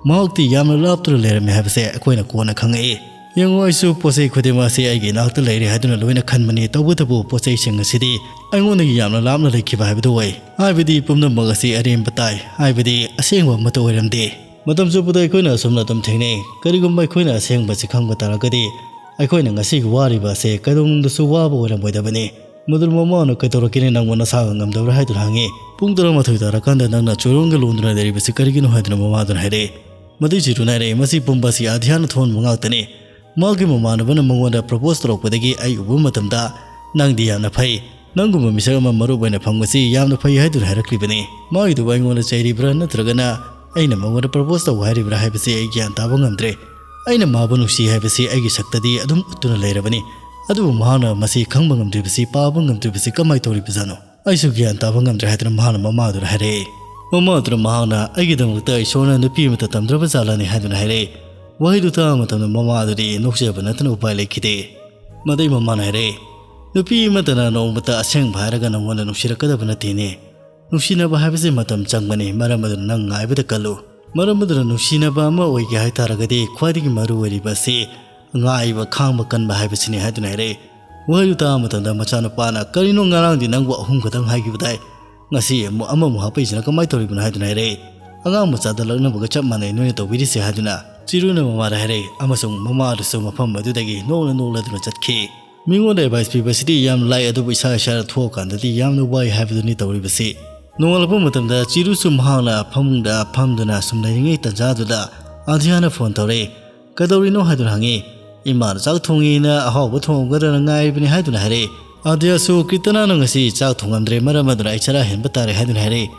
ꯃꯍꯥꯛꯇꯤ ꯌꯥꯝꯅ ꯂꯥꯞꯇꯨꯅ ꯂꯩꯔꯝꯃꯤ ꯍꯥꯏꯕꯁꯦ ꯑꯩꯈꯣꯏꯅ ꯀꯣꯟꯅ ꯈꯪꯉꯛꯏ"꯫ ꯌꯦꯡꯉꯨ, ꯑꯩꯁꯨ ꯄꯣꯠ ꯆꯩ ꯈꯨꯗꯤꯡꯃꯛ ꯑꯁꯤ ꯑꯩꯒꯤ ꯏꯅꯥꯛꯇ ꯂꯩꯔꯦ ꯍꯥꯏꯗꯨꯅ ꯂꯣꯏꯅ ꯈꯟꯕꯅꯤ꯫ ꯇꯧꯕꯇꯕꯨ ꯄꯣꯠ ꯆꯩꯁꯤꯡ ꯑꯁꯤꯗꯤ ꯑꯩꯉꯣꯟꯗꯒꯤ ꯌꯥꯝꯅ ꯂꯥꯞꯅ ꯂꯩꯈꯤꯕ ꯍꯥꯏꯕꯗꯨ ꯑꯣꯏ꯫ ꯍꯥꯏꯕꯗꯤ ꯄꯨꯝꯅꯃꯛ ꯑꯁꯤ ꯑꯔꯦꯝꯕ ꯇꯥꯏ, ꯍꯥꯏꯕꯗꯤ ꯑꯁꯦꯡꯕ ꯑꯃꯠꯇ ꯑꯣꯏꯔꯝꯗꯦ꯫ ꯃꯇꯝ ꯆꯨꯞꯄꯗ ꯑꯩꯈꯣꯏꯅ ꯑꯁꯨꯝꯅ ꯑꯗꯨꯝ ꯊꯦꯡꯅꯩ꯫ ꯀꯔꯤꯒꯨꯝꯕ ꯑꯩꯈꯣꯏꯅ ꯑꯁꯦꯡꯕꯁꯤ ꯈꯪꯕ ꯇꯥꯔꯒꯗꯤ, ꯑꯩꯈꯣꯏꯅ ꯉꯁꯤꯒꯤ ꯋꯥꯔꯤꯕ ꯑꯁꯦ ꯀꯩꯗꯧꯅꯨꯡꯗꯁꯨ ꯋꯥꯕ ꯑꯣꯏꯔꯝꯃꯣꯏꯗꯕꯅꯤ꯫ ꯃꯗꯨ ꯃꯃꯥꯅ "ꯀꯩꯗꯧꯔꯛꯀꯦꯅꯦ, ꯅꯪꯕꯨ ꯅꯁꯥꯒ ꯉꯝꯗꯕ꯭ꯔꯥ?" ꯍꯥꯏꯗꯨꯅ ꯍꯪꯉꯤ꯫ "ꯄꯨꯡ ꯇꯔꯥꯃꯥꯊꯣꯏ ꯇꯥꯔꯀꯥꯟꯗ ꯅꯪꯅ ꯆꯣꯏꯔꯣꯟꯒ ꯂꯣꯟꯗꯨꯅ ꯂꯩꯔꯤꯕꯁꯤ ꯀꯔꯤꯒꯤꯅꯣ?" ꯍꯥꯏꯗꯨꯅ ꯃꯃꯥꯗꯨꯅ ꯍꯥꯏꯔꯛꯏ꯫ ꯃꯗꯨꯏ ꯆꯤꯔꯨꯅ ꯍꯥꯏꯔꯛꯏ, "ꯃꯁꯤ ꯄꯨꯝꯕꯁꯤ ꯑꯙ꯭ꯌꯥꯅ ꯊꯣꯛꯍꯟꯕ ꯉꯥꯛꯇꯅꯤ꯫ ꯃꯥꯒꯤ ꯃꯃꯥꯟꯅꯕꯅ ꯃꯉꯣꯟꯗ ꯄ꯭ꯔꯣꯄꯣꯁ ꯇꯧꯔꯛꯄꯗꯒꯤ ꯑꯩ ꯎꯕ ꯃꯇꯝꯗ ꯅꯪꯗꯤ ꯌꯥꯝꯅ ꯐꯩ, ꯅꯪꯒꯨꯝꯕ ꯃꯤꯁꯛ ꯑꯃ ꯃꯔꯨꯞ ꯑꯣꯏꯅ ꯐꯪꯕꯁꯤ ꯌꯥꯝꯅ ꯐꯩ" ꯍꯥꯏꯗꯨꯅ ꯍꯥꯏꯔꯛꯂꯤꯕꯅꯤ꯫ ꯃꯥꯒꯤꯗꯨꯕꯨ ꯑꯩꯉꯣꯟꯗ ꯆꯩꯔꯤꯕ꯭ꯔꯥ, ꯅꯠꯇ꯭ꯔꯒꯅ ꯑꯩꯅ ꯃꯉꯣꯟꯗ ꯄ꯭ꯔꯣꯄꯣꯁ ꯇꯧ ꯍꯥꯏꯔꯤꯕ꯭ꯔꯥ ꯍꯥꯏꯕꯁꯤ ꯑꯩ ꯒ꯭ꯌꯥꯟ ꯇꯥꯕ ꯉꯝꯗ꯭ꯔꯦ꯫ ꯑꯩꯅ ꯃꯥꯕꯨ ꯅꯨꯡꯁꯤ ꯍꯥꯏꯕꯁꯤ ꯑꯩꯒꯤ ꯁꯛꯇꯗꯤ ꯑꯗꯨꯝ ꯎꯠꯇꯨꯅ ꯂꯩꯔꯕꯅꯤ, ꯑꯗꯨꯕꯨ ꯃꯍꯥꯛꯅ ꯃꯁꯤ ꯈꯪꯕ ꯉꯝꯗ꯭ꯔꯤꯕꯁꯤ, ꯄꯥꯕ ꯉꯝꯗ꯭ꯔꯤꯕꯁꯤ ꯀꯃꯥꯏꯅ ꯇꯧꯔꯤꯕꯖꯥꯠꯅꯣ? ꯑꯩꯁꯨ ꯒ꯭ꯌꯥꯟ ꯇꯥꯕ ꯉꯝꯗ꯭ꯔꯦ" ꯍꯥꯏꯗꯨꯅ ꯃꯍꯥꯛꯅ ꯃꯃꯥꯗꯨꯗ ꯍꯥꯏꯔꯛꯏ꯫ ꯃꯃꯥꯗꯨꯅ ꯃꯍꯥꯛꯅ "ꯑꯩꯒꯤꯗꯃꯛꯇ ꯏꯁꯣꯔꯅ ꯅꯨꯄꯤ ꯑꯃꯠꯇ ꯇꯝꯗ꯭ꯔꯕ ꯖꯥꯠꯂꯅꯤ" ꯍꯥꯏꯗꯨꯅ ꯍꯥꯏꯔꯛꯏ꯫ ꯋꯥꯍꯩꯗꯨ ꯇꯥꯕ ꯃꯇꯝꯗ ꯃꯃꯥꯗꯨꯗꯤ ꯅꯣꯛꯆꯕ ꯅꯠꯇꯅ ꯎꯄꯥꯏ ꯂꯩꯈꯤꯗꯦ꯫ ꯃꯗꯩ ꯃꯃꯥꯅ ꯍꯥꯏꯔꯛꯏ, "ꯅꯨꯄꯤ ꯑꯃꯠꯇꯅ ꯅꯣꯡꯃꯇ ꯑꯁꯦꯡꯕ ꯍꯥꯏꯔꯒ ꯅꯉꯣꯟꯗ ꯅꯨꯡꯁꯤꯔꯛꯀꯗꯕ ꯅꯠꯇꯦꯅꯦ꯫ ꯅꯨꯡꯁꯤꯅꯕ ꯍꯥꯏꯕꯁꯤ ꯃꯇꯝ ꯆꯪꯕꯅꯤ, ꯃꯔꯝ ꯑꯗꯨꯅ ꯅꯪ ꯉꯥꯏꯕꯗ ꯀꯜꯂꯨ꯫ ꯃꯔꯝ ꯑꯗꯨꯅ ꯅꯨꯡꯁꯤꯅꯕ ꯑꯃ ꯑꯣꯏꯒꯦ ꯍꯥꯏ ꯇꯥꯔꯒꯗꯤ ꯈ꯭ꯋꯥꯏꯗꯒꯤ ꯃꯔꯨ ꯑꯣꯏꯔꯤꯕ ꯑꯁꯤ ꯉꯥꯏꯕ ꯈꯥꯡꯕ ꯀꯟꯕ ꯍꯥꯏꯕꯁꯤꯅꯤ" ꯍꯥꯏꯗꯨꯅ ꯍꯥꯏꯔꯛꯏ꯫ ꯋꯥꯍꯩꯗꯨ ꯇꯥꯕ ꯃꯇꯝꯗ ꯃꯆꯥꯅꯨꯄꯥꯅ, "ꯀꯔꯤꯅꯣ, ꯉꯔꯥꯡꯗꯤ ꯅꯪꯕꯨ ꯑꯍꯨꯝ ꯈꯛꯇꯪ ꯍꯥꯏꯈꯤꯕꯗꯥꯏ? ꯉꯁꯤ ꯑꯃꯨꯛ ꯑꯃꯃꯨꯛ ꯍꯥꯞꯄꯛꯏꯁꯤꯅ ꯀꯃꯥꯏꯅ ꯇꯧꯔꯤꯕꯅꯣ?" ꯍꯥꯏꯗꯨꯅ ꯍꯥꯏꯔꯛꯏ꯫ "ꯑꯉꯥꯡ ꯃꯆꯥꯗ ꯂꯛꯅꯕꯒ ꯆꯞ ꯃꯥꯟꯅꯩ ꯅꯣꯏꯅ ꯇꯧꯕꯤꯔꯤꯁꯦ" ꯍꯥꯏꯗꯨꯅ ꯆꯤꯔꯨꯅ ꯃꯃꯥꯗ ꯍꯥꯏꯔꯛꯏ꯫ ꯑꯃꯁꯨꯡ ꯃꯃꯥ ꯑꯗꯨꯁꯨ ꯃꯐꯝ ꯑꯗꯨꯗꯒꯤ ꯅꯣꯛꯅ ꯅꯣꯛꯂꯗꯨꯅ ꯆꯠꯈꯤ꯫ ꯃꯤꯉꯣꯟꯗ ꯑꯦꯗꯚꯥꯏꯁ ꯄꯤꯕꯁꯤꯗꯤ ꯌꯥꯝ ꯂꯥꯏ, ꯑꯗꯨꯕꯨ ꯏꯁꯥ ꯏꯁꯥꯅ ꯊꯣꯛꯑꯀꯥꯟꯗꯗꯤ ꯌꯥꯝꯅ ꯋꯥꯏ ꯍꯥꯏꯕꯗꯨꯅꯤ ꯇꯧꯔꯤꯕꯁꯤ꯫ ꯅꯣꯡꯉꯥꯜꯂꯛꯄ ꯃꯇꯝꯗ ꯆꯤꯔꯨꯁꯨ ꯃꯍꯥꯛꯅ ꯐꯃꯨꯡꯗ ꯐꯝꯗꯨꯅ ꯁꯨꯝ ꯂꯩꯔꯤꯉꯩ ꯇꯟꯖꯥꯗꯨꯗ ꯑꯙ꯭ꯌꯥꯅ ꯐꯣꯟ ꯇꯧꯔꯛꯏ꯫ "ꯀꯩꯗꯧꯔꯤꯅꯣ?" ꯍꯥꯏꯗꯨꯅ ꯍꯪꯉꯤ꯫ "ꯏꯃꯥꯅ ꯆꯥꯛ ꯊꯣꯡꯉꯤꯅ ꯑꯍꯥꯎꯕ ꯊꯣꯡꯉꯝꯒꯗ꯭ꯔꯅ ꯉꯥꯏꯔꯤꯕꯅꯤ" ꯍꯥꯏꯗꯨꯅ ꯍꯥꯏꯔꯛꯏ꯫ ꯑꯙ꯭ꯌꯥꯁꯨ, "ꯀ꯭ꯔꯤꯇꯅꯥꯅ ꯉꯁꯤ ꯆꯥꯛ ꯊꯣꯡꯉꯝꯗ꯭ꯔꯦ, ꯃꯔꯝ ꯑꯗꯨꯅ ꯑꯩ ꯆꯔꯥ ꯍꯦꯟꯕ ꯇꯥꯔꯦ" ꯍꯥꯏꯗꯨꯅ ꯍꯥꯏꯔꯛꯏ꯫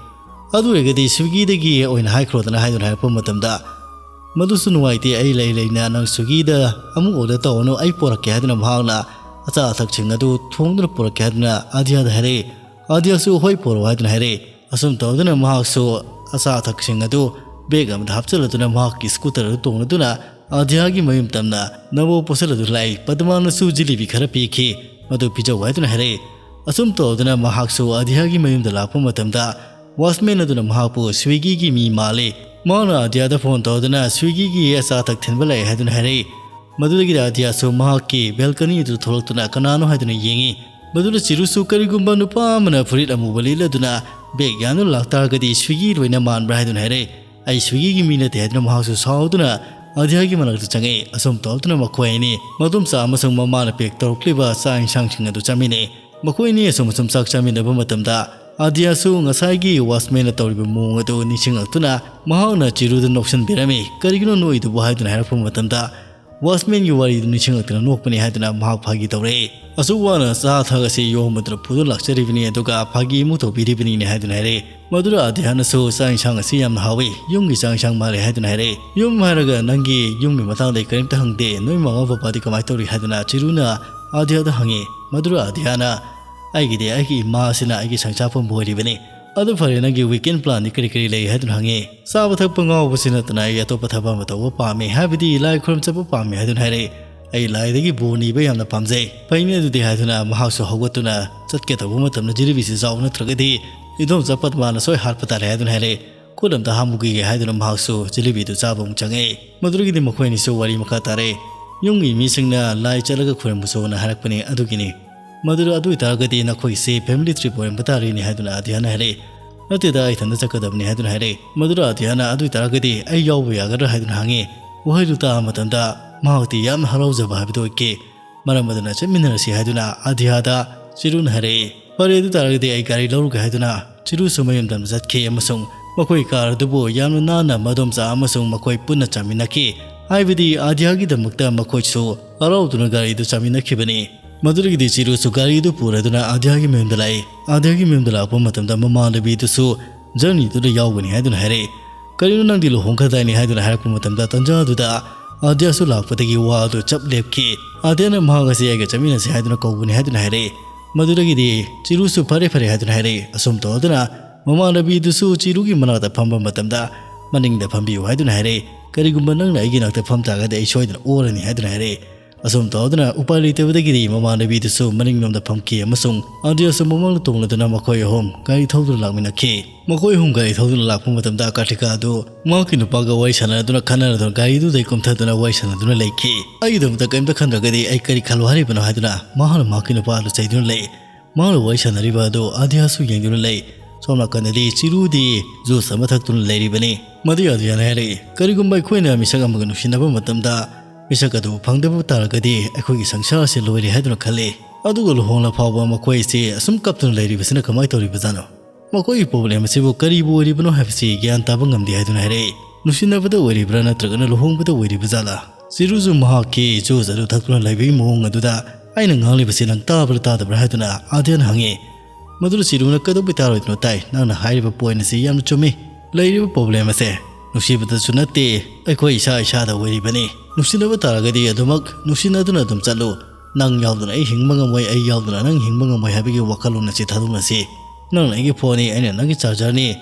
"ꯑꯗꯨ ꯑꯣꯏꯔꯒꯗꯤ ꯁ꯭ꯋꯤꯒꯤꯗꯒꯤ ꯑꯣꯏꯅ ꯍꯥꯏꯈ꯭ꯔꯣꯗꯅ" ꯍꯥꯏꯗꯨꯅ ꯍꯥꯏꯔꯛꯄ ꯃꯇꯝꯗ, "ꯃꯗꯨꯁꯨ ꯅꯨꯡꯉꯥꯏꯇꯦ, ꯑꯩ ꯂꯩ ꯂꯩꯅ ꯅꯪ ꯁ꯭ꯋꯤꯒꯤꯗ ꯑꯃꯨꯛ ꯑꯣꯔꯗꯔ ꯇꯧꯔꯅꯨ, ꯑꯩ ꯄꯣꯔꯛꯀꯦ" ꯍꯥꯏꯗꯨꯅ ꯃꯍꯥꯛꯅ ꯑꯆꯥ ꯑꯊꯛꯁꯤꯡ ꯑꯗꯨ ꯊꯣꯡꯗꯨꯅ ꯄꯨꯔꯛꯀꯦ ꯍꯥꯏꯗꯨꯅ ꯑꯙ꯭ꯌꯥꯗ ꯍꯥꯏꯔꯛꯏ꯫ ꯑꯙ꯭ꯌꯥꯁꯨ "ꯍꯣꯏ, ꯄꯨꯔꯛꯑꯣ" ꯍꯥꯏꯗꯨꯅ ꯍꯥꯏꯔꯛꯏ꯫ ꯑꯁꯨꯝ ꯇꯧꯗꯨꯅ ꯃꯍꯥꯛꯁꯨ ꯑꯆꯥ ꯑꯊꯛꯁꯤꯡ ꯑꯗꯨ ꯕꯦꯒ ꯑꯃꯗ ꯍꯥꯞꯆꯤꯜꯂꯗꯨꯅ ꯃꯍꯥꯛꯀꯤ ꯁ꯭ꯀꯨꯇꯔ ꯑꯗꯨ ꯇꯣꯡꯂꯗꯨꯅ ꯑꯙ꯭ꯌꯥꯒꯤ ꯃꯌꯨꯝ ꯇꯝꯅ ꯅꯕꯣ ꯄꯣꯠꯁꯤꯜ ꯑꯗꯨ ꯂꯥꯛꯏ꯫ ꯄꯗꯃꯥꯅꯁꯨ ꯖꯤꯂꯤꯕꯤ ꯈꯔ ꯄꯤꯈꯤ, "ꯃꯗꯨ ꯄꯤꯖꯧ" ꯍꯥꯏꯗꯨꯅ ꯍꯥꯏꯔꯛꯏ꯫ ꯑꯁꯨꯝ ꯇꯧꯗꯨꯅ ꯃꯍꯥꯛꯁꯨ ꯑꯙ꯭ꯌꯥꯒꯤ ꯃꯌꯨꯝꯗ ꯂꯥꯛꯄ ꯃꯇꯝꯗ ꯋꯥꯆꯃꯦꯟ ꯑꯗꯨꯅ ꯃꯍꯥꯛꯄꯨ ꯁ꯭ꯋꯤꯒꯤꯒꯤ ꯃꯤ ꯃꯥꯜꯂꯤ꯫ ꯃꯍꯥꯛꯅ ꯑꯙ꯭ꯌꯥꯗ ꯐꯣꯟ ꯇꯧꯗꯨꯅ ꯁ꯭ꯋꯤꯒꯤꯒꯤ ꯑꯆꯥ ꯑꯊꯛ ꯊꯤꯟꯕ ꯂꯥꯛꯑꯦ ꯍꯥꯏꯗꯨꯅ ꯍꯥꯏꯔꯛꯏ꯫ ꯃꯗꯨꯗꯒꯤꯗꯤ ꯑꯗꯤꯌꯥꯁꯨ ꯃꯍꯥꯛꯀꯤ ꯕꯦꯜꯀꯅꯤ ꯑꯗꯨ ꯊꯣꯛꯂꯛꯇꯨꯅ ꯀꯅꯥꯅꯣ ꯍꯥꯏꯗꯨꯅ ꯌꯦꯡꯉꯤ꯫ ꯃꯗꯨꯗ ꯆꯤꯔꯨꯁꯨ ꯀꯔꯤꯒꯨꯝꯕ ꯅꯨꯄꯥ ꯑꯃꯅ ꯐꯨꯔꯤꯠ ꯑꯃꯨꯕ ꯂꯤꯠꯂꯗꯨꯅ ꯕꯦꯒ ꯌꯥꯟꯗꯨꯅ ꯂꯥꯛꯇꯥꯔꯒꯗꯤ ꯁ꯭ꯋꯤꯒꯤ ꯂꯣꯏꯅ ꯃꯥꯟꯕ꯭ꯔꯥ ꯍꯥꯏꯗꯨꯅ ꯍꯥꯏꯔꯛꯏ꯫ "ꯑꯩ ꯁ꯭ꯋꯤꯒꯤꯒꯤ ꯃꯤ ꯅꯠꯇꯦ" ꯍꯥꯏꯗꯨꯅ ꯃꯍꯥꯛꯁꯨ ꯁꯥꯎꯗꯨꯅ ꯑꯗꯤꯌꯥꯒꯤ ꯃꯅꯥꯛꯇ ꯆꯪꯉꯛꯏ꯫ ꯑꯁꯨꯝ ꯇꯧꯗꯨꯅ ꯃꯈꯣꯏ ꯑꯅꯤ ꯃꯗꯣꯝꯆꯥ ꯑꯃꯁꯨꯡ ꯃꯃꯥꯅ ꯄꯦꯛ ꯇꯧꯔꯛꯂꯤꯕ ꯆꯥꯛ ꯏꯟꯁꯥꯡꯁꯤꯡ ꯑꯗꯨ ꯆꯥꯃꯤꯟꯅꯩ꯫ ꯃꯈꯣꯏ ꯑꯅꯤ ꯑꯁꯨꯝ ꯑꯁꯨꯝ ꯆꯥꯛ ꯆꯥꯃꯤꯟꯅꯕ ꯃꯇꯝꯗ ꯑꯗꯤꯌꯥꯁꯨ ꯉꯁꯥꯏꯒꯤ ꯋꯥꯆꯃꯦꯟꯅ ꯇꯧꯔꯤꯕ ꯃꯑꯣꯡ ꯑꯗꯨ ꯅꯤꯡꯁꯤꯡꯂꯛꯇꯨꯅ ꯃꯍꯥꯛꯅ ꯆꯤꯔꯨꯗ ꯅꯣꯛꯁꯤꯟꯕꯤꯔꯝꯃꯤ꯫ "ꯀꯔꯤꯒꯤꯅꯣ ꯅꯣꯛꯏꯗꯨꯕꯨ?" ꯍꯥꯏꯗꯨꯅ ꯍꯥꯏꯔꯛꯄ ꯃꯇꯝꯗ ꯋꯥꯆꯃꯦꯟꯒꯤ ꯋꯥꯔꯤꯗꯨ ꯅꯤꯡꯁꯤꯡꯂꯛꯇꯨꯅ ꯅꯣꯛꯄꯅꯤ ꯍꯥꯏꯗꯨꯅ ꯃꯍꯥꯛ ꯐꯥꯒꯤ ꯇꯧꯔꯛꯏ꯫ "ꯑꯁꯨꯛ ꯋꯥꯅ ꯆꯥ ꯊꯛ ꯑꯁꯤ ꯌꯣꯟꯕꯗꯨꯅ ꯄꯨꯗꯨꯅ ꯂꯥꯛꯆꯔꯤꯕꯅꯤ, ꯑꯗꯨꯒ ꯐꯥꯒꯤ ꯑꯃꯨꯛ ꯇꯧꯕꯤꯔꯤꯕꯅꯤꯅꯦ" ꯍꯥꯏꯗꯨꯅ ꯍꯥꯏꯔꯛꯏ꯫ ꯃꯗꯨꯗ ꯑꯗꯤꯌꯥꯅꯁꯨ "ꯆꯥꯛ ꯏꯟꯁꯥꯡ ꯑꯁꯤ ꯌꯥꯝꯅ ꯍꯥꯎꯏ, ꯌꯨꯝꯒꯤ ꯆꯥꯛ ꯏꯟꯁꯥꯡ ꯃꯥꯜꯂꯦ" ꯍꯥꯏꯗꯨꯅ ꯍꯥꯏꯔꯛꯏ꯫ "ꯌꯨꯝ ꯍꯥꯏꯔꯒ ꯅꯪꯒꯤ ꯌꯨꯝꯒꯤ ꯃꯇꯥꯡꯗ ꯑꯩ ꯀꯔꯤꯝꯇ ꯍꯪꯗꯦ, ꯅꯣꯏ ꯃꯃꯥ ꯕꯕꯥꯗꯤ ꯀꯃꯥꯏꯅ ꯇꯧꯔꯤ?" ꯍꯥꯏꯗꯨꯅ ꯆꯤꯔꯨꯅ ꯑꯗꯤꯌꯥꯗ ꯍꯪꯉꯤ꯫ ꯃꯗꯨꯗ ꯑꯗꯤꯌꯥꯅ "ꯑꯩꯒꯤꯗꯤ ꯑꯩꯒꯤ ꯏꯃꯥ ꯑꯁꯤꯅ ꯑꯩꯒꯤ ꯁꯪꯁꯥ ꯄꯨꯝꯕ ꯑꯣꯏꯔꯤꯕꯅꯤ꯫ ꯑꯗꯨ ꯐꯔꯦ, ꯅꯪꯒꯤ ꯋꯤꯀꯦꯟ ꯄ꯭ꯂꯥꯟꯗꯤ ꯀꯔꯤ ꯀꯔꯤ ꯂꯩ?" ꯍꯥꯏꯗꯨꯅ ꯍꯪꯉꯤ꯫ "ꯆꯥꯕ ꯊꯛꯄ ꯉꯥꯎꯕꯁꯤ ꯅꯠꯇꯅ ꯑꯩ ꯑꯇꯣꯞꯄ ꯊꯕꯛ ꯑꯃ ꯇꯧꯕ ꯄꯥꯝꯃꯤ, ꯍꯥꯏꯕꯗꯤ ꯂꯥꯏ ꯈꯨꯔꯨꯝ ꯆꯠꯄ ꯄꯥꯝꯃꯤ" ꯍꯥꯏꯗꯨꯅ ꯍꯥꯏꯔꯛꯏ꯫ "ꯑꯩ ꯂꯥꯏꯗꯒꯤ ꯕꯣꯔ ꯅꯤꯕ ꯌꯥꯝꯅ ꯄꯥꯝꯖꯩ"꯫ "ꯐꯩꯅꯦ ꯑꯗꯨꯗꯤ" ꯍꯥꯏꯗꯨꯅ ꯃꯍꯥꯛꯁꯨ ꯍꯧꯒꯠꯇꯨꯅ ꯆꯠꯀꯦ ꯇꯧꯕ ꯃꯇꯝꯗ ꯖꯤꯂꯤꯕꯤꯁꯤ ꯆꯥꯎ ꯅꯠꯇ꯭ꯔꯒꯗꯤ ꯏꯗꯣꯝꯆꯥ ꯄꯗꯃꯥꯅ ꯁꯣꯏ ꯍꯥꯠꯄ ꯇꯥꯔꯦ ꯍꯥꯏꯗꯨꯅ ꯍꯥꯏꯔꯛꯏ꯫ "ꯈꯨꯠ ꯑꯝꯇ ꯍꯥꯝꯃꯨꯈꯤꯒꯦ" ꯍꯥꯏꯗꯨꯅ ꯃꯍꯥꯛꯁꯨ ꯖꯤꯂꯤꯕꯤꯗꯨ ꯆꯥꯕ ꯑꯃꯨꯛ ꯆꯪꯉꯛꯏ꯫ ꯃꯗꯨꯗꯒꯤꯗꯤ ꯃꯈꯣꯏ ꯑꯅꯤꯁꯨ ꯋꯥꯔꯤ ꯃꯈꯥ ꯇꯥꯔꯦ꯫ "ꯌꯨꯝꯒꯤ ꯃꯤꯁꯤꯡꯅ ꯂꯥꯏ ꯆꯠꯂꯒ ꯈꯨꯔꯨꯝꯕꯁꯨꯅ ꯍꯥꯏꯔꯛꯄꯅꯤ ꯑꯗꯨꯒꯤꯅꯤ꯫ ꯃꯗꯨꯗ ꯑꯗꯨ ꯑꯣꯏꯇꯥꯔꯒꯗꯤ ꯅꯈꯣꯏꯁꯦ ꯐꯦꯃꯤꯂꯤ ꯇ꯭ꯔꯤꯞ ꯑꯣꯏꯔꯝꯕ ꯇꯥꯔꯦꯅꯦ" ꯍꯥꯏꯗꯨꯅ ꯑꯗꯤꯌꯥꯅ ꯍꯥꯏꯔꯛꯏ꯫ "ꯅꯠꯇꯦꯗ, ꯑꯩ ꯏꯊꯟꯇ ꯆꯠꯀꯗꯕꯅꯤ" ꯍꯥꯏꯗꯨꯅ ꯍꯥꯏꯔꯛꯏ꯫ ꯃꯗꯨꯗ ꯑꯗꯤꯌꯥꯅ "ꯑꯗꯨ ꯑꯣꯏꯇꯥꯔꯒꯗꯤ ꯑꯩ ꯌꯥꯎꯕ ꯌꯥꯒꯗ꯭ꯔꯥ?" ꯍꯥꯏꯗꯨꯅ ꯍꯪꯉꯤ꯫ ꯋꯥꯍꯩꯗꯨ ꯇꯥꯕ ꯃꯇꯝꯗ ꯃꯍꯥꯛꯇꯤ ꯌꯥꯝꯅ ꯍꯔꯥꯎꯖꯕ ꯍꯥꯏꯕꯗꯨ ꯑꯣꯏꯈꯤ꯫ ꯃꯔꯝ ꯑꯗꯨꯅ "ꯆꯠꯃꯤꯟꯅꯔꯁꯤ" ꯍꯥꯏꯗꯨꯅ ꯑꯗꯤꯌꯥꯗ ꯆꯤꯔꯨꯅ ꯍꯥꯏꯔꯛꯏ꯫ "ꯐꯔꯦ, ꯑꯗꯨ ꯇꯥꯔꯒꯗꯤ ꯑꯩ ꯒꯥꯔꯤ ꯂꯧꯔꯨꯒꯦ" ꯍꯥꯏꯗꯨꯅ ꯆꯤꯔꯨꯁꯨ ꯃꯌꯨꯝꯗ ꯆꯠꯈꯤ ꯑꯃꯁꯨꯡ ꯃꯈꯣꯏ ꯀꯥꯔ ꯑꯗꯨꯕꯨ ꯌꯥꯝꯅ ꯅꯥꯟꯅ ꯃꯗꯣꯝꯆꯥ ꯑꯃꯁꯨꯡ ꯃꯈꯣꯏ ꯄꯨꯟꯅ ꯆꯥꯃꯤꯟꯅꯈꯤ꯫ ꯍꯥꯏꯕꯗꯤ ꯑꯗꯤꯌꯥꯒꯤꯗꯃꯛꯇ ꯃꯈꯣꯏꯁꯨ ꯍꯔꯥꯎꯗꯨꯅ ꯒꯥꯔꯤꯗꯨ ꯆꯥꯃꯤꯟꯅꯈꯤꯕꯅꯤ꯫ ꯃꯗꯨꯗꯒꯤꯗꯤ ꯆꯤꯔꯨꯁꯨ ꯒꯥꯔꯤꯗꯨ ꯄꯨꯔꯗꯨꯅ ꯑꯗꯤꯌꯥꯒꯤ ꯃꯌꯨꯝꯗ ꯂꯥꯛꯏ꯫ ꯑꯗꯤꯌꯥꯒꯤ ꯃꯌꯨꯝꯗ ꯂꯥꯛꯄ ꯃꯇꯝꯗ ꯃꯃꯥꯟꯅꯕꯤꯗꯨꯁꯨ ꯖꯔꯅꯤꯗꯨꯗ ꯌꯥꯎꯒꯅꯤ ꯍꯥꯏꯗꯨꯅ ꯍꯥꯏꯔꯛꯏ꯫ "ꯀꯔꯤꯅꯣ, ꯅꯪꯗꯤ ꯂꯨꯍꯣꯡꯈ꯭ꯔꯗꯥꯏꯅꯦ?" ꯍꯥꯏꯗꯨꯅ ꯍꯥꯏꯔꯛꯄ ꯃꯇꯝꯗ ꯇꯟꯖꯥꯗꯨꯗ ꯑꯗꯤꯌꯥꯁꯨ ꯂꯥꯛꯄꯗꯒꯤ ꯋꯥ ꯑꯗꯨ ꯆꯞ ꯂꯦꯞꯈꯤ꯫ ꯑꯗꯤꯌꯥꯅ ꯃꯍꯥꯛ ꯑꯁꯤ ꯑꯩꯒ ꯆꯠꯃꯤꯟꯅꯁꯤ ꯍꯥꯏꯗꯨꯅ ꯀꯧꯕꯅꯤ ꯍꯥꯏꯗꯨꯅ ꯍꯥꯏꯔꯛꯏ꯫ ꯃꯗꯨꯗꯒꯤꯗꯤ ꯆꯤꯔꯨꯁꯨ "ꯐꯔꯦ, ꯐꯔꯦ" ꯍꯥꯏꯗꯨꯅ ꯍꯥꯏꯔꯛꯏ꯫ ꯑꯁꯨꯝ ꯇꯧꯗꯨꯅ ꯃꯃꯥꯟꯅꯕꯤꯗꯨꯁꯨ ꯆꯤꯔꯨꯒꯤ ꯃꯅꯥꯛꯇ ꯐꯝꯕ ꯃꯇꯝꯗ "ꯃꯅꯤꯡꯗ ꯐꯝꯕꯤꯌꯨ" ꯍꯥꯏꯗꯨꯅ ꯍꯥꯏꯔꯛꯏ꯫ "ꯀꯔꯤꯒꯨꯝꯕ ꯅꯪꯅ ꯑꯩꯒꯤ ꯅꯥꯛꯇ ꯐꯝ ꯇꯥꯔꯒꯗꯤ ꯑꯩ ꯁꯣꯏꯗꯅ ꯑꯣꯔꯅꯤ" ꯍꯥꯏꯗꯨꯅ ꯍꯥꯏꯔꯛꯏ꯫ ꯑꯁꯨꯝ ꯇꯧꯗꯨꯅ ꯎꯄꯥꯏ ꯂꯩꯇꯕꯗꯒꯤꯗꯤ ꯃꯃꯥꯟꯅꯕꯤꯗꯨꯁꯨ ꯃꯅꯤꯡꯂꯣꯝꯗ ꯐꯝꯈꯤ ꯑꯃꯁꯨꯡ ꯑꯥꯗꯤꯌꯥꯁꯨ ꯃꯃꯥꯡꯗ ꯇꯣꯡꯂꯗꯨꯅ ꯃꯈꯣꯏ ꯑꯍꯨꯝ ꯒꯥꯔꯤ ꯊꯧꯗꯨꯅ ꯂꯥꯛꯃꯤꯟꯅꯈꯤ꯫ ꯃꯈꯣꯏ ꯑꯍꯨꯝ ꯒꯥꯔꯤ ꯊꯧꯗꯨꯅ ꯂꯥꯛꯄ ꯃꯇꯝꯗ ꯀꯥꯔꯇꯤꯀꯥ ꯑꯗꯨ ꯃꯍꯥꯛꯀꯤ ꯅꯨꯄꯥꯒ ꯋꯥꯔꯤ ꯁꯥꯟꯅꯗꯨꯅ ꯈꯟꯅꯔꯗꯨꯅ ꯒꯥꯔꯤꯗꯨꯗꯒꯤ ꯀꯨꯝꯊꯗꯨꯅ ꯋꯥꯔꯤ ꯁꯥꯟꯅꯗꯨꯅ ꯂꯩꯈꯤ꯫ "ꯑꯩꯒꯤꯗꯃꯛꯇ ꯀꯔꯤꯝꯇ ꯈꯟꯗ꯭ꯔꯒꯗꯤ ꯑꯩ ꯀꯔꯤ ꯈꯜꯂꯣ ꯍꯥꯏꯔꯤꯕꯅꯣ?" ꯍꯥꯏꯗꯨꯅ ꯃꯍꯥꯛꯅ ꯃꯍꯥꯛꯀꯤ ꯅꯨꯄꯥ ꯑꯗꯨ ꯆꯩꯗꯨꯅ ꯂꯩ꯫ ꯃꯍꯥꯛꯅ ꯋꯥꯔꯤ ꯁꯥꯟꯅꯔꯤꯕ ꯑꯗꯨ ꯑꯥꯗꯤꯌꯥꯁꯨ ꯌꯦꯡꯗꯨꯅ ꯂꯩ꯫ ꯁꯣꯝ ꯅꯥꯀꯟꯗꯗꯤ ꯆꯤꯔꯨꯗꯤ ꯖꯨꯁ ꯑꯃ ꯊꯛꯇꯨꯅ ꯂꯩꯔꯤꯕꯅꯤ꯫ ꯃꯗꯨ ꯑꯥꯗꯤꯌꯥꯅ ꯍꯥꯏꯔꯛꯏ, "ꯀꯔꯤꯒꯨꯝꯕ ꯑꯩꯈꯣꯏꯅ ꯃꯤꯁꯛ ꯑꯃꯒ ꯅꯨꯡꯁꯤꯅꯕ ꯃꯇꯝꯗ ꯃꯤꯁꯛ ꯑꯗꯨ ꯐꯪꯗꯕ ꯇꯥꯔꯒꯗꯤ ꯑꯩꯈꯣꯏꯒꯤ ꯁꯪꯁꯥꯔ ꯑꯁꯤ ꯂꯣꯏꯔꯦ ꯍꯥꯏꯗꯨꯅ ꯈꯜꯂꯤ꯫ ꯑꯗꯨꯒ ꯂꯨꯍꯣꯡꯂ ꯐꯥꯎꯕ ꯃꯈꯣꯏꯁꯤ ꯑꯁꯨꯝ ꯀꯞꯇꯨꯅ ꯂꯩꯔꯤꯕꯁꯤꯅ ꯀꯃꯥꯏꯅ ꯇꯧꯔꯤꯕꯖꯥꯠꯅꯣ? ꯃꯈꯣꯏꯒꯤ ꯄ꯭ꯔꯣꯕ꯭ꯂꯦꯝ ꯑꯁꯤꯕꯨ ꯀꯔꯤꯕꯨ ꯑꯣꯏꯔꯤꯕꯅꯣ ꯍꯥꯏꯕꯁꯤ ꯒ꯭ꯌꯥꯟ ꯇꯥꯕ ꯉꯝꯗꯦ" ꯍꯥꯏꯗꯨꯅ ꯍꯥꯏꯔꯛꯏ꯫ "ꯅꯨꯡꯁꯤꯅꯕꯗ ꯑꯣꯏꯔꯤꯕ꯭ꯔꯥ ꯅꯠꯇ꯭ꯔꯒꯅ ꯂꯨꯍꯣꯡꯕꯗ ꯑꯣꯏꯔꯤꯕ ꯖꯥꯠꯂꯥ?" ꯆꯤꯔꯨꯁꯨ ꯃꯍꯥꯛꯀꯤ ꯖꯨꯁ ꯑꯗꯨ ꯊꯛꯇꯨꯅ ꯂꯩꯕꯒꯤ ꯃꯑꯣꯡ ꯑꯗꯨꯗ, "ꯑꯩꯅ ꯉꯥꯡꯂꯤꯕꯁꯤ ꯅꯪ ꯇꯥꯕ꯭ꯔꯥ ꯇꯥꯗꯕ꯭ꯔꯥ?" ꯍꯥꯏꯗꯨꯅ ꯑꯥꯗꯤꯌꯥꯅ ꯍꯪꯉꯤ꯫ ꯃꯗꯨꯗ ꯆꯤꯔꯨꯅ, "ꯀꯩꯗꯧꯕꯩ ꯇꯥꯔꯣꯏꯗꯅꯣ? ꯇꯥꯏ, ꯅꯪꯅ ꯍꯥꯏꯔꯤꯕ ꯄꯣꯏꯟ ꯑꯁꯤ ꯌꯥꯝꯅ ꯆꯨꯝꯃꯤ꯫ ꯂꯩꯔꯤꯕ ꯄ꯭ꯔꯣꯕ꯭ꯂꯦꯝ ꯑꯁꯦ ꯅꯨꯡꯁꯤꯕꯗꯁꯨ ꯅꯠꯇꯦ, ꯑꯩꯈꯣꯏ ꯏꯁꯥ ꯏꯁꯥꯗ ꯑꯣꯏꯔꯤꯕꯅꯤ꯫ ꯅꯨꯡꯁꯤꯅꯕ ꯇꯥꯔꯒꯗꯤ ꯑꯗꯨꯃꯛ ꯅꯨꯡꯁꯤꯅꯗꯨꯅ ꯑꯗꯨꯝ ꯆꯠꯂꯨ꯫ ꯅꯪ ꯌꯥꯎꯗꯅ ꯑꯩ ꯍꯤꯡꯕ ꯉꯝꯃꯣꯏ, ꯑꯩ ꯌꯥꯎꯗꯅ ꯅꯪ ꯍꯤꯡꯕ ꯉꯝꯃꯣꯏ ꯍꯥꯏꯕꯒꯤ ꯋꯥꯈꯜꯂꯣꯟ ꯑꯁꯤ ꯊꯥꯗꯣꯛꯅꯁꯤ꯫ ꯅꯪꯅ ꯑꯩꯒꯤ ꯐꯣꯟꯅꯤ, ꯑꯩꯅ ꯅꯪꯒꯤ ꯆꯥꯔꯖꯔꯅꯤ꯫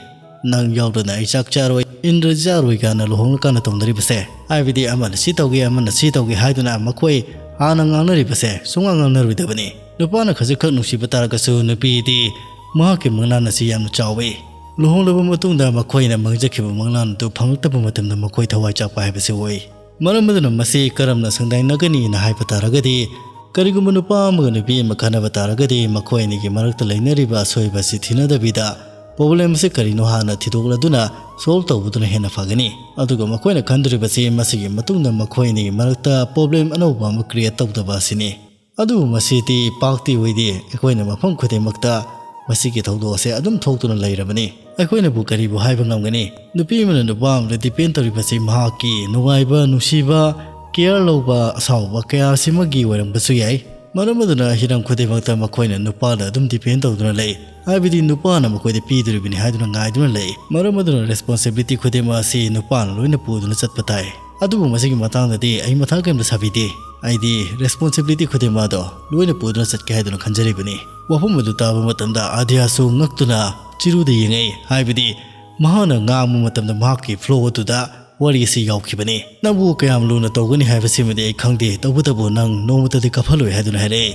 ꯅꯪ ꯌꯥꯎꯗꯅ ꯑꯩ ꯆꯥꯛ ꯆꯥꯔꯣꯏ, ꯏꯟꯗ꯭ꯔ ꯆꯥꯔꯣꯏ" ꯀꯥꯏꯅ ꯂꯨꯍꯣꯡꯂꯀꯥꯟꯗ ꯇꯧꯅꯔꯤꯕꯁꯦ, ꯍꯥꯏꯕꯗꯤ ꯑꯃꯅ ꯁꯤ ꯇꯧꯒꯦ, ꯑꯃꯅ ꯁꯤ ꯇꯧꯒꯦ ꯍꯥꯏꯗꯨꯅ ꯃꯈꯣꯏ ꯍꯥꯟꯅ ꯉꯥꯡꯅꯔꯤꯕꯁꯦ ꯁꯨꯡꯉꯥꯡ ꯉꯥꯡꯅꯔꯣꯏꯗꯕꯅꯤ꯫ ꯅꯨꯄꯥꯅ ꯈꯖꯤꯛꯈꯛ ꯅꯨꯡꯁꯤꯕ ꯇꯥꯔꯒꯁꯨ ꯅꯨꯄꯤꯗꯤ ꯃꯍꯥꯛꯀꯤ ꯃꯪꯂꯥꯟ ꯑꯁꯤ ꯌꯥꯝꯅ ꯆꯥꯎꯏ꯫ ꯂꯨꯍꯣꯡꯂꯕ ꯃꯇꯨꯡꯗ ꯃꯈꯣꯏꯅ ꯃꯪꯖꯈꯤꯕ ꯃꯪꯂꯥꯟ ꯑꯗꯨ ꯐꯪꯂꯛꯇꯕ ꯃꯇꯝꯗ ꯃꯈꯣꯏ ꯊꯋꯥꯏ ꯆꯥꯛꯄ ꯍꯥꯏꯕꯁꯤ ꯑꯣꯏ꯫ ꯃꯔꯝ ꯑꯗꯨꯅ ꯃꯁꯤ ꯀꯔꯝꯅ ꯁꯪꯗꯥꯏꯅꯒꯅꯤꯅ ꯍꯥꯏꯕ ꯇꯥꯔꯒꯗꯤ, ꯀꯔꯤꯒꯨꯝꯕ ꯅꯨꯄꯥ ꯑꯃꯒ ꯅꯨꯄꯤ ꯑꯃ ꯈꯠꯅꯕ ꯇꯥꯔꯒꯗꯤ ꯃꯈꯣꯏ ꯑꯅꯤꯒꯤ ꯃꯔꯛꯇ ꯂꯩꯅꯔꯤꯕ ꯑꯁꯣꯏꯕ ꯑꯁꯤ ꯊꯤꯅꯗꯕꯤꯗ ꯄ꯭ꯔꯣꯕ꯭ꯂꯦꯝ ꯑꯁꯤ ꯀꯔꯤꯅꯣ ꯍꯥꯟꯅ ꯊꯤꯗꯣꯛꯂꯗꯨꯅ ꯁꯣꯜꯕ ꯇꯧꯕꯗꯨꯅ ꯍꯦꯟꯅ ꯐꯒꯅꯤ꯫ ꯑꯗꯨꯒ ꯃꯈꯣꯏꯅ ꯈꯟꯗꯣꯔꯤꯕꯁꯤ ꯃꯁꯤꯒꯤ ꯃꯇꯨꯡꯗ ꯃꯈꯣꯏ ꯑꯅꯤꯒꯤ ꯃꯔꯛꯇ ꯄ꯭ꯔꯣꯕ꯭ꯂꯦꯝ ꯑꯅꯧꯕ ꯑꯃ ꯀ꯭ꯔꯤꯌꯦꯠ ꯇꯧꯗꯕ ꯑꯁꯤꯅꯤ꯫ ꯑꯗꯨꯕꯨ ꯃꯁꯤꯗꯤ ꯄꯥꯛꯇꯤ ꯑꯣꯏꯗꯦ꯫ ꯑꯩꯈꯣꯏꯅ ꯃꯐꯝ ꯈꯨꯗꯤꯡꯃꯛꯇ ꯃꯁꯤꯒꯤ ꯊꯧꯗꯣꯛ ꯑꯁꯦ ꯑꯗꯨꯝ ꯊꯣꯛꯇꯨꯅ ꯂꯩꯔꯕꯅꯤ꯫ ꯑꯩꯈꯣꯏꯅꯕꯨ ꯀꯔꯤꯕꯨ ꯍꯥꯏꯕ ꯉꯝꯒꯅꯤ? ꯅꯨꯄꯤ ꯑꯃꯅ ꯅꯨꯄꯥ ꯑꯃꯗ ꯗꯤꯄꯦꯟ ꯇꯧꯔꯤꯕꯁꯤ ꯃꯍꯥꯛꯀꯤ ꯅꯨꯡꯉꯥꯏꯕ, ꯅꯨꯡꯁꯤꯕ, ꯀꯤꯌꯔ ꯂꯧꯕ, ꯑꯁꯥꯎꯕ ꯀꯌꯥ ꯑꯁꯤꯃꯒꯤ ꯑꯣꯏꯔꯝꯕꯁꯨ ꯌꯥꯏ꯫ ꯃꯔꯝ ꯑꯗꯨꯅ ꯍꯤꯔꯝ ꯈꯨꯗꯤꯡꯃꯛꯇ ꯃꯈꯣꯏꯅ ꯅꯨꯄꯥꯗ ꯑꯗꯨꯝ ꯗꯤꯄꯦꯟ ꯇꯧꯗꯨꯅ ꯂꯩ, ꯍꯥꯏꯕꯗꯤ ꯅꯨꯄꯥꯅ ꯃꯈꯣꯏꯗ ꯄꯤꯗꯣꯔꯤꯕꯅꯤ ꯍꯥꯏꯗꯨꯅ ꯉꯥꯏꯗꯨꯅ ꯂꯩ꯫ ꯃꯔꯝ ꯑꯗꯨꯅ ꯔꯦꯁꯄꯣꯟꯁꯤꯕꯤꯂꯤꯇꯤ ꯈꯨꯗꯤꯡꯃꯛ ꯑꯁꯤ ꯅꯨꯄꯥꯅ ꯂꯣꯏꯅ ꯄꯨꯗꯨꯅ ꯆꯠꯄ ꯇꯥꯏ꯫ ꯑꯗꯨꯕꯨ ꯃꯁꯤꯒꯤ ꯃꯇꯥꯡꯗꯗꯤ ꯑꯩ ꯃꯊꯥ ꯀꯔꯤꯝꯇ ꯁꯥꯕꯤꯗꯦ꯫ ꯑꯩꯗꯤ ꯔꯦꯁꯄꯣꯟꯁꯤꯕꯤꯂꯤꯇꯤ ꯈꯨꯗꯤꯡꯃꯛ ꯑꯗꯣ ꯂꯣꯏꯅ ꯄꯨꯗꯨꯅ ꯆꯠꯀꯦ ꯍꯥꯏꯗꯨꯅ ꯈꯟꯖꯔꯤꯕꯅꯤ꯫ ꯋꯥꯐꯝ ꯑꯗꯨ ꯇꯥꯕ ꯃꯇꯝꯗ ꯑꯥꯗꯤꯌꯥꯁꯨ ꯉꯛꯇꯨꯅ ꯆꯤꯔꯨꯗ ꯌꯦꯡꯉꯛꯏ, ꯍꯥꯏꯕꯗꯤ ꯃꯍꯥꯛꯅ ꯉꯥꯡꯕ ꯃꯇꯝꯗ ꯃꯍꯥꯛꯀꯤ ꯐ꯭ꯂꯣ ꯑꯗꯨꯗ ꯋꯥꯔꯤ ꯑꯁꯤ ꯌꯥꯎꯈꯤꯕꯅꯤ꯫ "ꯅꯪꯕꯨ ꯀꯌꯥꯝ ꯂꯨꯅ ꯇꯧꯒꯅꯤ ꯍꯥꯏꯕꯁꯤꯃꯗꯤ ꯑꯩ ꯈꯪꯗꯦ, ꯇꯧꯕꯇꯕꯨ ꯅꯪ ꯅꯣꯡꯃꯇꯗꯤ ꯀꯞꯍꯜꯂꯣꯏ" ꯍꯥꯏꯗꯨꯅ ꯍꯥꯏꯔꯛꯏ꯫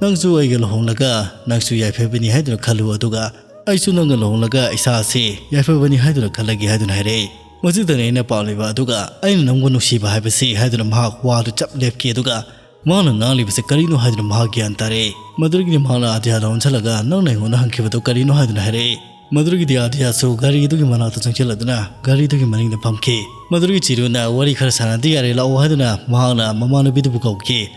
"ꯅꯪꯁꯨ ꯑꯩꯒ ꯂꯨꯍꯣꯡꯂꯒ ꯅꯪꯁꯨ ꯌꯥꯏꯐꯕꯅꯤ ꯍꯥꯏꯗꯨꯅ ꯈꯜꯂꯨ, ꯑꯗꯨꯒ ꯑꯩꯁꯨ ꯅꯪꯒ ꯂꯨꯍꯣꯡꯂꯒ ꯏꯁꯥ ꯑꯁꯤ ꯌꯥꯏꯐꯕꯅꯤ ꯍꯥꯏꯗꯨꯅ ꯈꯜꯂꯒꯦ" ꯍꯥꯏꯗꯨꯅ ꯍꯥꯏꯔꯛꯏ꯫ "ꯃꯁꯤꯗꯅꯤ ꯑꯩꯅ ꯄꯥꯝꯂꯤꯕ, ꯑꯗꯨꯒ ꯑꯩꯅ ꯅꯪꯕꯨ ꯅꯨꯡꯁꯤꯕ ꯍꯥꯏꯕꯁꯤ" ꯍꯥꯏꯗꯨꯅ ꯃꯍꯥꯛ ꯋꯥꯗꯨ ꯆꯞ ꯂꯦꯞꯈꯤ꯫ ꯑꯗꯨꯒ ꯃꯍꯥꯛꯅ ꯉꯥꯡꯂꯤꯕꯁꯤ ꯀꯔꯤꯅꯣ ꯍꯥꯏꯗꯨꯅ ꯃꯍꯥꯛ ꯒ꯭ꯌꯥꯟ ꯇꯥꯔꯛꯏ꯫ ꯃꯗꯨꯗꯒꯤꯗꯤ ꯃꯍꯥꯛꯅ ꯑꯥꯗꯤꯌꯥꯗ ꯑꯣꯟꯁꯤꯜꯂꯒ, "ꯅꯪꯅ ꯑꯩꯉꯣꯟꯗ ꯍꯪꯈꯤꯕꯗꯨ ꯀꯔꯤꯅꯣ?" ꯍꯥꯏꯗꯨꯅ ꯍꯥꯏꯔꯛꯏ꯫ ꯃꯗꯨꯗꯒꯤꯗꯤ ꯑꯥꯗꯤꯌꯥꯁꯨ ꯒꯥꯔꯤꯗꯨꯒꯤ ꯃꯅꯥꯛꯇ ꯆꯪꯁꯤꯜꯂꯗꯨꯅ ꯒꯥꯔꯤꯗꯨꯒꯤ ꯃꯅꯤꯡꯗ ꯐꯝꯈꯤ꯫ ꯃꯗꯨꯗꯒꯤ ꯆꯤꯔꯨꯅ, "ꯋꯥꯔꯤ ꯈꯔ ꯁꯥꯟꯅꯗꯤ ꯌꯥꯔꯦ, ꯂꯥꯛꯑꯣ" ꯍꯥꯏꯗꯨꯅ ꯃꯍꯥꯛꯅ ꯃꯃꯥꯟꯅꯕꯤꯗꯨꯕꯨ ꯀꯧꯈꯤ꯫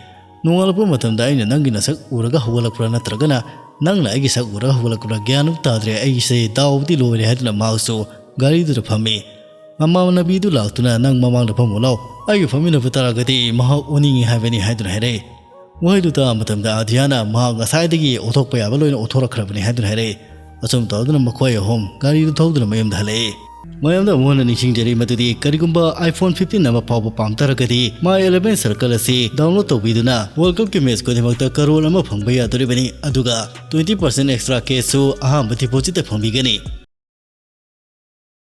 "ꯅꯣꯡꯉꯥꯜꯂꯛꯄ ꯃꯇꯝꯗ ꯑꯩꯅ ꯅꯪꯒꯤ ꯅꯁꯛ ꯎꯔꯒ ꯍꯧꯒꯠꯂꯛꯄ꯭ꯔꯥ, ꯅꯠꯇ꯭ꯔꯒꯅ ꯅꯪꯅ ꯑꯩꯒꯤ ꯁꯛ ꯎꯔꯒ ꯍꯧꯒꯠꯂꯛꯄ꯭ꯔꯥ, ꯒ꯭ꯌꯥꯟ ꯑꯃ ꯇꯥꯗ꯭ꯔꯦ, ꯑꯩꯒꯤꯁꯦ ꯗꯥꯎꯗꯤ ꯂꯣꯏꯔꯦ" ꯍꯥꯏꯗꯨꯅ ꯃꯍꯥꯛꯁꯨ ꯒꯥꯔꯤꯗꯨꯗ ꯐꯝꯃꯤ꯫ ꯃꯃꯥꯟꯅꯕꯤꯗꯨ ꯂꯥꯛꯇꯨꯅ, "ꯅꯪ ꯃꯃꯥꯡꯗ ꯐꯝꯃꯨ ꯂꯥꯎ, ꯑꯩꯒ ꯐꯝꯃꯤꯟꯅꯕ ꯇꯥꯔꯒꯗꯤ ꯃꯍꯥꯛ ꯑꯣꯅꯤꯡꯉꯤ ꯍꯥꯏꯕꯅꯤ" ꯍꯥꯏꯗꯨꯅ ꯍꯥꯏꯔꯛꯏ꯫ ꯋꯥꯍꯩꯗꯨ ꯇꯥꯕ ꯃꯇꯝꯗ ꯑꯥꯗꯤꯌꯥꯅ ꯃꯍꯥꯛ ꯉꯁꯥꯏꯗꯒꯤ ꯑꯣꯊꯣꯛꯄ ꯌꯥꯕ ꯂꯣꯏꯅ ꯑꯣꯊꯣꯔꯛꯈ꯭ꯔꯕꯅꯤ ꯍꯥꯏꯗꯨꯅ ꯍꯥꯏꯔꯛꯏ꯫ ꯑꯁꯨꯝ ꯇꯧꯗꯨꯅ ꯃꯈꯣꯏ ꯑꯍꯨꯝ ꯒꯥꯔꯤꯗꯨ ꯊꯧꯗꯨꯅ ꯃꯌꯨꯝꯗ ꯍꯜꯂꯛꯏ꯫ ꯃꯌꯥꯝꯗ ꯑꯃꯨꯛ ꯍꯟꯅ ꯅꯤꯡꯁꯤꯡꯖꯔꯤ ꯃꯗꯨꯗꯤ, ꯀꯔꯤꯒꯨꯝꯕ iPhone fifteen ꯑꯃ ꯐꯥꯎꯕ ꯄꯥꯝ ꯇꯥꯔꯒꯗꯤ, My eleven Circle ꯑꯁꯤ download ꯇꯧꯕꯤꯗꯨꯅ World Cupꯀꯤ match ꯈꯨꯗꯤꯡꯃꯛꯇ crore ꯑꯃ ꯐꯪꯕ ꯌꯥꯗꯣꯔꯤꯕꯅꯤ꯫ ꯑꯗꯨꯒ twenty percent extra cashꯁꯨ ꯑꯍꯥꯟꯕ depositꯇ ꯐꯪꯕꯤꯒꯅꯤ꯫